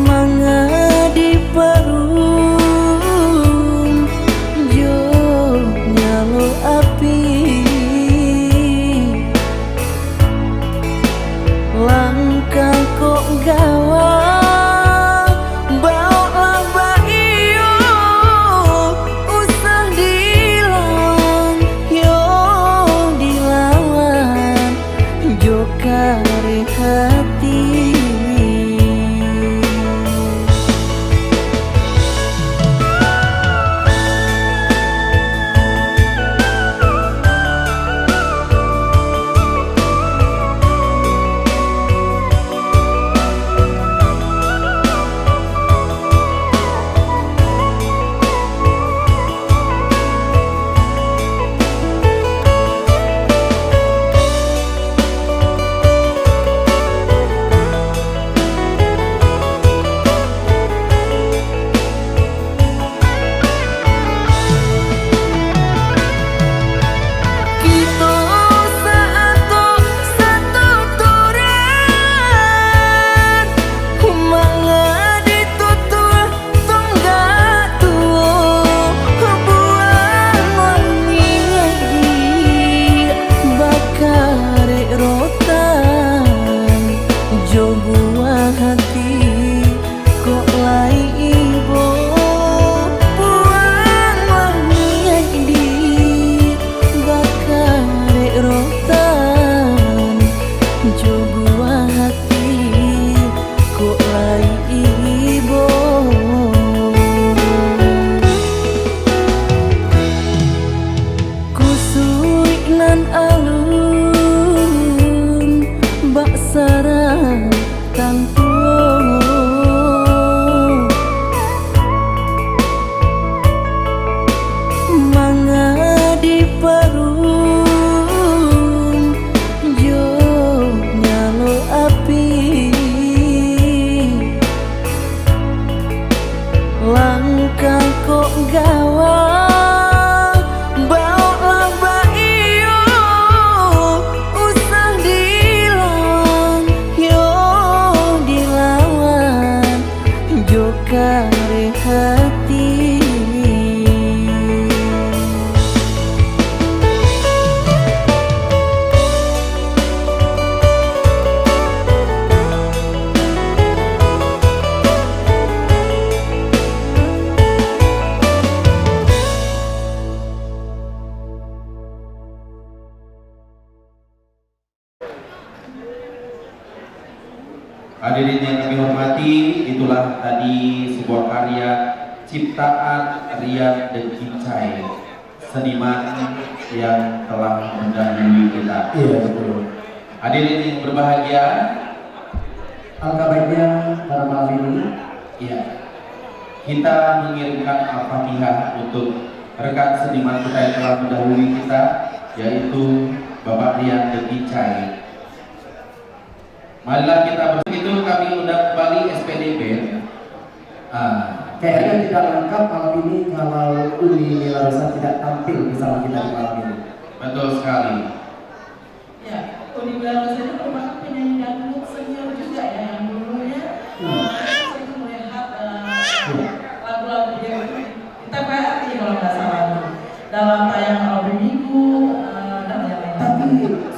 mangadi paruang jo nyalo api. Langkah kok gawang, baoklah baiyo, usah dilawan, yo dilawan jo kareh hati. Hadirin yang kami hormati, itulah tadi sebuah karya ciptaan Rian Dengkincai, seniman yang telah mendahului kita. Iya, betul. Hadirin yang berbahagia, alangkah baiknya pada malam ini, iya, kita mengirimkan Al-Fatihah untuk rekan seniman kita yang telah mendahului kita, yaitu Bapak Rian Dengkincai. Marilah kita bersama itu, kami undang kembali S P D Band. Ah, kayaknya tidak lengkap malam ini kalau Uni Mila Rosa tidak tampil bersama kita di malam ini. Betul sekali. Ya, Uni Mila Rosa ini merupakan penyanyi dangdut senior juga ya, yang dulunya, Hmm. eh, sering melihat, eh, Iya. lagu-lagu dia itu di T V R I kalau nggak salah tuh. Dalam tayangan album minggu, eh, dan yang lain. Tapi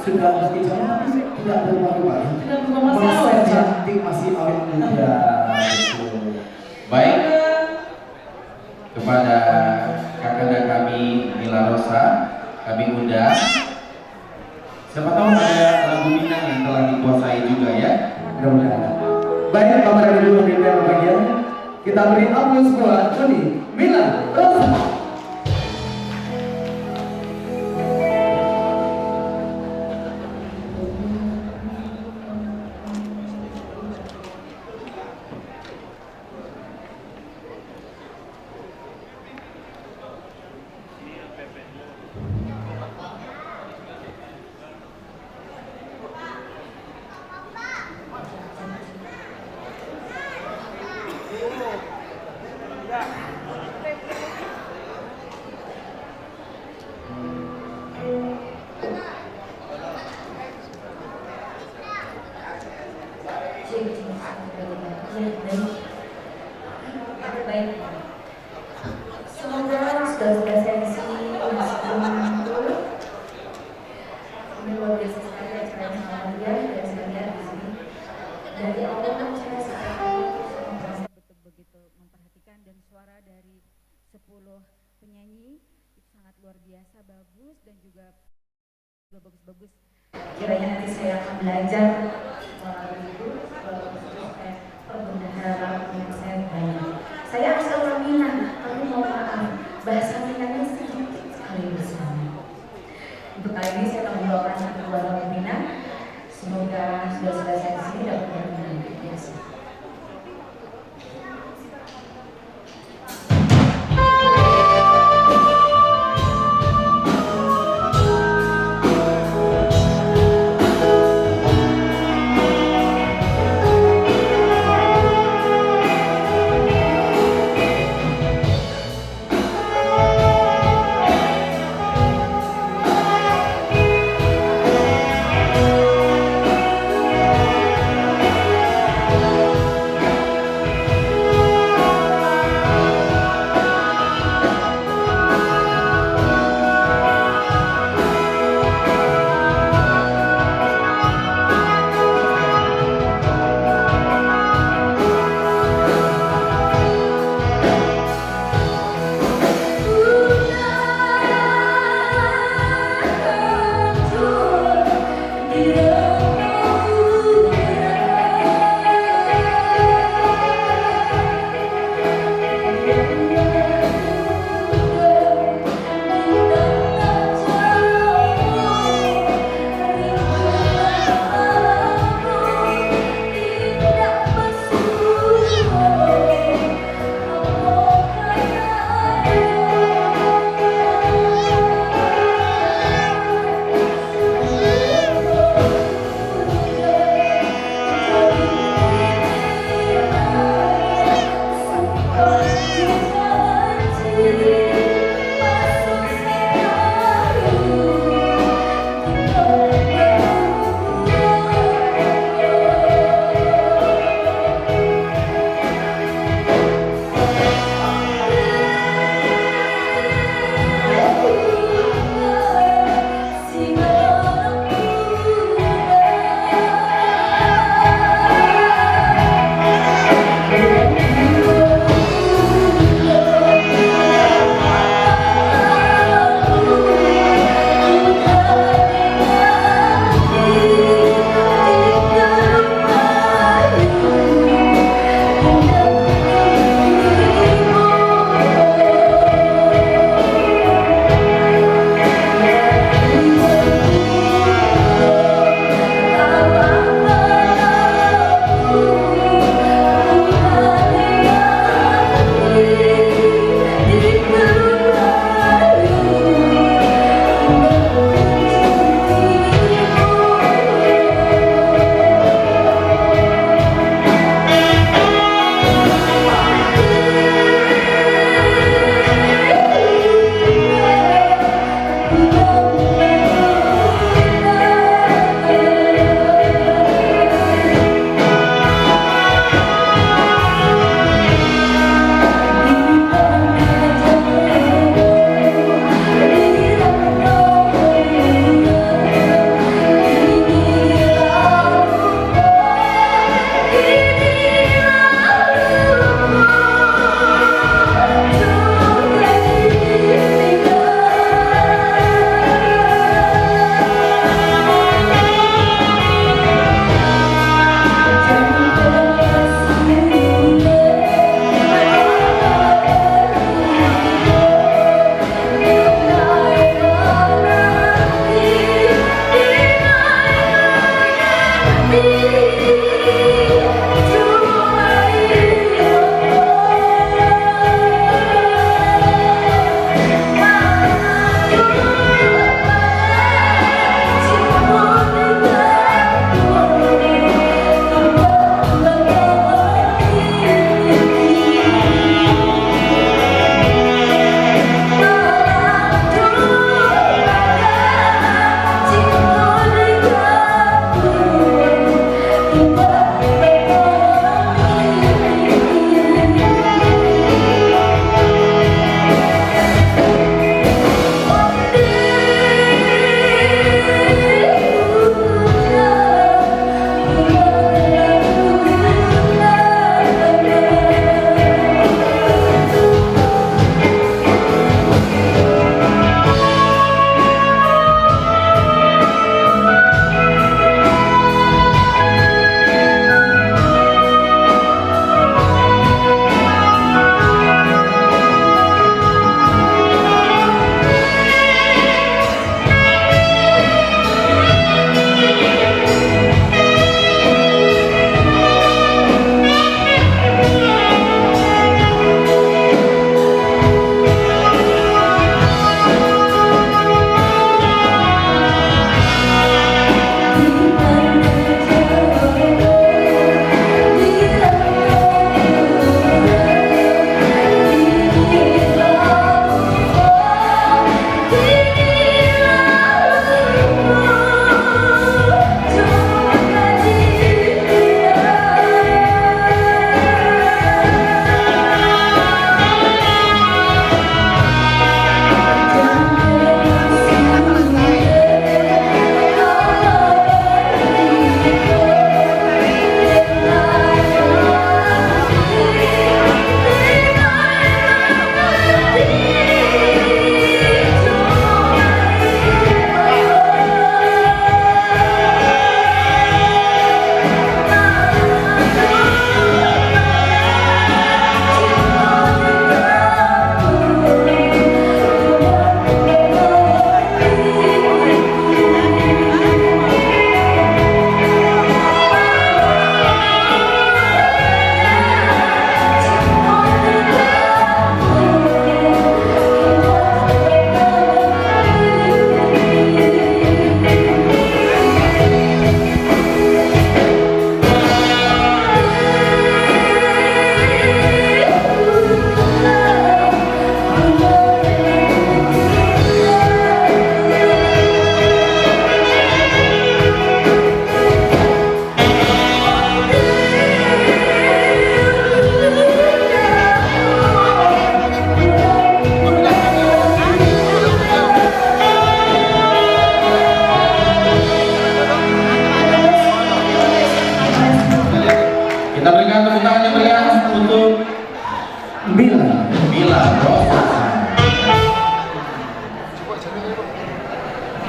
sudah meski zaman tapi tidak berubah-ubah. Tidak berubah, masih Masih sama. Cantik, masih awet muda. Betul. Baik. Kepada kakanda kami, Mila Rosa, kami undang. Siapa tahu ada lagu Minang yang telah dikuasai juga, ya. Mudah-mudahan. Baik, Bapak dan Ibu hadirin yang berbahagia, kita beri aplaus buat Uni Mila Rosa. Baik. Semoga saudara-saudara seksi masih menantu. Ini luar biasa sekali acaranya, alhamdulillah, dan saya lihat di sini. Dari awal saya sangat betul-betul memperhatikan dan suara dari sepuluh penyanyi itu sangat luar biasa bagus dan juga juga bagus-bagus. Kiranya nanti saya akan belajar, eh, itu, eh, supaya perbendaharaan saya banyak. Saya asal Minang, tapi mohon maaf, bahasa Minangnya sedikit sekali, bersama. Untuk kali ini saya akan membawakan satu buah lagu Minang. Semoga sudah selesai di sini dapat berkenan. Terima kasih.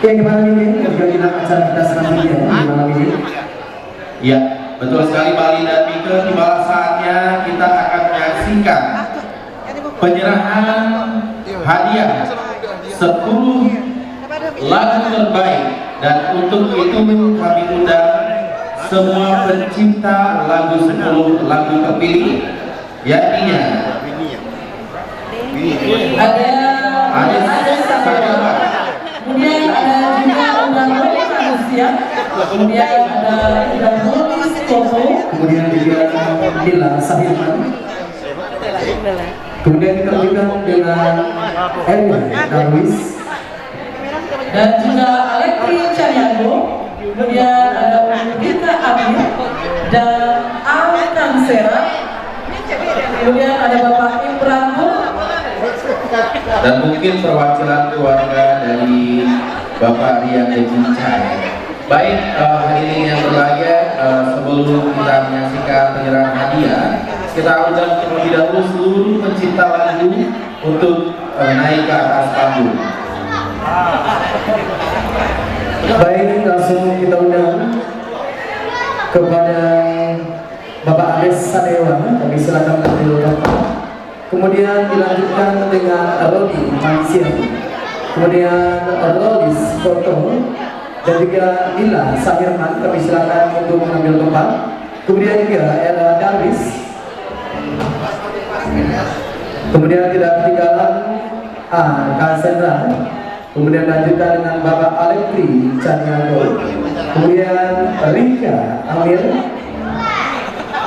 Oke, gimana ini? Juga kita acara kita selanjutnya, gimana ini? Ya, betul sekali, Pak Linda Mika. Tibalah saatnya kita akan menyaksikan penyerahan hadiah sepuluh lagu terbaik, dan untuk itu kami undang semua pencipta lagu sepuluh lagu terpilih, yakni ada, ada Sadewa, kemudian ada juga Undang Manusia, kemudian ada Undang Koto, kemudian juga Dila Sahirman. Kemudian kita lanjutkan dengan Erwin Darwis. Dan juga Alexi Caniago. Kemudian ada Ulrika Amir dan Alkan Sera. Kemudian ada Bapak Imran Nur. Dan mungkin perwakilan keluarga dari Bapak Rian Devincai. Baik, eh, hadirin yang berbahagia, eh, sebelum kita menyaksikan penyerahan hadiah, kita undang terlebih dahulu seluruh pencipta lagu untuk, eh, naik ke atas panggung. Baik, langsung kita undang kepada Bapak Anies Sadewa, kami silakan tampil, Bapak. Kemudian dilanjutkan dengan Rodi Mansir, kemudian Rolis Koto, dan juga Dila Sahirman, kami silakan untuk mengambil tempat. Kemudian juga Era Darwis, kemudian tidak ketinggalan, ah, Kak Sandra. Kemudian lanjutkan dengan Bapak Alexi Caniago. Kemudian Rika Amir.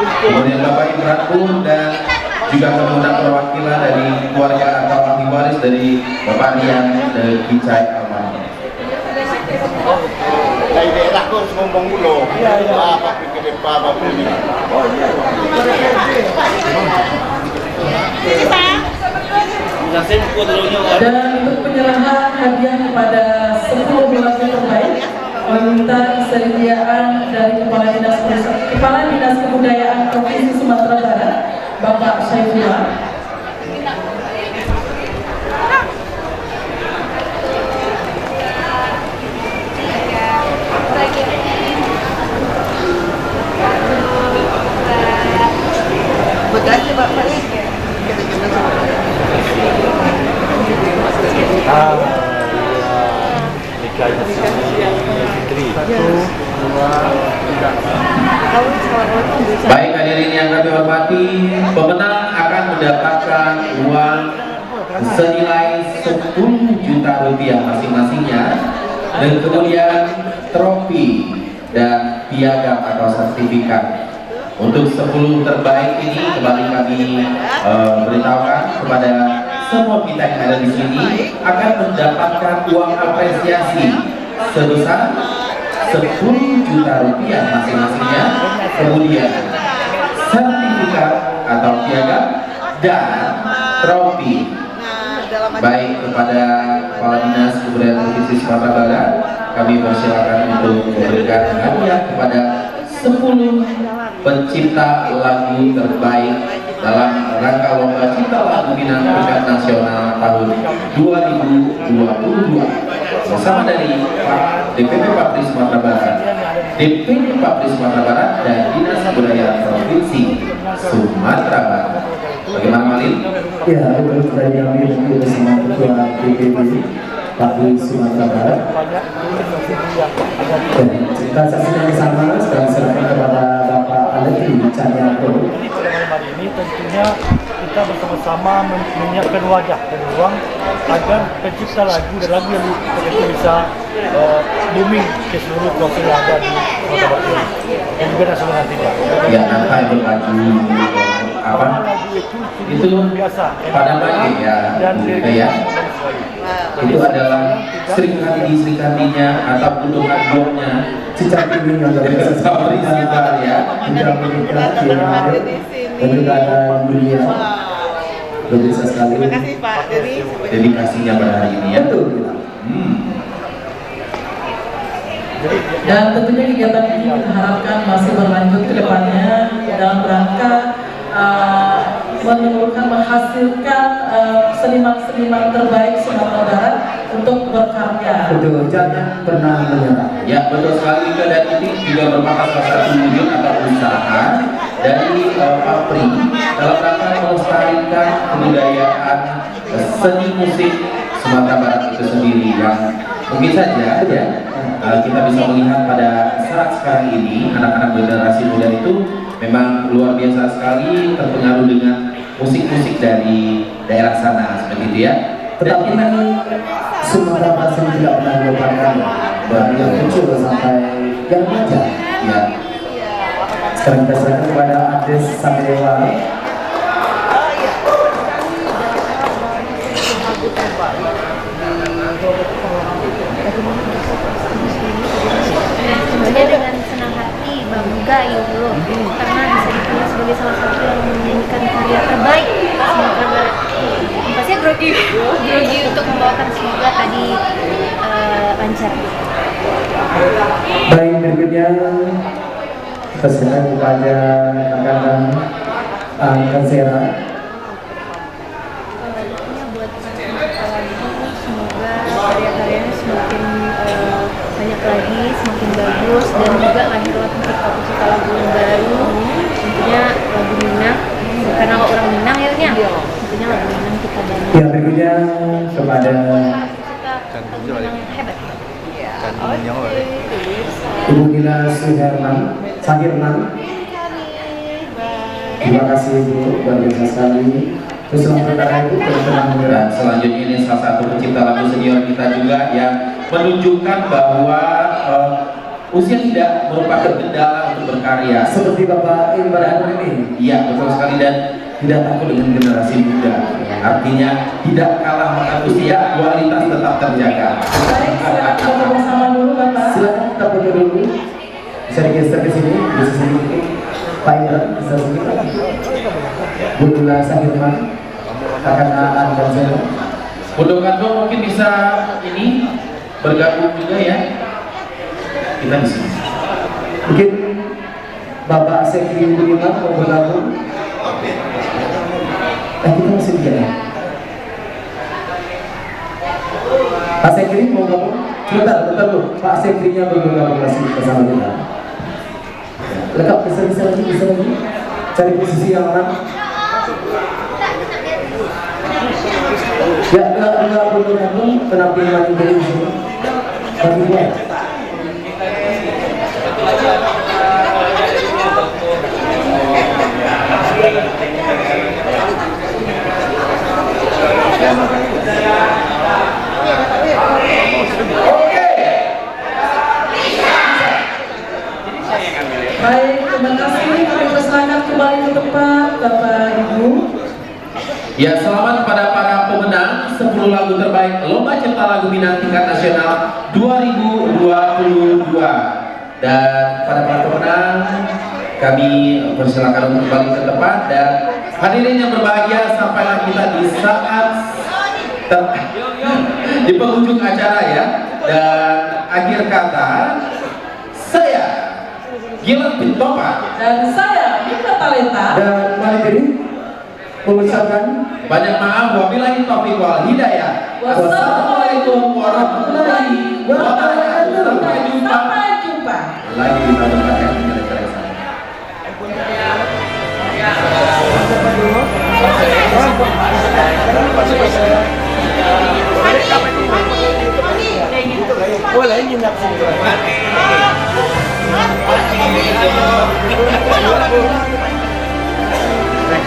Kemudian Bapak Imran Nur dan juga kemudian perwakilan dari keluarga atau ahli waris dari Bapak Rian Devincai almarhum. Dari daerah ko harus ngomong dulu. Iya, iya. Apa pikir apa, apa pikir. Oh, iya. Dan untuk penyerahan hadiah kepada sepuluh lagu terbaik, meminta kesediaan dari Kepala Dinas Perusa-, Kepala Dinas Kebudayaan Provinsi Sumatera Barat, Bapak Syaifullah. Ah, iya. Nikahnya si Fitri. Satu, dua, tiga. Baik, hadirin yang kami hormati, pemenang akan mendapatkan uang senilai sepuluh juta rupiah masing-masingnya, dan kemudian trofi dan piagam atau sertifikat. Untuk sepuluh terbaik ini, kembali kami, eh, beritahukan kepada semua kita yang ada di sini akan mendapatkan uang apresiasi sebesar sepuluh juta rupiah masing-masingnya, kemudian sertifikat atau piagam dan trofi. Baik, kepada Kepala Dinas Kebudayaan Provinsi Sumatera Barat, kami persilakan untuk memberikan hadiah kepada sepuluh pencipta lagu terbaik dalam rangka Lomba Cipta Lagu Minang tingkat nasional tahun dua ribu dua puluh dua. Bersama dari Pak D P P Papri Sumatera Barat, D P D Papri Sumatera Barat, dan Dinas Kebudayaan Provinsi Sumatera Barat. Bagaimana, Malin? Ya, betul sekali, kami mungkin bersama Ketua D P D Papri Sumatera Barat. Dan kita saksikan bersama, sekarang serahkan kepada Bapak Alexi Caniago. Jadi, pada malam hari ini, tentunya kita bersama-sama men-, menyiapkan wadah dan ruang agar pencipta lagu dan lagu yang di-, itu bisa, eh, booming ke seluruh profil yang ada di Sumatera Barat ini. Dan juga nasional nantinya. Ya, nampak itu baju, apa? Itu pada pagi, ya, dan ya. Itu adalah Sri Kandi, Sri Kandinya atau Putu Kandungnya. Cicak ini yang luar biasa. Sabar, sabar, ya. Sudah menikah, ya. Dan juga ada Yulia. Luar biasa sekali. Terima kasih, Pak. Jadi, dedikasinya pada hari ini, ya. Betul. Hmm. Dan tentunya kegiatan ini kita harapkan masih berlanjut ke depannya dalam rangka, uh, menelurkan, menghasilkan, uh, seniman-seniman terbaik Sumatera Barat. untuk berkarya. Betul, jangan pernah menyerah. Ya, betul sekali, Ika, dan ini juga merupakan salah satu wujud atau usaha dari, eh, Pak Pri dalam rangka melestarikan kebudayaan, eh, seni musik Sumatera Barat itu sendiri, yang mungkin saja, ya, eh, kita bisa melihat pada saat sekarang ini anak-anak generasi muda itu memang luar biasa sekali terpengaruh dengan musik-musik dari daerah sana, seperti itu, ya. Dan tetapi kita Sumatera Barat sendiri tidak pernah melupakan, dari yang kecil sampai yang remaja. Ya. Sekarang kita serahkan kepada artis Samewa. Sebenarnya dengan senang hati, bangga, ya Allah, karena bisa dipilih sebagai salah satu yang menyanyikan karya terbaik Sumatera Barat. Pasti grogi, grogi untuk membawakan, semoga tadi, eh, lancar. Baik, berikutnya kita serahkan kepada kakak, eh, Kansera. Eh, intinya buat Mas Ahmad Al-Wahid, semoga karya-karyanya semakin, eh, banyak lagi, semakin bagus, dan juga lahirlah pencipta-pencipta lagu yang baru. Intinya lagu Minang, karena orang Minang ya, Nya? Iya. Intinya lagu Minang kita banyak. Ya, berikutnya kepada pencipta lagu Minang yang hebat. Ibu Nina Suherman, Sahirman. Terima kasih, Ibu, luar biasa sekali. Terus, selamat berkarya, Ibu, dan tenang, dan selanjutnya ini salah satu pencipta lagu senior kita juga yang menunjukkan bahwa, eh, usia tidak merupakan kendala untuk berkarya. Seperti Bapak Imran ini. Iya, betul sekali, dan tidak takut dengan generasi muda. Artinya, tidak kalah akan usia, kualitas tetap terjaga. Baik, silakan foto bersama dulu, Bapak. Silakan kita foto dulu. Bisa digeser ke sini, bisa sini. Pak Indra, bisa sini. Bu Dula Sahirman, kakak Aan dan saya. Bunda Kato mungkin bisa ini, bergabung juga, ya. Kita di sini. Mungkin Bapak Sekri Budiman mau bergabung. Eh, kita masih tiga, ya? Pak Sekri mau gabung? Sebentar, sebentar dulu. Pak Sekrinya belum gabung masih bersama kita. Lengkap, bisa, bisa lagi, bisa lagi. Cari posisi yang aman. Ya, enggak, enggak perlu gabung, kenapa main dulu di sini? Bagi dua. Baik, terima kasih. Kami persilakan kembali ke tempat, Bapak Ibu. Ya, selamat kepada para pemenang sepuluh lagu terbaik Lomba Cipta Lagu Minang tingkat nasional dua ribu dua puluh dua. Dan pada para pemenang, kami persilakan untuk kembali ke tempat. Dan hadirin yang berbahagia, sampailah kita di saat ter-, di penghujung acara, ya. Dan akhir kata, saya, Gilang Pintopa. Dan saya, Mika Talenta. Dan mari diri. Mengucapkan banyak maaf. Wabillahi taufiq wal hidayah. Wassalamualaikum warahmatullahi wabarakatuh. Sampai jumpa. Sampai jumpa. Lagi di tahun depan, ya, kita cari sana. Oh, lain ni nak.